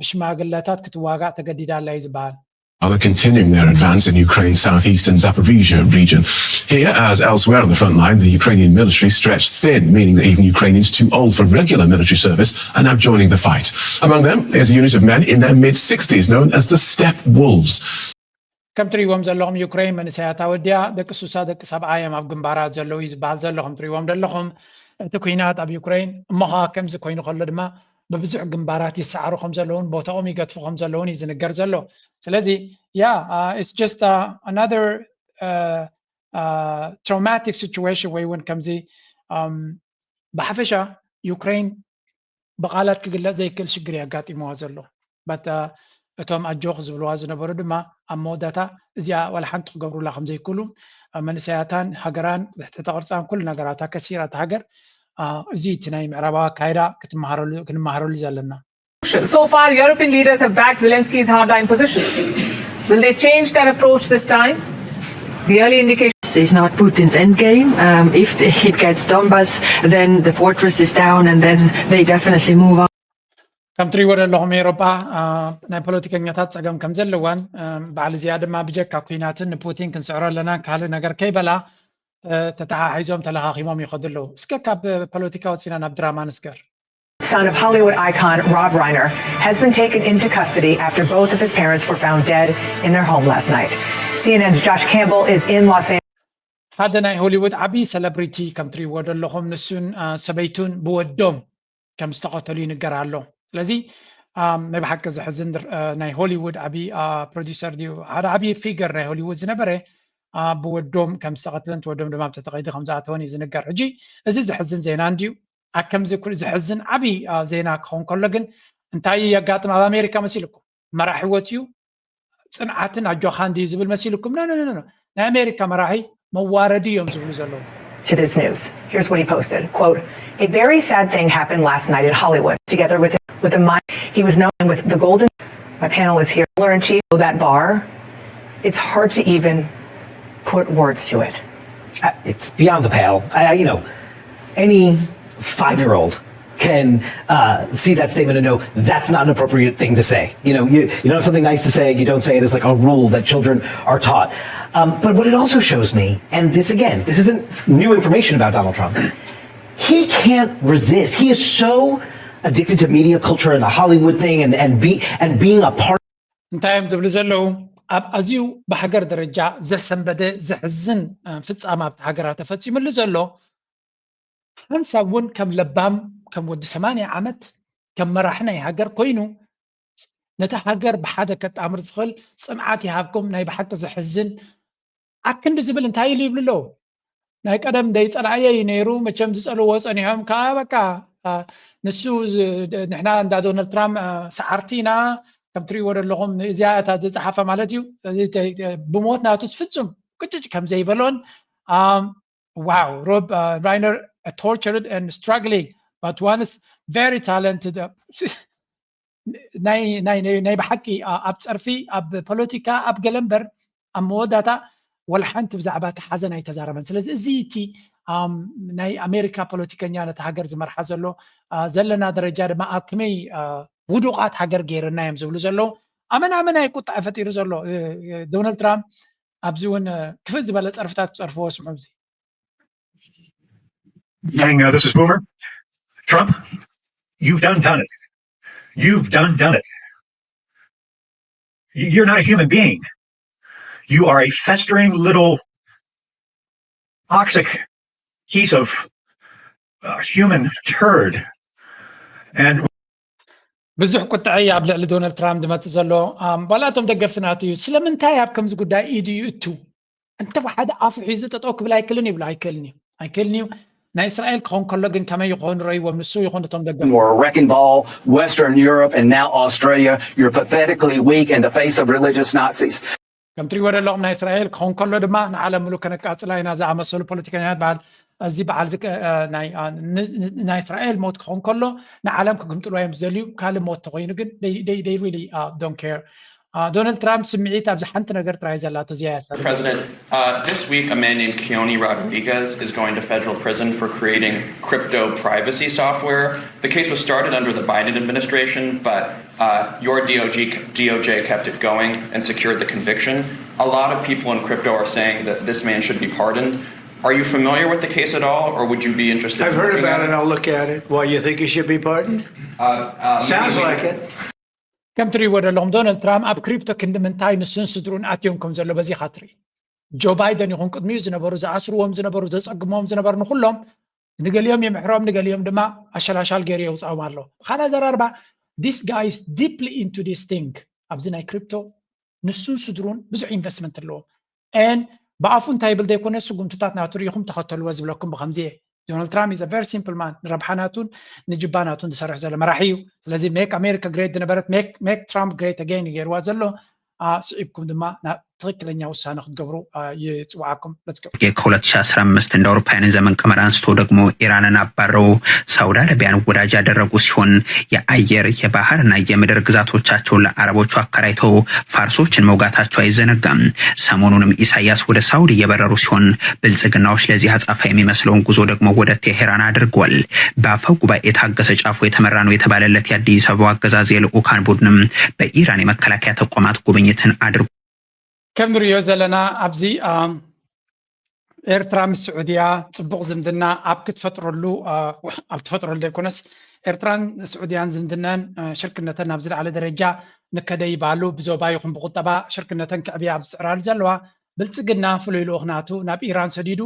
ብሽማግለታት ክትዋጋእ ተገዲዳ ኣላ እዩ ዝበሃል። are continuing their advance in Ukraine's southeastern Zaporizhia region. Here, as elsewhere on the front line, the Ukrainian military stretched thin, meaning that even Ukrainians too old for regular military service are now joining the fight. Among them is a unit of men in their mid sixties known as the Steppe Wolves. ከም ትሪእዎም ዘለኹም ዩክሬን መንእሰያት ኣወዲኣ ደቂ ሱሳ ደቂ ሰብዓ እዮም ኣብ ግንባራት ዘለዉ እዩ ዝበሃል ዘሎ። ከም ትሪእዎም ዘለኹም እቲ ኩናት ኣብ ዩክሬን እሞ ኸዓ ከምዚ ኮይኑ ከሎ ድማ ብብዙሕ ግንባራት ይሰዓሩ ከም ዘለውን ቦታኦም ይገትፉ ከም ዘለውን እዩ ዝንገር ዘሎ። ስለዚ yeah it's just another traumatic situation ወይ እውን ከምዚ ብሓፈሻ ዩክሬን ብቓላት ክግለጽ ዘይክእል ሽግር የጋጢምዋ ዘሎ። በት እቶም ኣጆኽ ዝብልዋ ዝነበሩ ድማ ኣብ መወዳእታ እዚኣ ዋላ ሓንቲ ክገብሩላ ከም ዘይክእሉ መንእሰያታን ሃገራን ትሕተ ቅርጻን ኩሉ ነገራታ ከሲራ እታ ሃገር። እዚ እቲ ናይ ምዕራባዊ ኣካይዳ ክንመሃረሉ ዘለና። So far, European leaders have backed Zelensky's hardline positions. Will they change their approach this time? The early indications. It's not Putin's endgame. Um, if it gets Donbass, then the fortress is down, and then they definitely move on. ከም ትሪእዎ ዘለኹም ኤውሮጳ ናይ ፖለቲከኛታት ጸገም ከም ዘለዋን በዓል እዚኣ ድማ ብጀካ ኩናትን ንፑቲን ክንስዕሮ ኣለና ካልእ ነገር ከይበላ ተተሓሒዞም ተለኻኺሞም ይኸዱ ኣለዉ። እስከ ካብ ፖለቲካ ወፂና ናብ ድራማ ንስገር። Son of Hollywood icon Rob Reiner has been taken into custody after both of his parents were found dead in their home last night. C N N's Josh Campbell is in Los Angeles. ሓደ ናይ ሆሊውድ ዓብዪ ሰለብሪቲ ከም ትሪእዎ ዘለኹም ንሱን ሰበይቱን ብወዶም ከም ዝተቐተሉ ይንገር ኣሎ። ስለዚ ናይ ብሓቂ ዘሕዝን ናይ ሆሊውድ ዓብዪ ፕሮዲሰር ድዩ ሓደ ዓብዪ ፊገር ናይ ሆሊውድ ዝነበረ ብወዶም ከም ዝተቐትለን ወዶም ድማ ብተተቐይዲ ከም ዝኣተወን እዩ ዝንገር። ሕጂ እዚ ዘሕዝን ዜና እንድዩ። ኣብ ከምዚ ኩሉ ዘሕዝን ዓብዪ ዜና ክኸውን ከሎ ግን እንታይ የጋጥም ኣብ ኣሜሪካ መሲልኩም? መራሒ ወፅዩ ፅንዓትን ኣጆኻን ድዩ ዝብል መሲልኩም? ኖ ኖ ኖ። ናይ ኣሜሪካ መራሒ መዋረዲ እዮም ዝብሉ ዘለዉ። To this news. Here's what he posted. Quote, a very sad thing happened last night in Hollywood. Together with with a mind, he was known with the golden. My panel is here. Learn chief that bar. It's hard to even put words to it. Uh, it's beyond the pale. I, you know, any five-year-old can uh, see that statement and know that's not an appropriate thing to say. You know, you, you don't have something nice to say, you don't say it as like a rule that children are taught. Um, but what it also shows me, and this again, this isn't new information about Donald Trump. He can't resist. He is so addicted to media culture and the Hollywood thing and, and, be, and being a part እንታይ እዮም ዝብሉ ዘለዉ? ኣብ ኣዝዩ ብሃገር ደረጃ ዘሰንበደ ዘሕዝን ፍጻመ ኣብቲ ሃገራ ተፈጺሙሉ ዘሎ ሓንሳብ እውን ከም ለባም ከም ወዲ ሰማንያ ዓመት ከም መራሒ ናይ ሃገር ኮይኑ ነቲ ሃገር ብሓደ ከጣምር ዝኽእል ጽንዓት ይሃብኩም። ናይ ብሓቂ ዘሕዝን ኣክንዲ ዝብል እንታይ ኢሉ ይብሉ ኣለዉ? ናይ ቀደም ደይ ጸላእየ እዩ ነይሩ። መቸም ዝጸልዎ ጸኒሖም ከዓ በቃ ንሱ ንሕና እንዳ ዶናልድ ትራምፕ ሰዓርቲ ኢና ከም ትሪእዎ ዘለኹም እዚኣ እታ ዝጸሓፈ ማለት እዩ። ብሞት ናቱስ ፍጹም ቅጭጭ ከም ዘይበሎን wow Rob Reiner tortured and struggling but once very talented ናይ ብሓቂ ኣብ ፀርፊ ኣብ ፖለቲካ ኣብ ገለ እምበር ኣብ መወዳእታ ወላ ሓንቲ ብዛዕባ እቲ ሓዘን ኣይተዛረበን። ስለዚ እዚ እቲ ናይ ኣሜሪካ ፖለቲከኛ ነቲ ሃገር ዝመርሓ ዘሎ ዘለና ደረጃ ድማ ኣብ ከመይ ውዱቓት ሃገር ገይርና እዮም ዝብሉ ዘለዉ ኣመን ኣመን ኣይ ቁጣዐ ፈጢሩ ዘሎ ዶናልድ ትራምፕ ኣብዚ እውን ክፍእ ዝበለ ፀርፍታት ክፀርፍዎ ስምዑ እዚ Hang uh, this is Boomer. Trump, you've done done it. You've done done it. You're not a human being. You are a festering little toxic piece of uh, human turd. And ብዙሕ ቁጥዐ እዩ ኣብ ልዕሊ ዶናልድ ትራምፕ ዝመፅእ ዘሎ። ባላቶም ደገፍቲ ናቱ እዩ። ስለምንታይ ኣብ ከምዚ ጉዳይ ኢዱ ይእቱ? እንተ ሓደ ኣፉ ሒዙ ጠጠው ክብል ኣይክልን ይብሉ ኣይክልን እዩ ኣይክልን እዩ። ናይ እስራኤል ክኾን ከሎ ግን ከመይ ይኾን ረይዎም ንሱ ይኹን እቶም ደገፍቲ Or a wrecking ball, Western Europe, and now Australia. You're pathetically weak in the face of religious Nazis. ከም ትሪእዎ ዘለኹም ናይ እስራኤል ክኾን ከሎ ድማ ንዓለም ሙሉ ከነቃፅላ ኢና ዝኣመሰሉ ፖለቲከኛታት በሃል እዚ በዓል ናይ እስራኤል ሞት ክኾን ከሎ ንዓለም ክግምጥልዋ እዮም ዝደልዩ። ካልእ ሞት ተኮይኑ ግን they really don't care። ዶናልድ ትራምፕ ስምዒት ኣብዚ ሓንቲ ነገር ጥራይ ዘላቶ እዚኣ እያ። President, uh, this week a man named Keone Rodriguez is going to federal prison for creating crypto privacy software. The case was started under the Biden administration, but uh, your D O J, D O J kept it going and secured the conviction. A lot of people in crypto are saying that this man should be pardoned. Are you familiar with the case at all, or would you be interested? I've heard about it. I'll look at it. Well, you think he should be pardoned? Uh, uh, Sounds like it. ከም ትሪእዎ ዘለኹም ዶናልድ ትራምፕ ኣብ ክሪፕቶ ክንዲ ምንታይ ንሱን ስድሩን ኣትዮም ከም ዘሎ በዚኻ ትርኢ። ጆ ባይደን ይኹን ቅድሚኡ ዝነበሩ ዝኣስርዎም ዝነበሩ ዘፀግምዎም ዝነበሩ ንኩሎም ንገሊኦም የምሕሮም ንገሊኦም ድማ ኣሸላሻል ገይሩ የውፃኦም ኣሎ። ብካልእ ኣዘራርባ this guy is deeply into this thing። ኣብዚ ናይ ክሪፕቶ ንሱን ስድሩን ብዙሕ ኢንቨስትመንት ኣለዎም። ን ብኣፉ እንታይ ይብል ዘይኮነ ስጉምትታት ናቱ ርኢኹም ተኸተልዎ ዝብለኩም ብከምዚ እየ። ዶናልድ ትራምፕ is a very simple man። ንረብሓ ናቱን ንጅባ ናቱን ዝሰርሕ ዘሎ መራሒ እዩ። ስለዚ make America great ዝነበረት make Trump great again ገይርዋ ዘሎ። ስዒብኩም ድማ ትክክለኛ ውሳነ ክትገብሩ ይፅውዓኩም። ከ ሁለት ሺ አስራ አምስት እንደ አውሮፓውያን ዘመን ቀመር አንስቶ ደግሞ ኢራንን አባረው ሳውዲ አረቢያን ወዳጅ ያደረጉ ሲሆን የአየር የባህርና የምድር ግዛቶቻቸውን ለአረቦቹ አከራይተው ፋርሶችን መውጋታቸው አይዘነጋም። ሰሞኑንም ኢሳያስ ወደ ሳውዲ እየበረሩ ሲሆን ብልጽግናዎች ለዚህ አጻፋ የሚመስለውን ጉዞ ደግሞ ወደ ቴሄራን አድርጓል። በአፈ ጉባኤ ታገሰ ጫፎ የተመራ ነው የተባለለት የአዲስ አበባ አገዛዝ የልዑካን ቡድንም በኢራን የመከላከያ ተቋማት ጉብኝትን አድርጓል። ከም ንሪኦ ዘለና ኣብዚ ኤርትራ ምስ ስዑድያ ፅቡቕ ዝምድና ኣብ ክትፈጥረሉ ኣብ ትፈጥረሉ ዘይኮነስ ኤርትራን ስዑድያን ዝምድናን ሽርክነተን ናብ ዝለዓለ ደረጃ ንከደ ይባሉ ብዞባ ይኹን ብቁጠባ ሽርክነተን ክዕብያ ኣብ ዝፅዕራሉ ዘለዋ ብልፅግና ፍሉይ ልኡኽ ናቱ ናብ ኢራን ሰዲዱ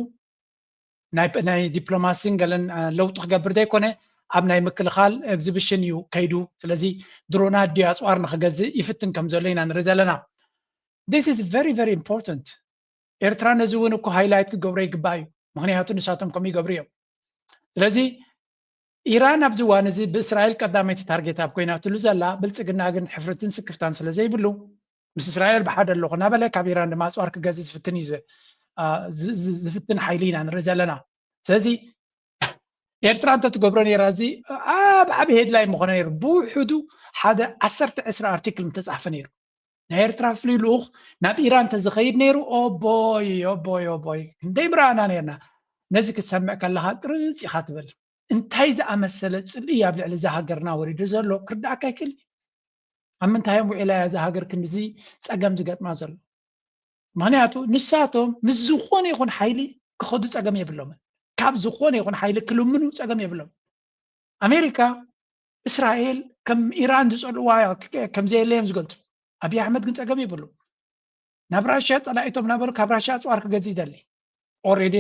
ናይ ዲፕሎማሲን ገለን ለውጢ ክገብር ዘይኮነ ኣብ ናይ ምክልኻል ኤግዚቢሽን እዩ ከይዱ። ስለዚ ድሮናት ድዩ ኣፅዋር ንክገዝእ ይፍትን ከም ዘሎ ኢና ንርኢ ዘለና። This is very very important። ኤርትራ ነዚ እውን እኮ ሃይላይት ክገብሮ ይግባእ እዩ። ምክንያቱ ንሳቶም ከምኡ ይገብሩ እዮም። ስለዚ ኢራን ኣብዚ እዋን እዚ ብእስራኤል ቀዳመይቲ ታርጌት ኣብ ኮይናትሉ ዘላ ብልፅግና ግን ሕፍርትን ስክፍታን ስለ ዘይብሉ ምስ እስራኤል ብሓደ ኣለኹ እናበለ ካብ ኢራን ድማ ኣፅዋር ክገዝእ ዝፍትን እዩ ዝፍትን ሓይሊ ኢና ንርኢ ዘለና። ስለዚ ኤርትራ እንተትገብሮ ነይራ እዚ ኣብ ዓብ ሄድላይ ምኾነ ነይሩ። ብውሕዱ ሓደ ዓሰርተ ዕስራ ኣርቲክል ምተፃሕፈ ነይሩ። ናይ ኤርትራ ፍሉይ ልኡኽ ናብ ኢራን እንተዝኸይድ ነይሩ ኦቦይ ኦቦይ ኦቦይ ክንደይ ምረኣና ነርና። ነዚ ክትሰምዕ ከለኻ ቅርፅ ኢኻ ትብል። እንታይ ዝኣመሰለ ፅልኢ ኣብ ልዕሊ እዛ ሃገርና ወሪዱ ዘሎ ክርዳእካ ኣይክእል። ኣብ ምንታይ እዮም ውዒላ እያ እዛ ሃገር ክንድዚ ፀገም ዝገጥማ ዘሎ? ምክንያቱ ንሳቶም ምስ ዝኾነ ይኹን ሓይሊ ክኸዱ ፀገም የብሎምን። ካብ ዝኾነ ይኹን ሓይሊ ክልምኑ ፀገም የብሎም። ኣሜሪካ እስራኤል ከም ኢራን ዝፀልዋ ከም ዘየለ እዮም ዝገልፁ። ኣብይ ኣሕመድ ግን ፀገም የብሉ። ናብ ራሽያ ፀላኢቶም ናበሉ ካብ ራሽያ ኣፅዋር ክገዝእ ይደሊ። ኦሬዲ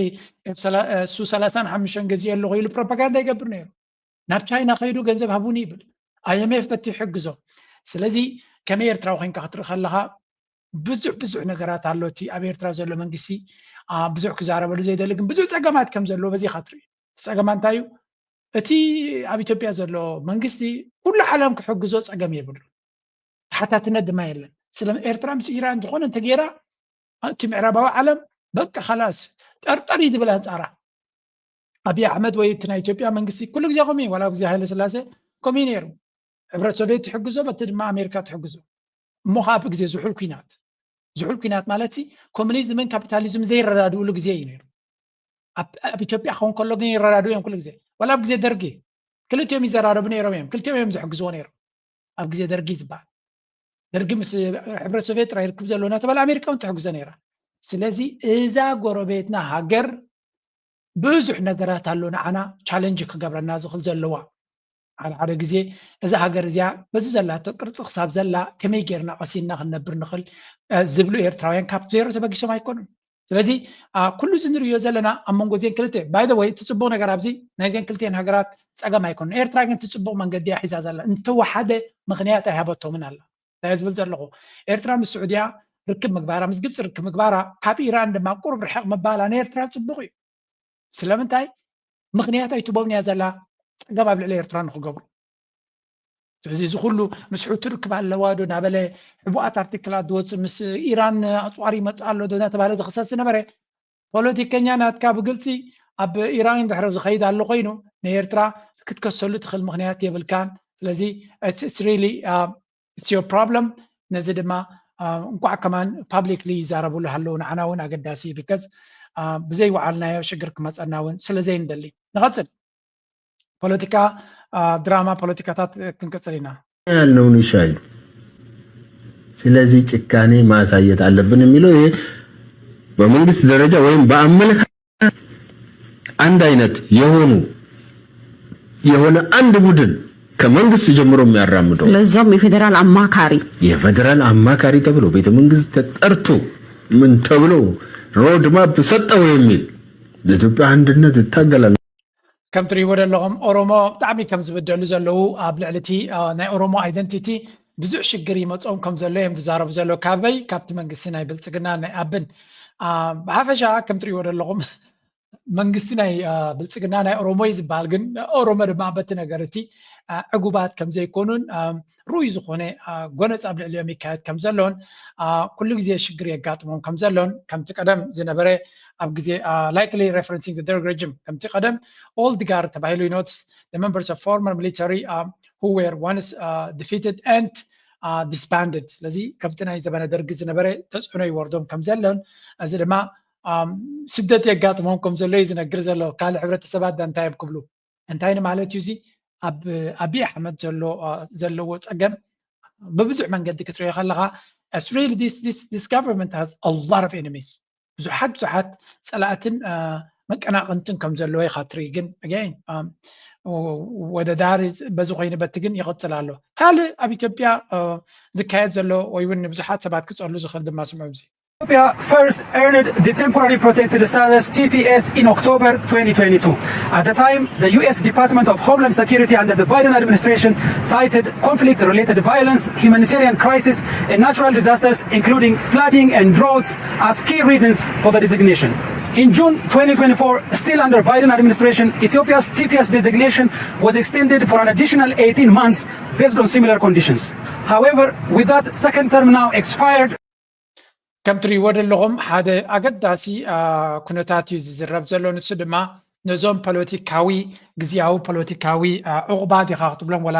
ሱ ሰላሳን ሓሙሽተን ገዚኦ ኣለኹ ኢሉ ፕሮፓጋንዳ ይገብር ነይሩ። ናብ ቻይና ከይዱ ገንዘብ ሃቡኒ ይብል። ኣይኤምኤፍ በቲ ይሕግዞ። ስለዚ ከመይ ኤርትራዊ ኮይንካ ክትርኢ ከለካ ብዙሕ ብዙሕ ነገራት ኣሎ። እቲ ኣብ ኤርትራ ዘሎ መንግስቲ ብዙሕ ክዛረበሉ ዘይደሊ ግን ብዙሕ ፀገማት ከም ዘለዎ በዚ ኢካ ትርኢ። እቲ ፀገማ እንታይ እዩ? እቲ ኣብ ኢትዮጵያ ዘሎ መንግስቲ ኩሉ ዓለም ክሕግዞ ፀገም የብሉ። ተሓታትነት ድማ የለን። ስለ ኤርትራ ምስ ኢራን ዝኾነ እንተገይራ እቲ ምዕራባዊ ዓለም በቃ ካላስ ጠርጠር እዩ ዝብል ኣንፃራ። ኣብይ ኣሕመድ ወይ እቲ ናይ ኢትዮጵያ መንግስቲ ኩሉ ግዜ ከምኡ እዩ። ዋላ ግዜ ሃይለ ስላሴ ከምኡ እዩ ነይሩ። ሕብረት ሶቪየት ትሕግዞ፣ በቲ ድማ ኣሜሪካ ትሕግዞ። እሞ ከዓ ብግዜ ዝሑል ኩናት ዝሑል ኩናት ማለት ኮሙኒዝምን ካፒታሊዝም ዘይረዳድእሉ ግዜ እዩ ነይሩ። ኣብ ኢትዮጵያ ክኸውን ከሎ ግን ይረዳድኡ እዮም ኩሉ ግዜ። ዋላ ኣብ ግዜ ደርጊ ክልቲኦም ይዘራረቡ ነይሮም እዮም። ክልቲኦም እዮም ዝሕግዝዎ ነይሮም። ኣብ ግዜ ደርጊ ዝበሃል ደርጊ ምስ ሕብረት ሶቪየት ጥራይ ርክብ ዘለዎ እናተባለ ኣሜሪካ እውን ትሕግዞ ነይራ። ስለዚ እዛ ጎረቤትና ሃገር ብዙሕ ነገራት ኣሎ ንዓና ቻለንጅ ክገብረና ዝኽእል ዘለዋ። ሓደ ሓደ ግዜ እዛ ሃገር እዚኣ በዚ ዘላቶ ቅርፂ ክሳብ ዘላ ከመይ ጌርና ቀሲንና ክንነብር ንኽእል ዝብሉ ኤርትራውያን ካብ ዜሮ ተበጊሶም ኣይኮኑን። ስለዚ ኩሉ እዚ ንሪዮ ዘለና ኣብ መንጎ ዜን ክልተ ባይ ወይ እቲ ፅቡቅ ነገር ኣብዚ ናይ ዜን ክልቴን ሃገራት ፀገም ኣይኮኑን። ኤርትራ ግን እቲ ፅቡቅ መንገዲ እያ ሒዛ ዘላ። እንተወሓደ ምክንያት ኣይሃበቶምን ኣላ። እንታይ ዝብል ዘለኹ ኤርትራ ምስ ስዑድያ ርክብ ምግባራ ምስ ግብፂ ርክብ ምግባራ ካብ ኢራን ድማ ቁሩብ ርሕቕ ምባላ ንኤርትራ ፅቡቅ እዩ። ስለምንታይ ምክንያት ኣይትቦምንያ ዘላ ፀገም ኣብ ልዕሊ ኤርትራ ንክገብሩ። እዚ እዚ ኩሉ ምስ ሑቲ ርክብ ኣለዋ ዶ እናበለ ሕቡኣት ኣርቲክላት ዝወፅእ ምስ ኢራን ኣፅዋር ይመፅእ ኣሎ ዶ እናተባሃለ ዝክሰስ ዝነበረ ፖለቲከኛ ናትካ ብግልፂ ኣብ ኢራን ድሕሪ ዝኸይድ ኣሎ ኮይኑ ንኤርትራ ክትከሰሉ ትኽእል ምኽንያት የብልካን። ስለዚ it's really it's your problem። ነዚ ድማ እንኳዕ ከማን publicly ይዛረብሉ ኣለዉ። ንዓና እውን ኣገዳሲ because ብዘይ ወዓልናዮ ሽግር ክመፀና እውን ስለ ዘይንደሊ። ንቐፅል። ፖለቲካ ድራማ ፖለቲካታት ክንቅፅል ኢና። ያልነው ንሻይ ስለዚህ ጭካኔ ማሳየት አለብን የሚለው ይሄ በመንግስት ደረጃ ወይም በአመለካ አንድ አይነት የሆኑ የሆነ አንድ ቡድን ከመንግስት ጀምሮ የሚያራምደው ለዛም የፌዴራል አማካሪ የፌዴራል አማካሪ ተብሎ ቤተመንግስት ተጠርቶ ምን ተብሎ road map ሰጠው የሚል ለኢትዮጵያ አንድነት እታገላለሁ። ከም ትሪእዎ ዘለኹም ኦሮሞ ብጣዕሚ ከም ዝብደሉ ዘለዉ ኣብ ልዕሊ እቲ ናይ ኦሮሞ identity ብዙሕ ሽግር ይመፅኦም ከም ዘሎ እዮም ዝዛረቡ ዘለዉ። ካበይ? ካብቲ መንግስቲ ናይ ብልፅግና ናይ ኣብን ብሓፈሻ ከም ትሪእዎ ዘለኹም መንግስቲ ናይ ብልፅግና ናይ ኦሮሞ እዩ ዝበሃል፣ ግን ኦሮሞ ድማ በቲ ነገር እቲ ዕጉባት ከም ዘይኮኑን ርኡይ ዝኾነ ጎነፅ ኣብ ልዕሊኦም ይካየድ ከም ዘሎን ኩሉ ግዜ ሽግር የጋጥሞም ከም ዘሎን ከምቲ ቀደም ዝነበረ ኣብ ግዜ likely referencing the Derg regime ከምቲ ቀደም Old Guard ተባሂሉ ይኖትስ the members of former military who were once defeated and disbanded። ስለዚ ከምቲ ናይ ዘበነ ደርጊ ዝነበረ ተፅዕኖ ይወርዶም ከም ዘሎን እዚ ድማ ስደት የጋጥሞም ከም ዘሎ እዩ ዝነግር ዘሎ። ካልእ ሕብረተሰባት ዳ እንታይ እዮም ክብሉ? እንታይ ንማለት እዩ? እዚ ኣብ ኣብይ ኣሕመድ ዘሎ ዘለዎ ፀገም ብብዙሕ መንገዲ ክትሪኦ ከለኻ it's really this this this government has a lot of enemies። ብዙሓት ብዙሓት ፀላእትን መቀናቕንትን ከም ዘለዎ ኢኻ ትርኢ። ግን again ወደ ዳር በዚ ኮይኑ በቲ ግን ይቕፅል ኣሎ። ካልእ ኣብ ኢትዮጵያ ዝካየድ ዘሎ ወይ እውን ንብዙሓት ሰባት ክፀሉ ዝኽእል ድማ ስምዑ። እዚ Ethiopia first earned the temporary protected status, T P S, in October twenty twenty-two. At the time, the U S Department of Homeland Security under the Biden administration cited conflict-related violence, humanitarian crisis, and natural disasters, including flooding and droughts, as key reasons for the designation. In June twenty twenty-four, still under Biden administration, Ethiopia's T P S designation was extended for an additional eighteen months based on similar conditions. However, with that second term now expired, ከም ትሪእዎ ዘለኹም ሓደ ኣገዳሲ ኩነታት እዩ ዝዝረብ ዘሎ። ንሱ ድማ ነዞም ፖለቲካዊ ግዝያዊ ፖለቲካዊ ዕቑባ ዲኻ ክትብሎም ወላ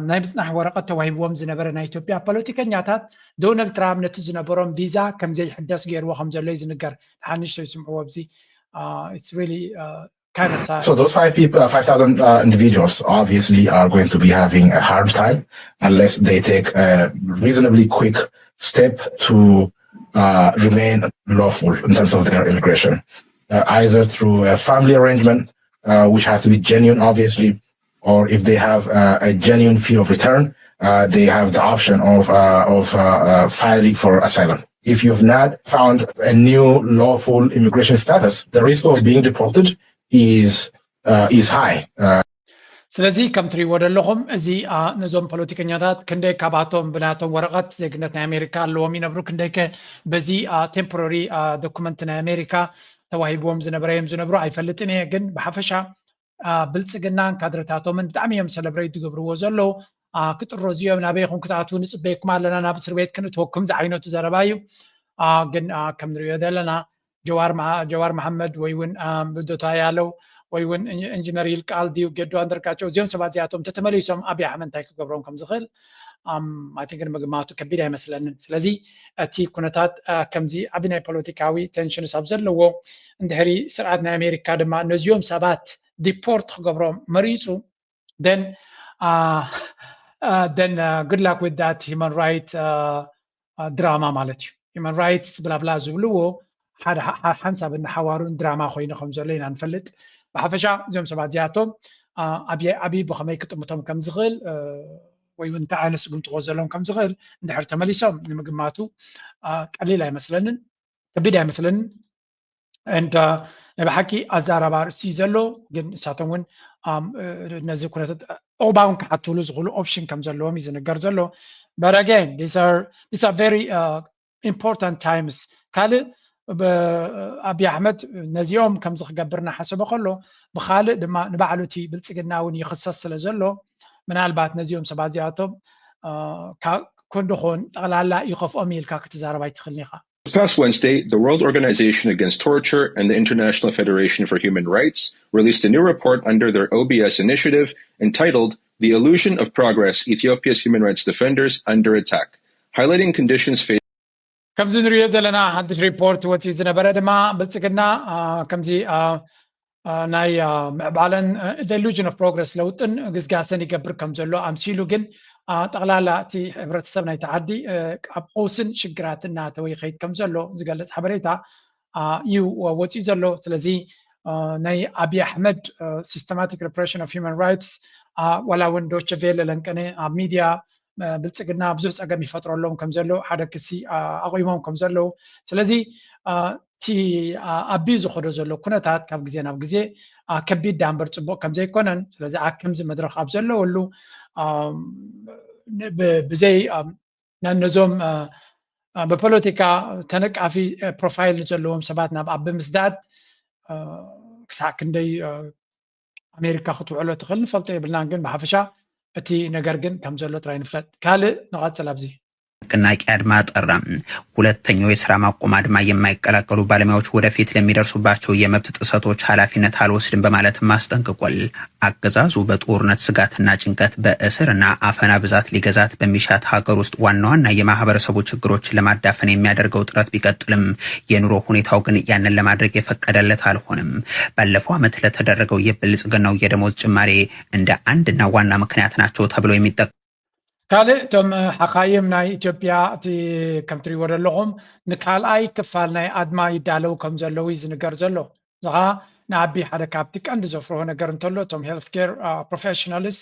ናይ ምፅናሕ ወረቐት ተዋሂብዎም ዝነበረ ናይ ኢትዮጵያ ፖለቲከኛታት ዶናልድ ትራምፕ ነቲ ዝነበሮም ቪዛ ከም ዘይሕደስ ገይርዎ ከም ዘሎ እዩ ዝንገር። ሓንሽቶ ይስምዕዎ ኣብዚ it's really kind of sad. So those five people, uh, five thousand uh, individuals, obviously are going to be having a hard time unless they take a reasonably quick step to uh, remain lawful in terms of their immigration, uh, either through a family arrangement, uh, which has to be genuine, obviously, or if they have uh, a genuine fear of return, uh, they have the option of uh, of uh, uh, filing for asylum. If you've not found a new lawful immigration status, the risk of being deported is uh, is high. Uh, ስለዚ ከም ትሪእዎ ዘለኹም እዚ ነዞም ፖለቲከኛታት ክንደይ ካባቶም ብናቶም ወረቐት ዜግነት ናይ ኣሜሪካ ኣለዎም ይነብሩ፣ ክንደይከ በዚ ቴምፖራሪ ዶኩመንት ናይ ኣሜሪካ ተዋሂብዎም ዝነበረ እዮም ዝነብሩ ኣይፈልጥን እየ። ግን ብሓፈሻ ብልፅግናን ካድረታቶምን ብጣዕሚ እዮም ሰለብሬት ዝገብርዎ ዘለዉ። ክጥረዙ እዮም፣ ናበይኹም ክትኣትዉ ንፅበየኩም ኣለና፣ ናብ እስር ቤት ክንእትወኩም ዝዓይነቱ ዘረባ እዩ። ግን ከም ንሪኦ ዘለና ጀዋር መሓመድ ወይ እውን ልደቱ ኣያለው ወይ እውን ኢንጂነር ይልቃል ድዩ ገዱ ኣንዳርጋቸው፣ እዚኦም ሰባት እዚኣቶም ተተመሊሶም ኣብይ ኣሕመድ እንታይ ክገብሮም ከም ዝኽእል ኣይ ቲንክ ንምግማቱ ከቢድ ኣይመስለንን። ስለዚ እቲ ኩነታት ከምዚ ዓቢ ናይ ፖለቲካዊ ቴንሽንስ ኣብ ዘለዎ እንድሕሪ ስርዓት ናይ ኣሜሪካ ድማ ነዚኦም ሰባት ዲፖርት ክገብሮም መሪፁ then then good luck with that human right ድራማ ማለት እዩ። Human rights ብላብላ ዝብልዎ ሓደ ሓንሳብ እናሓዋሩን ድራማ ኮይኑ ከም ዘሎ ኢና ንፈልጥ። ብሓፈሻ እዚኦም ሰባት እዚኣቶም ኣብይ ብኸመይ ክጥምቶም ከም ዝኽእል ወይ እውን እንታይ ዓይነት ስጉምቲ ክወዘሎም ከም ዝኽእል እንድሕር ተመሊሶም ንምግማቱ ቀሊል ኣይመስለንን፣ ከቢድ ኣይመስለንን። And ናይ ብሓቂ ኣዛራቢ ኣርእስቲ እዩ ዘሎ፣ ግን ንሳቶም እውን ነዚ ኩነታት ዑቕባ እውን ክሓትሉ ዝኽእሉ ኦፕሽን ከም ዘለዎም እዩ ዝንገር ዘሎ። But again, these are these are very important times። ካልእ ኣብይ ኣሕመድ ነዚኦም ከምዚ ክገብር እናሓሰበ ከሎ ብኻልእ ድማ ንባዕሉ እቲ ብልፅግና እውን ይኽሰስ ስለ ዘሎ ምናልባት ነዚኦም ሰባት እዚኣቶም ኮንዶ ኾን ጠቕላላ ይኸፍኦም ኢልካ ክትዛረብ ኣይትኽእልን ኢኻ። This past Wednesday, the World Organization Against Torture and the International Federation for Human Rights released a new report under their O B S initiative entitled The Illusion of Progress: Ethiopia's Human Rights Defenders Under Attack, highlighting conditions faced. ከምዚ ንሪኦ ዘለና ሓድሽ ሪፖርት ወፂኡ ዝነበረ ድማ ብልፅግና ከምዚ ናይ ምዕባለን ኢሉዥን ኦፍ ፕሮግረስ ለውጥን ግስጋሰን ይገብር ከም ዘሎ ኣምሲሉ፣ ግን ጠቕላላ እቲ ሕብረተሰብ ናይቲ ዓዲ ኣብ ቀውስን ሽግራትን እናተወ ይኸይድ ከም ዘሎ ዝገልጽ ሓበሬታ እዩ ወፂኡ ዘሎ። ስለዚ ናይ ኣብይ ኣሕመድ ሲስተማቲክ ሪፕሬሽን ኦፍ ሂውማን ራይትስ ዋላ እውን ዶቸ ቬለ ለንቀነ ኣብ ሚድያ ብልፅግና ብዙሕ ፀገም ይፈጥረሎም ከም ዘሎ ሓደ ክሲ ኣቑሞም ከም ዘለዉ። ስለዚ እቲ ኣቢ ዝኸዶ ዘሎ ኩነታት ካብ ግዜ ናብ ግዜ ከቢድ ዳንበር ፅቡቕ ከም ዘይኮነን፣ ስለዚ ኣብ ከምዚ መድረኽ ኣብ ዘለወሉ ብዘይ ነዞም ብፖለቲካ ተነቃፊ ፕሮፋይል ዘለዎም ሰባት ናብ ኣብ ብምስዳድ ክሳዕ ክንደይ ኣሜሪካ ክትውዕሎ ትኽእል ንፈልጦ የብልናን፣ ግን ብሓፈሻ እቲ ነገር ግን ከም ዘሎ ጥራይ ንፍለጥ። ካልእ ንቐጽል ኣብዚ። ንቅናቄ ኣድማ ጠራ። ሁለተኛው የስራ ማቆም አድማ የማይቀላቀሉ ባለሙያዎች ወደፊት ለሚደርሱባቸው የመብት ጥሰቶች ኃላፊነት አልወስድም በማለትም አስጠንቅቋል። አገዛዙ በጦርነት ስጋትና ጭንቀት በእስርና አፈና ብዛት ሊገዛት በሚሻት ሀገር ውስጥ ዋና ዋና የማህበረሰቡ ችግሮችን ለማዳፈን የሚያደርገው ጥረት ቢቀጥልም የኑሮ ሁኔታው ግን ያንን ለማድረግ የፈቀደለት አልሆነም። ባለፈው ዓመት ለተደረገው የብልጽግናው የደሞዝ ጭማሪ እንደ አንድና ዋና ምክንያት ናቸው ተብለው የሚጠቀሱ ካልእ እቶም ሓኻይም ናይ ኢትዮጵያ እቲ ከም ትሪእዎ ዘለኹም ንካልኣይ ክፋል ናይ ኣድማ ይዳለው ከም ዘለዉ እዩ ዝንገር ዘሎ። እዚ ኸዓ ንኣቢ ሓደ ካብቲ ቀንዲ ዘፍርሆ ነገር እንተሎ እቶም ሄልት ኬር ፕሮፌሽናልስ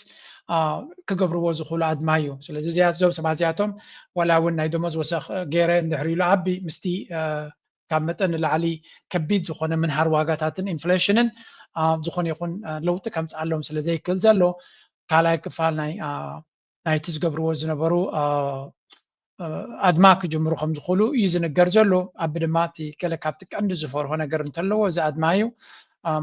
ክገብርዎ ዝኽእሉ ኣድማ እዩ። ስለዚ እዚኣ እዞም ሰባት እዚኣቶም ዋላ እውን ናይ ደሞዝ ወሰኽ ገይረ እንድሕር ኢሉ ኣቢ ምስቲ ካብ መጠን ንላዕሊ ከቢድ ዝኾነ ምንሃር ዋጋታትን ኢንፍሌሽንን ዝኾነ ይኹን ለውጢ ከምፅኣሎም ስለ ዘይክእል ዘሎ ካልኣይ ክፋል ናይ ናይቲ ዝገብርዎ ዝነበሩ ኣድማ ክጅምሩ ከም ዝኽእሉ እዩ ዝንገር ዘሎ። ኣቢ ድማ እቲ ገለ ካብቲ ቀንዲ ዝፈርሆ ነገር እንተለዎ እዚ ኣድማ እዩ።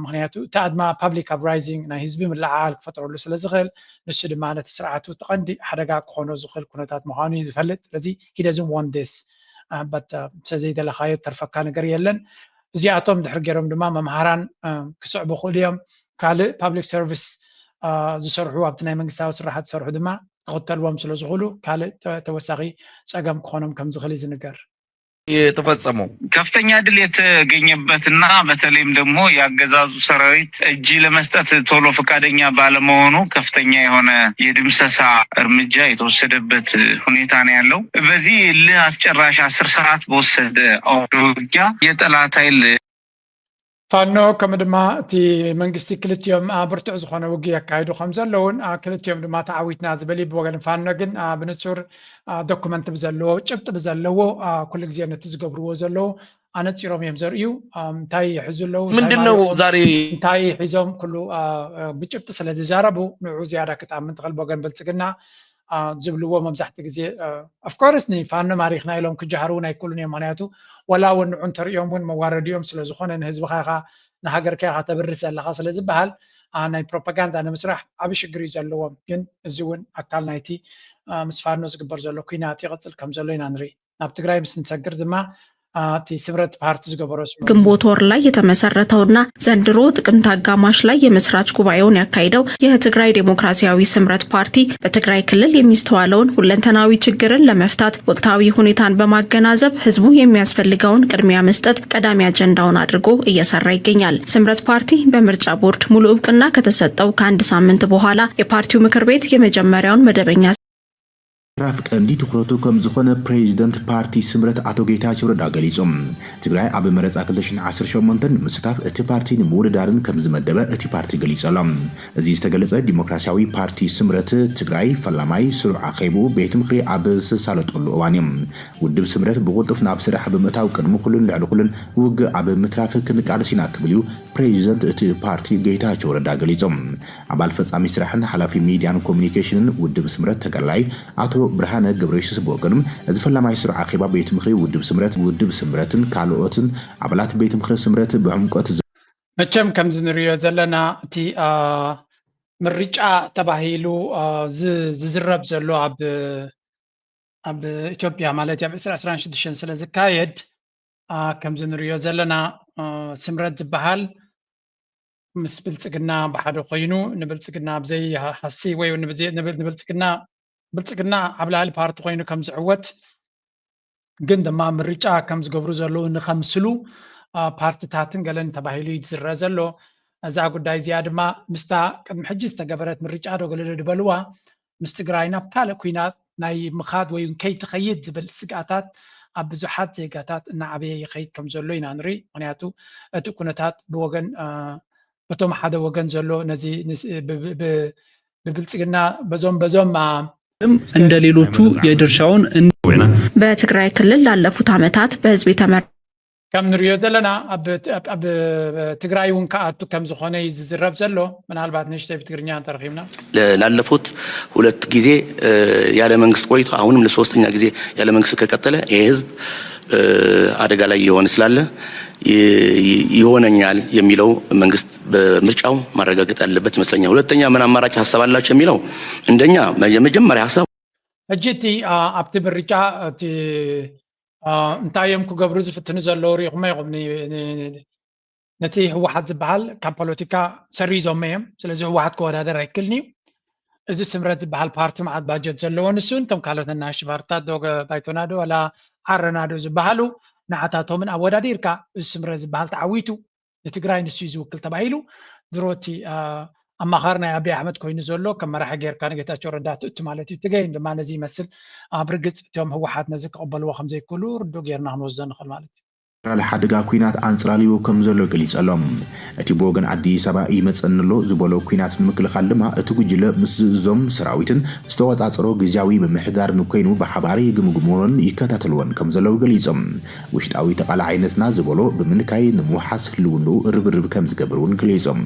ምክንያቱ እቲ ኣድማ ፓብሊክ ኣፕራይዚንግ ናይ ህዝቢ ምልዓዓል ክፈጥረሉ ስለ ዝኽእል ንሱ ድማ ነቲ ስርዓቱ እቲ ቀንዲ ሓደጋ ክኾኖ ዝኽእል ኩነታት ምዃኑ እዩ ዝፈልጥ። ስለዚ he doesn't want this but ሰዘይደለኻዮ ተርፈካ ነገር የለን። እዚኣቶም ድሕር ገይሮም ድማ መምሃራን ክስዕቡ ክእሉ እዮም። ካልእ ፓብሊክ ሰርቪስ ዝሰርሑ ኣብቲ ናይ መንግስታዊ ስራሓት ዝሰርሑ ድማ ክኽተልዎም ስለ ዝኽእሉ ካልእ ተወሳኺ ፀገም ክኾኖም ከም ዝኽእል እዩ ዝንገር። የተፈጸመው ከፍተኛ ድል የተገኘበትና በተለይም ደግሞ የአገዛዙ ሰራዊት እጅ ለመስጠት ቶሎ ፈቃደኛ ባለመሆኑ ከፍተኛ የሆነ የድምሰሳ እርምጃ የተወሰደበት ሁኔታ ነው ያለው። በዚህ እልህ አስጨራሽ አስር ሰዓት በወሰደ አውደ ውጊያ የጠላት ኃይል ፋኖ ከምኡ ድማ እቲ መንግስቲ ክልቲኦም ብርቱዕ ዝኾነ ውግእ የካይዱ ከም ዘለውን ክልቲኦም ድማ ተዓዊትና ዝብል እዩ። ብወገን ፋኖ ግን ብንጹር ዶኩመንት ብዘለዎ ጭብጢ ብዘለዎ ኩሉ ግዜ ነቲ ዝገብርዎ ዘለዉ ኣነፂሮም እዮም ዘርእዩ። እንታይ ይሕዙ ኣለዉ ምንድን ነው ዛሬ እንታይ ሒዞም ኩሉ ብጭብጢ ስለ ዝዛረቡ ንዑ ዝያዳ ክትኣምን ትኽእል። ብወገን ብልፅግና ዝብልዎ መብዛሕቲ ግዜ ኦፍኮርስ ንፋኖ ማሪኽና ኢሎም ክጀሃሩ እውን ኣይክእሉን እዮም። ምክንያቱ ወላ እውን ንዑ እንተርእዮም እውን መዋረዲኦም ስለ ዝኾነ ንህዝብኻ ኢኻ ንሃገርካ ኢኻ ተብርስ ዘለኻ ስለ ዝበሃል ናይ ፕሮፓጋንዳ ንምስራሕ ዓብ ሽግር እዩ ዘለዎም። ግን እዚ እውን ኣካል ናይቲ ምስ ፋኖ ዝግበር ዘሎ ኩናት ይቕፅል ከም ዘሎ ኢና ንርኢ። ናብ ትግራይ ምስ ንሰግር ድማ እቲ ስምረት ፓርቲ ዝገበሮ ስምረት ግንቦት ወር ላይ የተመሰረተውና ዘንድሮ ጥቅምት አጋማሽ ላይ የመስራች ጉባኤውን ያካሄደው የትግራይ ዴሞክራሲያዊ ስምረት ፓርቲ በትግራይ ክልል የሚስተዋለውን ሁለንተናዊ ችግርን ለመፍታት ወቅታዊ ሁኔታን በማገናዘብ ህዝቡ የሚያስፈልገውን ቅድሚያ መስጠት ቀዳሚ አጀንዳውን አድርጎ እየሰራ ይገኛል። ስምረት ፓርቲ በምርጫ ቦርድ ሙሉ እውቅና ከተሰጠው ከአንድ ሳምንት በኋላ የፓርቲው ምክር ቤት የመጀመሪያውን መደበኛ ምዕራፍ ቀንዲ ትኹረቱ ከም ዝኾነ ፕሬዚደንት ፓርቲ ስምረት ኣቶ ጌታቸው ረዳ ገሊጹ። ትግራይ ኣብ መረፃ ክልተ ሽሕን ዓሰርተ ሸሞንተን ንምስታፍ እቲ ፓርቲ ንምውድዳርን ከም ዝመደበ እቲ ፓርቲ ገሊጹ ኣሎ። እዚ ዝተገለጸ ዲሞክራሲያዊ ፓርቲ ስምረት ትግራይ ፈላማይ ስሩዕ ኣኼብኡ ቤት ምኽሪ ኣብ ዝሳለጠሉ እዋን እዩ። ውድብ ስምረት ብቕልጡፍ ናብ ስራሕ ብምእታው ቅድሚ ኩሉን ልዕሊ ኩሉን ውግእ ኣብ ምትራፍ ክንቃለስ ኢና ክብል እዩ ፕሬዚደንት እቲ ፓርቲ ጌታቸው ረዳ ገሊጹ። ኣባል ፈጻሚ ስራሕን ሓላፊ ሚድያን ኮሚኒኬሽንን ውድብ ስምረት ተጋዳላይ ኣቶ ብርሃነ ገብረየሱስ ብወገኑ እዚ ፈላማይ ስሩዕ ኣኼባ ቤት ምኽሪ ውድብ ስምረት ውድብ ስምረትን ካልኦትን ኣባላት ቤት ምኽሪ ስምረት ብዕምቆት መቸም ከምዚ ንሪኦ ዘለና እቲ ምርጫ ተባሂሉ ዝዝረብ ዘሎ ኣብ ኣብ ኢትዮጵያ ማለት ኣብ ዕስራ ዕስራን ሽዱሽተን ስለ ዝካየድ ከምዚ ንሪኦ ዘለና ስምረት ዝበሃል ምስ ብልፅግና ብሓደ ኮይኑ ንብልፅግና ብዘይ ሃሲ ወይ ንብልፅግና ብልፅግና ዓብላሊ ፓርቲ ኮይኑ ከም ዝዕወት ግን ድማ ምርጫ ከም ዝገብሩ ዘለዉ ንኸምስሉ ፓርትታትን ገለን ተባሂሉ እዩ ዝዝረ ዘሎ። እዛ ጉዳይ እዚኣ ድማ ምስታ ቅድሚ ሕጂ ዝተገበረት ምርጫ ዶ ገለ ዶ ዝበልዋ ምስ ትግራይ ናብ ካልእ ኩናት ናይ ምኻድ ወይ እውን ከይትኸይድ ዝብል ስግኣታት ኣብ ብዙሓት ዜጋታት እናዓበየ ይኸይድ ከም ዘሎ ኢና ንርኢ። ምክንያቱ እቲ ኩነታት ብወገን በቶም ሓደ ወገን ዘሎ ነዚ ብብልፅግና በዞም በዞም እንደ ሌሎቹ የድርሻውን በትግራይ ክልል ላለፉት ዓመታት በህዝብ የተመረ ከም ንሪኦ ዘለና ኣብ ትግራይ እውን ክኣቱ ከም ዝኾነ እዩ ዝዝረብ ዘሎ። ምናልባት ንእሽተይ ብትግርኛ እንተረኺብና ላለፉት ሁለት ጊዜ ያለ መንግስት ቆይቶ አሁንም ለሶስተኛ ጊዜ ያለ መንግስት ከቀጠለ ይሄ ህዝብ አደጋ ላይ የሆነ ስላለ ይሆነኛል የሚለው መንግስት በምርጫው ማረጋገጥ ያለበት ይመስለኛል። ሁለተኛ ምን አማራጭ ሀሳብ አላቸው የሚለው እንደኛ የመጀመሪያ ሀሳብ ሕጂ እቲ ኣብቲ ምርጫ እቲ እንታይ እዮም ክገብሩ ዝፍትኑ ዘለዉ ሪኢኹሞ ኢኹም። ነቲ ህወሓት ዝበሃል ካብ ፖለቲካ ሰሪዞሞ እዮም። ስለዚ ህወሓት ክወዳደር ኣይክልን እዩ። እዚ ስምረት ዝበሃል ፓርቲ መዓት ባጀት ዘለዎ ንሱ እንቶም ካልኦት ናሽ ፓርትታት ዶ ባይቶና ዶ ዋላ ዓረና ዶ ዝበሃሉ ንዓታቶምን ኣወዳዲርካ እዚ ስምረት ዝበሃል ተዓዊቱ ንትግራይ ንሱ እዩ ዝውክል ተባሂሉ ድሮ እቲ ኣማኻሪ ናይ ኣብይ ኣሕመድ ኮይኑ ዘሎ ከም መራሒ ጌርካ ንጌታቸው ረዳ ትእቱ ማለት እዩ። ትገይም ድማ ነዚ ይመስል ኣብ ርግፅ እቶም ህወሓት ነዚ ክቕበልዎ ከምዘይክእሉ ርዱእ ጌርና ክንወስዶ ንኽእል ማለት እዩ። ራል ሓደጋ ኩናት ኣንፅላልዎ ከም ዘሎ ገሊጸሎም። እቲ ብወገን ኣዲስ ኣበባ ይመፀኒ ኣሎ ዝበሎ ኩናት ንምክልኻል ድማ እቲ ጉጅለ ምስ እዞም ሰራዊትን ዝተቆፃፀሮ ግዝያዊ ምምሕዳር ንኮይኑ ብሓባር ይግምግምዎን ይከታተልዎን ከም ዘለዉ ገሊጾም። ውሽጣዊ ተቓላዓይነትና ዝበሎ ብምንካይ ንምውሓስ ህልውንኡ ርብርብ ከም ዝገብር እውን ገሊጾም።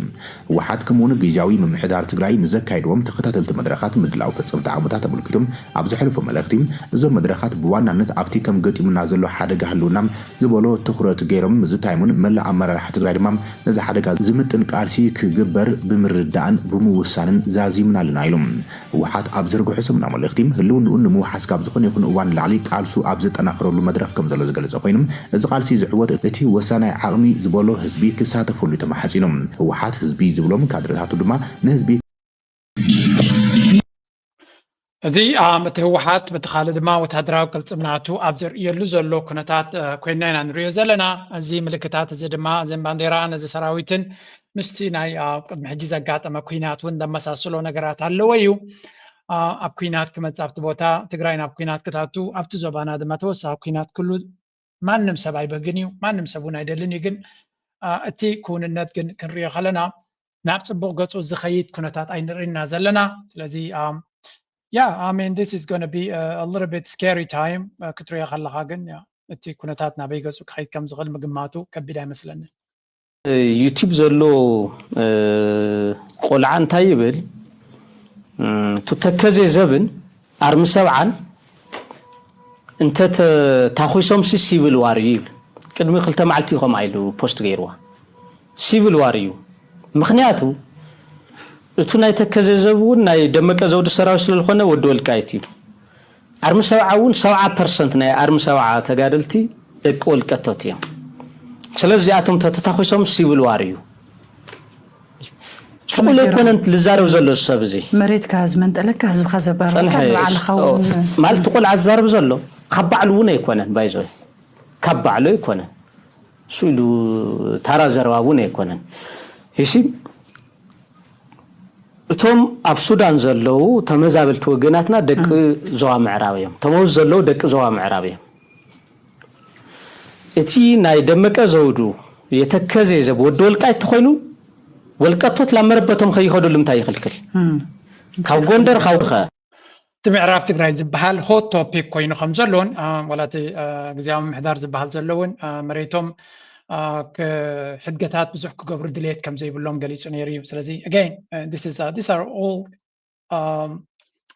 ህወሓት ከምኡውን ግዝያዊ ምምሕዳር ትግራይ ንዘካየድዎም ተኸታተልቲ መድረኻት ምድላው ፈፀምቲ ዓመታት ኣመልኪቶም ኣብ ዘሕልፎ መልእኽቲ እዞም መድረኻት ብዋናነት ኣብቲ ከም ገጢሙና ዘሎ ሓደጋ ህልውና ዝበሎ ትኹረት ገይሮም ምዝታይሙን መላእ ኣመራርሓ ትግራይ ድማ ነዚ ሓደጋ ዝምጥን ቃልሲ ክግበር ብምርዳእን ብምውሳንን ዛዚምና ኣለና ኢሉ። ህወሓት ኣብ ዘርግሖ ሰሙና መልእኽቲ ህልውንኡ ንምውሓስ ካብ ዝኾነ ይኹን እዋን ንላዕሊ ቃልሱ ኣብ ዘጠናኽረሉ መድረኽ ከም ዘሎ ዝገለጸ ኮይኑ እዚ ቃልሲ ዝዕወት እቲ ወሳናይ ዓቕሚ ዝበሎ ህዝቢ ክሳተፈሉ ተማሓጺኑ። ህወሓት ህዝቢ ዝብሎም ካድረታቱ ድማ ንህዝቢ እዚ እቲ ህወሓት በቲ ካልእ ድማ ወታደራዊ ቅልፅም ናቱ ኣብ ዘርእየሉ ዘሎ ኩነታት ኮይንና ኢና ንሪኦ ዘለና። እዚ ምልክታት እዚ ድማ እዘን ባንዴራ ነዚ ሰራዊትን ምስቲ ናይ ኣብ ቅድሚ ሕጂ ዘጋጠመ ኩናት እውን ዘመሳስሎ ነገራት ኣለዎ እዩ። ኣብ ኩናት ክመፅእ ኣብቲ ቦታ ትግራይ ናብ ኩናት ክታቱ ኣብቲ ዞባና ድማ ተወሳኺ ኩናት ክሉ ማንም ሰብ ኣይበግን እዩ፣ ማንም ሰብ እውን ኣይደልን እዩ። ግን እቲ ክውንነት ግን ክንሪኦ ከለና ናብ ፅቡቕ ገፁ ዝኸይድ ኩነታት ኣይንርእና ዘለና። ስለዚ yeah, I mean, this is going to be a, a little bit scary time ክትሪኦ ከለካ ግን እቲ ኩነታት ናበይ ገፁ ክኸይድ ከም ዝኽእል ምግማቱ ከቢድ ኣይመስለንን። ዩቲብ ዘሎ ቆልዓ እንታይ ይብል? ቱ ተከዜ ዘብን ኣርሚ ሰብዓን እንተተታኺሶምሲ ሲቪል ዋር እዩ ይብል። ቅድሚ ክልተ መዓልቲ እዩ ከምኣ ኢሉ ፖስት ገይርዋ። ሲቪል ዋር እዩ። ምኽንያቱ እቱ ናይ ተከዜ ዘብ እውን ናይ ደመቀ ዘውዱ ሰራዊት ስለዝኾነ ወዲ ወልቃይት እዩ። ኣርሚ ሰብዓ እውን ሰብዓ ፐርሰንት ናይ ኣርሚ ሰብዓ ተጋደልቲ ደቂ ወልቀቶት እዮም። ስለዚ እዚኣቶም ተተታኺሶም ሲቪል ዋር እዩ። ስቑል ኣይኮነን ልዛረብ ዘሎ ሰብ እዚ መሬትካ ዝመንጠለካ ህዝብካ ዘባረርካ ጸንሐ ንባዕልኻ እውን ማለት እቲ ቆልዓ ዝዛረብ ዘሎ ካብ ባዕሉ እውን ኣይኮነን ባይዞ ካብ ባዕሉ ኣይኮነን እሱ ኢሉ ታራ ዘረባ እውን ኣይኮነን ይሲ እቶም ኣብ ሱዳን ዘለዉ ተመዛበልቲ ወገናትና ደቂ ዞባ ምዕራብ እዮም ተመዝ ዘለዉ ደቂ ዞባ ምዕራብ እዮም እቲ ናይ ደመቀ ዘውዱ የተከዜ ዘብ ወዲ ወልቃይት ተኮይኑ ወልቀቶት ላብ መረበቶም ከይኸዱ ልምታይ ይኽልክል ካብ ጎንደር ካብ ከ እቲ ምዕራብ ትግራይ ዝበሃል ሆት ቶፒክ ኮይኑ ከም ዘሎን ዋላ እቲ ግዜያዊ ምምሕዳር ዝበሃል ዘለውን መሬቶም ሕድገታት ብዙሕ ክገብሩ ድሌት ከም ዘይብሎም ገሊፁ ነይሩ እዩ። ስለዚ again this is this are all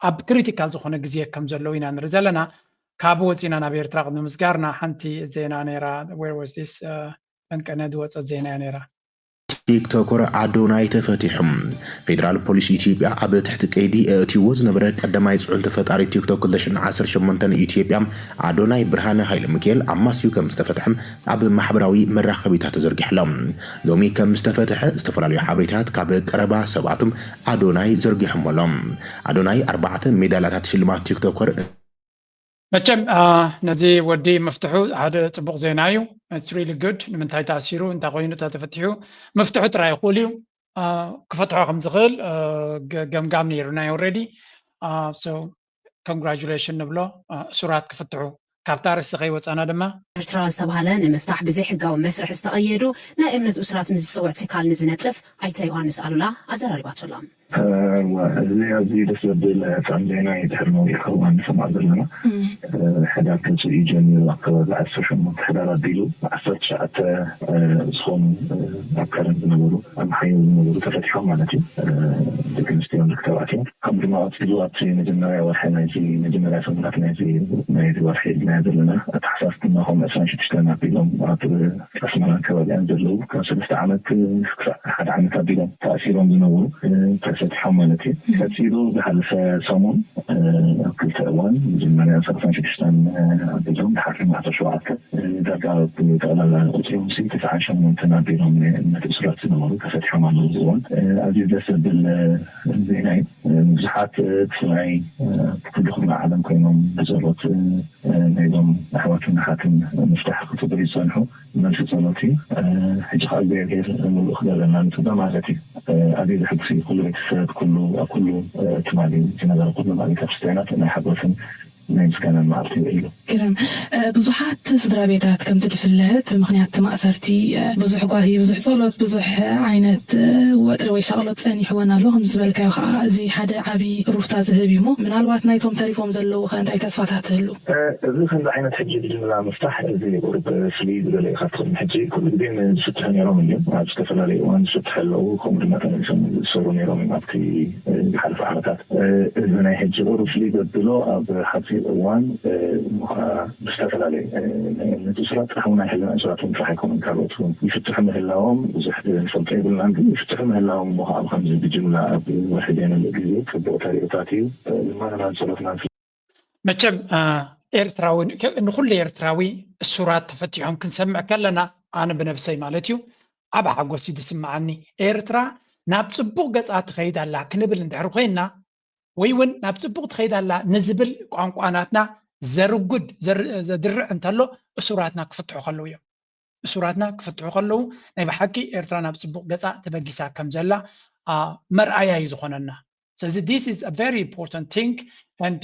ኣብ ክሪቲካል ዝኾነ ግዜ ከም ዘለዉ ኢና ንርኢ ዘለና። ካብ ወፂና ናብ ኤርትራ ቅድሚ ምስጋርና ሓንቲ ዜና ነይራ። Where was this? መንቀነ ዝወፀት ዜና እያ ነይራ። ቲክቶከር ኣዶናይ ተፈቲሑ። ፌደራል ፖሊስ ኢትዮጵያ ኣብ ትሕቲ ቀይዲ ኣእትይዎ ዝነበረ ቀዳማይ ጽዕንቶ ፈጣሪ ቲክቶክ ክልተ ሽሕን ዓሰርተ ሸሞንተን ኢትዮጵያ ኣዶናይ ብርሃነ ሃይለ ሚካኤል ኣማስዩ ከም ዝተፈትሐ ኣብ ማሕበራዊ መራኸቢታት ተዘርጊሑ ኣሎ። ሎሚ ከም ዝተፈትሐ ዝተፈላለዩ ሓበሬታት ካብ ቀረባ ሰባቱም ኣዶናይ ዘርጊሖም ኣሎ። ኣዶናይ ኣርባዕተ ሜዳልያታት ሽልማት ቲክቶከር መቸም ነዚ ወዲ መፍትሑ ሓደ ጽቡቕ ዜና እዩ። It's really good። ንምንታይ ተኣሲሩ እንታይ ኮይኑ ተተፈቲሑ ምፍትሑ ጥራይ ይኽእል እዩ። ክፈትሖ ከም ዝኽእል ገምጋም ነይሩና already። So congratulation ንብሎ። እሱራት ክፍትሑ ካብታ ርእሲ ከይወፃና ድማ ኤርትራ ዝተባህለ ንምፍታሕ ብዘይሕጋዊ መስርሕ ዝተቐየዱ ናይ እምነት እሱራት ንዝፅውዕ ትካል ንዝነጥፍ ኣይተ ዮሃንስ ኣሉላ ኣዘራሪባቶ ኣሎ። እዚ ኣዝዩ ደስ ዘብል ጣዕም ዜና እዩ። ድሕሪ ነዊሕ እዋን ንሰምዖ ዘለና ሕዳር ተውፅኡ እዩ ጀሚሩ ኣብ ከባቢ ዓሰርተ ሸሞንተ ሕዳር ኣቢሉ ዓሰርተ ትሽዓተ ዝኾኑ ኣብ ከረን ዝነበሩ ኣብ ሓይሊ ዝነበሩ ተፈቲሖም ማለት እዩ። ደቂ ኣንስትዮን ደቂ ተባዕትዮን ከም ድማ ቀፂሉ ኣብቲ መጀመርያ ወርሒ ናይዚ መጀመርያ ሰሙናት ናይዚ ናይዚ ወርሒ ኢልናዮ ዘለና ታሕሳስ ድማ ከም ዕስራን ሽዱሽተን ኣቢሎም ኣብ ኣስመራን ከባቢኣን ዘለዉ ካብ ሰለስተ ዓመት ክሳዕ ሓደ ዓመት ኣቢሎም ተኣሲሮም ዝነበሩ ተፈቲሖም ማለት እዩ። ቀፂሉ ዝሓለፈ ሰሙን ኣብ ክልተ እዋን መጀመርያ ሰላሳን ሽዱሽተን ኣቢሎም ድሓር ድማ ዓሰርተ ሸውዓተ ዳርጋ ብጠቕላላ ቁፅሮም ሲ ተስዓን ሸሞንተን ኣቢሎም ናይ እምነት እሱራት ዝነበሩ ተፈቲሖም ኣለዉ። እዚ እዋን ኣዝዩ ደስ ዘብል ዜና እዩ። ብዙሓት ብፍላይ ብኩሉ ክፍለ ዓለም ኮይኖም ብጸሎት ናይዞም ኣሕዋትን ኣሓትን ምፍታሕ ክጽበዩ ዝጸንሑ መልሲ ጸሎት እዩ። ሕጂ ከዓ እግዚኣብሔር ምሉእ ክገብረልና ንጽበ ማለት እዩ። ኣዝዩ ዘሕጉስ እዩ። ኩሉ ቤተሰብ ኩሉ ኣብ ኩሉ ትማሊ ዝነበረ ኩሉ ኣብ ቤተክርስትያናት ናይ ሓጎስን ናይ ምስጋናን መዓልቲ ውዒሉ። ግርም። ብዙሓት ስድራ ቤታት ከምቲ ዝፍለጥ ብምኽንያት ማእሰርቲ ብዙሕ ጓሂ፣ ብዙሕ ጸሎት፣ ብዙሕ ዓይነት ወጥሪ ወይ ሻቕሎት ጸኒሕወን ኣሎ። ከምዚ ዝበልካዮ ከዓ እዚ ሓደ ዓቢ ሩፍታ ዝህብ እዩ እሞ ምናልባት ናይቶም ተሪፎም ዘለዉ ከ እንታይ ተስፋታት ትህሉ? እዚ ከምዚ ዓይነት ሕጂ ብጅምላ ምፍታሕ እዚ ቁሩብ ፍልይ ዝበለ እዩ ካብቲ ቅድሚ ሕጂ። ኩሉ ግዜ ዝፍትሑ ነይሮም እዮም ኣብ ዝተፈላለየ እዋን ዝፍትሑ ኣለዉ። ከምኡ ድማ ተመሊሶም ዝእሰሩ ነይሮም እዮም ኣብቲ ዝሓለፈ ዓመታት። እዚ ናይ ሕጂ ቁሩብ ፍልይ ዘብሎ ኣብ ሓፂር እዋን እሞ ከዓ ብዝተፈላለየ ናይ እምነት እሱራት ጥራሕ እውን ኣይሕልና እሱራት እውን ጥራሕ ኣይኮኑን ካልኦት እውን ይፍትሑ ምህላዎም ብዙሕ ንፈልጦ የብልናን ግን ይፍትሑ ምህላዎም እሞ ከዓ ብከምዚ ብጅምላ ኣብ ወርሒ ዘይመልእ ግዜ ፅቡቅ ተሪኦታት እዩ። ልማናናን ፀሎትናን መቸም ኤርትራዊ ንኩሉ ኤርትራዊ እሱራት ተፈቲሖም ክንሰምዕ ከለና ኣነ ብነብሰይ ማለት እዩ ዓቢ ሓጎስ እዩ ዝስምዓኒ። ኤርትራ ናብ ጽቡቕ ገጻ ትኸይድ ኣላ ክንብል እንድሕር ኮይንና ወይ እውን ናብ ጽቡቕ ትኸይድ ኣላ ንዝብል ቋንቋ ናትና ዘርጉድ ዘድርዕ እንተሎ እሱራትና ክፍትሑ ከለዉ እዮም። እሱራትና ክፍትሑ ከለዉ ናይ ብሓቂ ኤርትራ ናብ ጽቡቕ ገጻ ተበጊሳ ከም ዘላ መርኣያ እዩ ዝኾነና። ስለዚ this is a very important thing and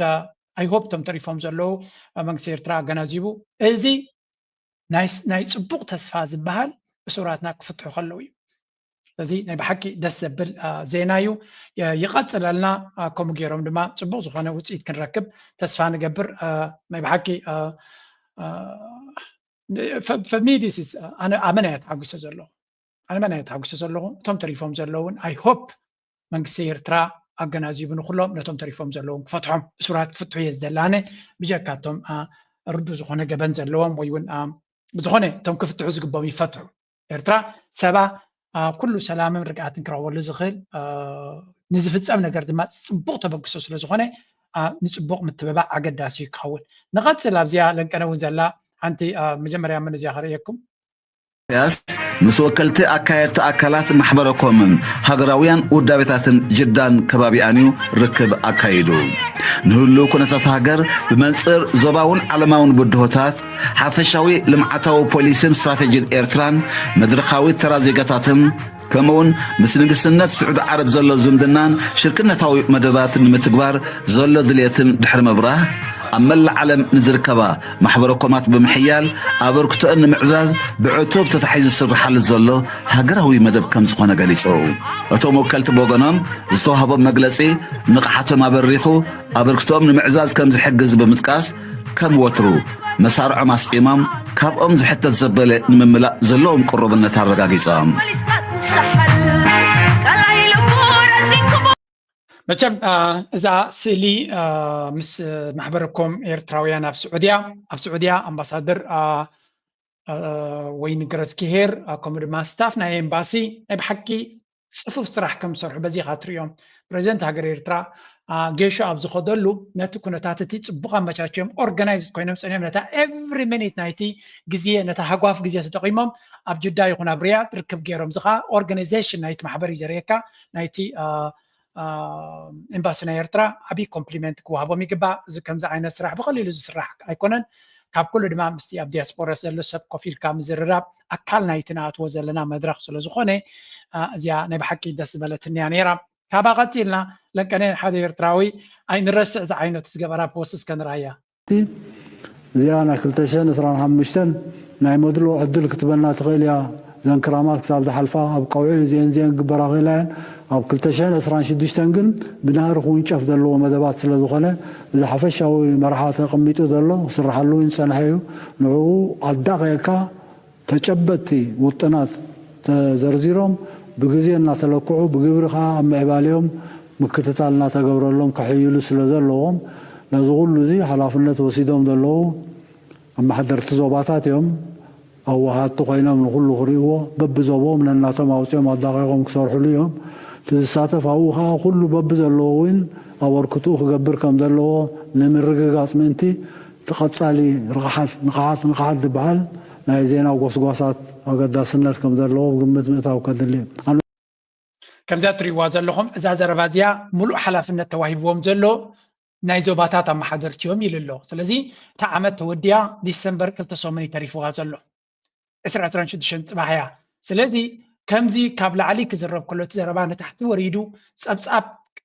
I hope እቶም ተሪፎም ዘለዉ መንግስቲ ኤርትራ ኣገናዚቡ እዚ ናይ ጽቡቕ ተስፋ ዝበሃል እሱራትና ክፍትሑ ከለዉ እዩ። ስለዚ ናይ ብሓቂ ደስ ዘብል ዜና እዩ። ይቐፅለልና። ከምኡ ገይሮም ድማ ፅቡቕ ዝኾነ ውፅኢት ክንረክብ ተስፋ ንገብር። ናይ ብሓቂ for me this is ኣነ ኣመና እየ ተሓጒሰ ዘለኹ። ኣነ ኣመና እየ ተሓጒሰ ዘለኹ። እቶም ተሪፎም ዘለውን I hope መንግስቲ ኤርትራ ኣገናዚቡ ንኩሎም ነቶም ተሪፎም ዘለዎም ክፈትሖም እሱራት ክፍትሑ እየ ዝደሊ ኣነ ብጀካ እቶም ርዱ ዝኾነ ገበን ዘለዎም ወይ እውን ብዝኾነ እቶም ክፍትሑ ዝግቦም ይፈትሑ። ኤርትራ ሰባ ኩሉ ሰላምን ርግኣትን ክረኽበሉ ዝኽእል ንዝፍጸም ነገር ድማ ጽቡቕ ተበግሶ ስለ ዝኾነ ንጽቡቕ ምትብባዕ ኣገዳሲ እዩ ክኸውን። ንቐጽል ኣብዚኣ ለንቀነ እውን ዘላ ሓንቲ መጀመርያ መን እዚኣ ከርእየኩም። ኢሳያስ ምስ ወከልቲ ኣካየድቲ ኣካላት ማሕበረ ኮምን ሃገራውያን ውዳቤታትን ጅዳን ከባቢኣን እዩ ርክብ ኣካይዱ። ንህሉው ኩነታት ሃገር ብመንጽር ዞባውን ዓለማውን ብድሆታት፣ ሓፈሻዊ ልምዓታዊ ፖሊሲን ስትራተጂን ኤርትራን፣ መድረኻዊ ተራ ዜጋታትን፣ ከምኡውን ምስ ንግስነት ስዑዲ ዓረብ ዘሎ ዝምድናን ሽርክነታዊ መደባትን ንምትግባር ዘሎ ድልየትን ድሕሪ ምብራህ፣ ኣብ መላእ ዓለም ንዝርከባ ማሕበረ ኮማት ብምሕያል ኣበርክቶአን ንምዕዛዝ ብዕቱብ ተታሒዙ ዝስርሓሉ ዘሎ ሃገራዊ መደብ ከም ዝኾነ ገሊጹ። እቶም ወከልቲ ብወገኖም ዝተዋህቦም መግለጺ ንቕሓቶም ኣበሪኹ ኣበርክቶኦም ንምዕዛዝ ከም ዝሕግዝ ብምጥቃስ ከም ወትሩ መሳርዖም ኣስጢሞም ካብኦም ዝሕተት ዘበለ ንምምላእ ዘለዎም ቅሩብነት ኣረጋጊጾም። መቸም እዛ ስእሊ ምስ ማሕበረኮም ኤርትራውያን ኣብ ስዑድያ ኣብ ስዑድያ ኣምባሳደር ወይ ንግረዝ ክሄር ከምኡ ድማ ስታፍ ናይ ኤምባሲ ናይ ብሓቂ ፅፉፍ ስራሕ ከም ዝሰርሑ በዚ ኢኻ ትሪኦም። ፕሬዚደንት ሃገር ኤርትራ ጌሾ ኣብ ዝኸደሉ ነቲ ኩነታት እቲ ፅቡቕ ኣመቻችዮም ኦርጋናይዝ ኮይኖም ፀኒሖም ነታ ኤቭሪ ሚኒት ናይቲ ግዜ ነታ ሃጓፍ ግዜ ተጠቒሞም ኣብ ጅዳ ይኹን ኣብ ሪያድ ርክብ ገይሮም። እዚ ከዓ ኦርጋናይዜሽን ናይቲ ማሕበር እዩ ዘርእየካ ናይቲ ኤምባሲ ናይ ኤርትራ ዓብዪ ኮምፕሊመንት ክወሃቦም ይግባእ። እዚ ከምዚ ዓይነት ስራሕ ብቐሊሉ ዝስራሕ ኣይኮነን። ካብ ኩሉ ድማ ምስቲ ኣብ ዲያስፖራ ዘሎ ሰብ ኮፍ ኢልካ ምዝርራብ ኣካል ናይቲ ንኣትዎ ዘለና መድረኽ ስለ ዝኾነ እዚኣ ናይ ብሓቂ ደስ ዝበለትንያ ነይራ። ካብኣ ቀፂልና ለንቀነ ሓደ ኤርትራዊ ኣይንረስዕ ዝዓይነቱ ዝገበራ ፖስት እስከ ንርኣያ። እዚኣ ናይ ክልተ ሽሕን ዕስራን ሓሙሽተን ናይ መድልኦ ዕድል ክትበና ትኽእል እያ። እዘን ክራማት ክሳብ ዝሓልፋ ኣብ ቀውዒ እዚአን እዚአን ክግበራ ክእላ እየን። ኣብ ክልተ ሽሕን ዕስራን ሽዱሽተን ግን ብናህሪ ክውንጨፍ ዘለዎ መደባት ስለ ዝኾነ እዚ ሓፈሻዊ መርሓ ተቐሚጡ ዘሎ ክስርሓሉ እውን ዝጸንሐ እዩ። ንዕኡ ኣዳቒቕካ ተጨበጥቲ ውጥናት ተዘርዚሮም ብግዜ እናተለክዑ ብግብሪ ከዓ ኣብ ምዕባሌኦም ምክትታል እናተገብረሎም ክሕይሉ ስለ ዘለዎም ነዚ ኩሉ እዚ ሓላፍነት ወሲዶም ዘለዉ ኣመሓደርቲ ዞባታት እዮም። ኣወሃድቲ ኮይኖም ንኩሉ ክርእይዎ በብዞቦም ነናቶም ኣውፂኦም ኣዳቂቆም ክሰርሕሉ እዮም። እቲ ዝሳተፍ ኣብኡ ከዓ ኩሉ በብዘለዎ እውን ኣበርክትኡ ክገብር ከም ዘለዎ ንምርግጋፅ ምእንቲ እቲ ቀፃሊ ርቕሓት ንቕሓት ንቕሓት ዝበሃል ናይ ዜና ጎስጓሳት ኣገዳስነት ከም ዘለዎ ግምት ምእታው ከድሊ እዩ። ከምዛ እትሪእዋ ዘለኹም እዛ ዘረባ እዚኣ ሙሉእ ሓላፍነት ተዋሂብዎም ዘሎ ናይ ዞባታት ኣመሓደርቲ እዮም ኢሉ ኣሎ። ስለዚ እታ ዓመት ተወዲኣ ዲሰምበር ክልተ ሰሙን እዩ ተሪፍዋ ዘሎ። ዕስራ ዕስራን ሽዱሽተን ፅባሕ እያ። ስለዚ ከምዚ ካብ ላዕሊ ክዝረብ ከሎ እቲ ዘረባ ንታሕቲ ወሪዱ ፀብፃብ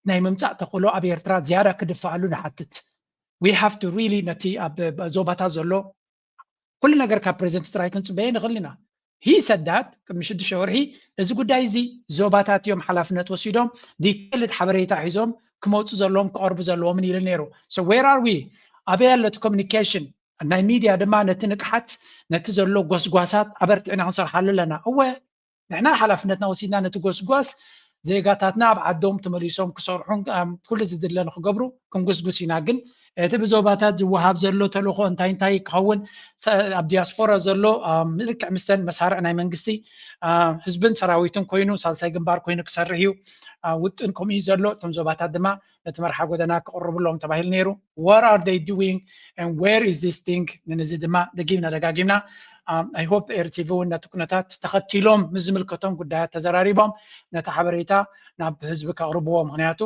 ናይ ምምፃእ ተኽእሎ ኣብ ኤርትራ ዝያዳ ክድፈኣሉ ንሓትት። We have to really ነቲ ኣብ ዞባታት ዘሎ ኩሉ ነገር ካብ ፕሬዚደንት ጥራይ ክንፅበየ ንኽእል ኢና። He said that ቅድሚ ሽዱሽተ ወርሒ እዚ ጉዳይ እዚ ዞባታት እዮም ሓላፍነት ወሲዶም ዲቴይልድ ሓበሬታ ሒዞም ክመፁ ዘለዎም ክቐርቡ ዘለዎምን ኢሉ ነይሩ። So where are we? ኣበይ ኣሎ እቲ ኮሚኒኬሽን? ናይ ሚድያ ድማ ነቲ ንቕሓት ነቲ ዘሎ ጎስጓሳት ኣበርቲዕና ክንሰርሓሉ ኣለና። እወ ንሕና ሓላፍነትና ወሲድና ነቲ ጎስጓስ ዜጋታትና ኣብ ዓዶም ተመሊሶም ክሰርሑን ኩሉ ዝድለ ንክገብሩ ክንጉስጉስ ኢና። ግን እቲ ብዞባታት ዝወሃብ ዘሎ ተልእኾ እንታይ እንታይ ክኸውን ኣብ ዲያስፖራ ዘሎ ልክዕ ምስተን መሳርዕ ናይ መንግስቲ ህዝብን ሰራዊትን ኮይኑ ሳልሳይ ግንባር ኮይኑ ክሰርሕ እዩ ውጥን ከምኡ እዩ ዘሎ። እቶም ዞባታት ድማ ነቲ መርሓ ጎደና ክቕርቡ ኣለዎም ተባሂሉ ነይሩ። What are they doing and where is this thing? ንዚ ድማ ደጊምና ደጋጊምና I hope ኤርቲቪ እውን ነቲ ኩነታት ተኸቲሎም ምስ ዝምልከቶም ጉዳያት ተዘራሪቦም ነቲ ሓበሬታ ናብ ህዝቢ ከቕርብዎ። ምክንያቱ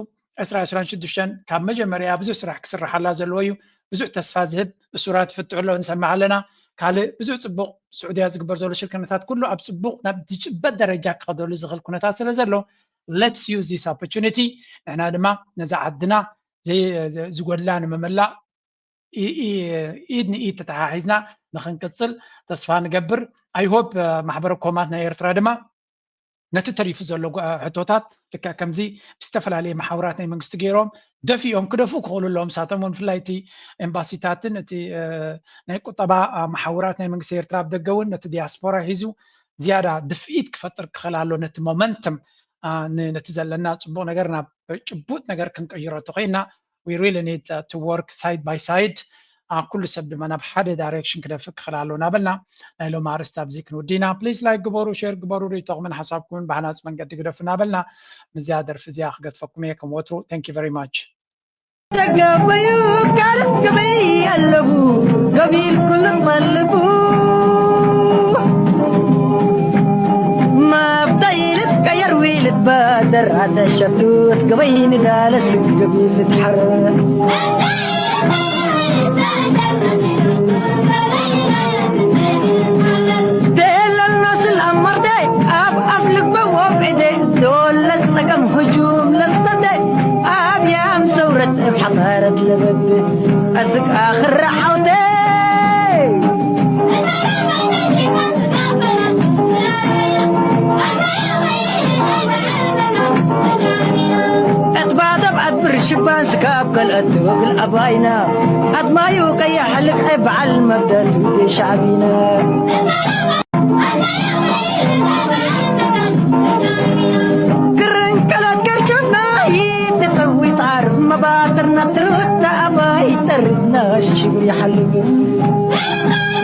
ዕስራ ዕስራን ሽዱሽተን ካብ መጀመርያ ብዙሕ ስራሕ ክስርሓላ ዘለዎ እዩ። ብዙሕ ተስፋ ዝህብ እሱራት ይፍትሑ ኣለዉ ንሰምዕ ኣለና። ካልእ ብዙሕ ፅቡቕ ስዑድያ ዝግበር ዘሎ ሽርክነታት ኩሉ ኣብ ፅቡቕ ናብ ዝጭበጥ ደረጃ ክኸደሉ ዝኽእል ኩነታት ስለ ዘሎ let's use this opportunity ንሕና ድማ ነዛ ዓድና ዝጎድላ ንምምላእ ኢድ ንኢድ ተተሓሒዝና ንክንቅፅል ተስፋ ንገብር። I hope ማሕበረ ኮማት ናይ ኤርትራ ድማ ነቲ ተሪፉ ዘሎ ሕቶታት ልክዕ ከምዚ ብዝተፈላለየ መሓውራት ናይ መንግስቲ ገይሮም ደፊኦም ክደፍኡ ክኽእሉ ኣለዎም። ንሳቶም እውን ብፍላይ እቲ ኤምባሲታትን እቲ ናይ ቁጠባ መሓውራት ናይ መንግስቲ ኤርትራ ኣብ ደገ እውን ነቲ ዲያስፖራ ሒዙ ዝያዳ ድፍኢት ክፈጥር ክኽእል ኣሎ። ነቲ ሞመንትም ነቲ ዘለና ፅቡቕ ነገር ናብ ጭቡጥ ነገር ክንቅይሮ ተኮይና we really need to work side by side ኩሉ ሰብ ድማ ናብ ሓደ ዳይሬክሽን ክደፍእ ክኽእል ኣሎ እናበልና ናይ ሎም ኣርስቲ ኣብዚ ክንውዲ ኢና። ፕሊዝ ላይክ ግበሩ፣ ሼር ግበሩ፣ ርእይቶኹምን ሓሳብኩምን ብሃናፂ መንገዲ ግደፉ እናበልና ምስዚኣ ደርፊ እዚኣ ክገድፈኩም እየ ከም ወትሩ thank you very much። ተገበዩ ካልእ ገበይ ኣለቡ ገቢል ኩሉ ጠልቡ ማብታ ኢልት ቀየር ዊልት ባደር ኣተሸፍት ገበይ ንዳለስ ገቢል ትሓረ ደለኖ ስል ኣመርደ ኣብ ኣፍ ልበ ወብዕደ ዶለ ጸገም ህጁም ለስተደ ኣብ ያም ሰውረት እብ ሓባረት ለበድ ኣስቃ ክረዓውተ እትባተብ ኣትብር ሽባን ስካብ ከልአት ትወግል ኣባይና ኣድማዩ ቀያሕ ልክዐ በዓል መብደቱ ሻዕቢና ግርንቀላት ገርሸፍና ይትጠዊ ጣር መባጥርና ትሩታ ኣባይ ጠርና ሽብር ይሓልብ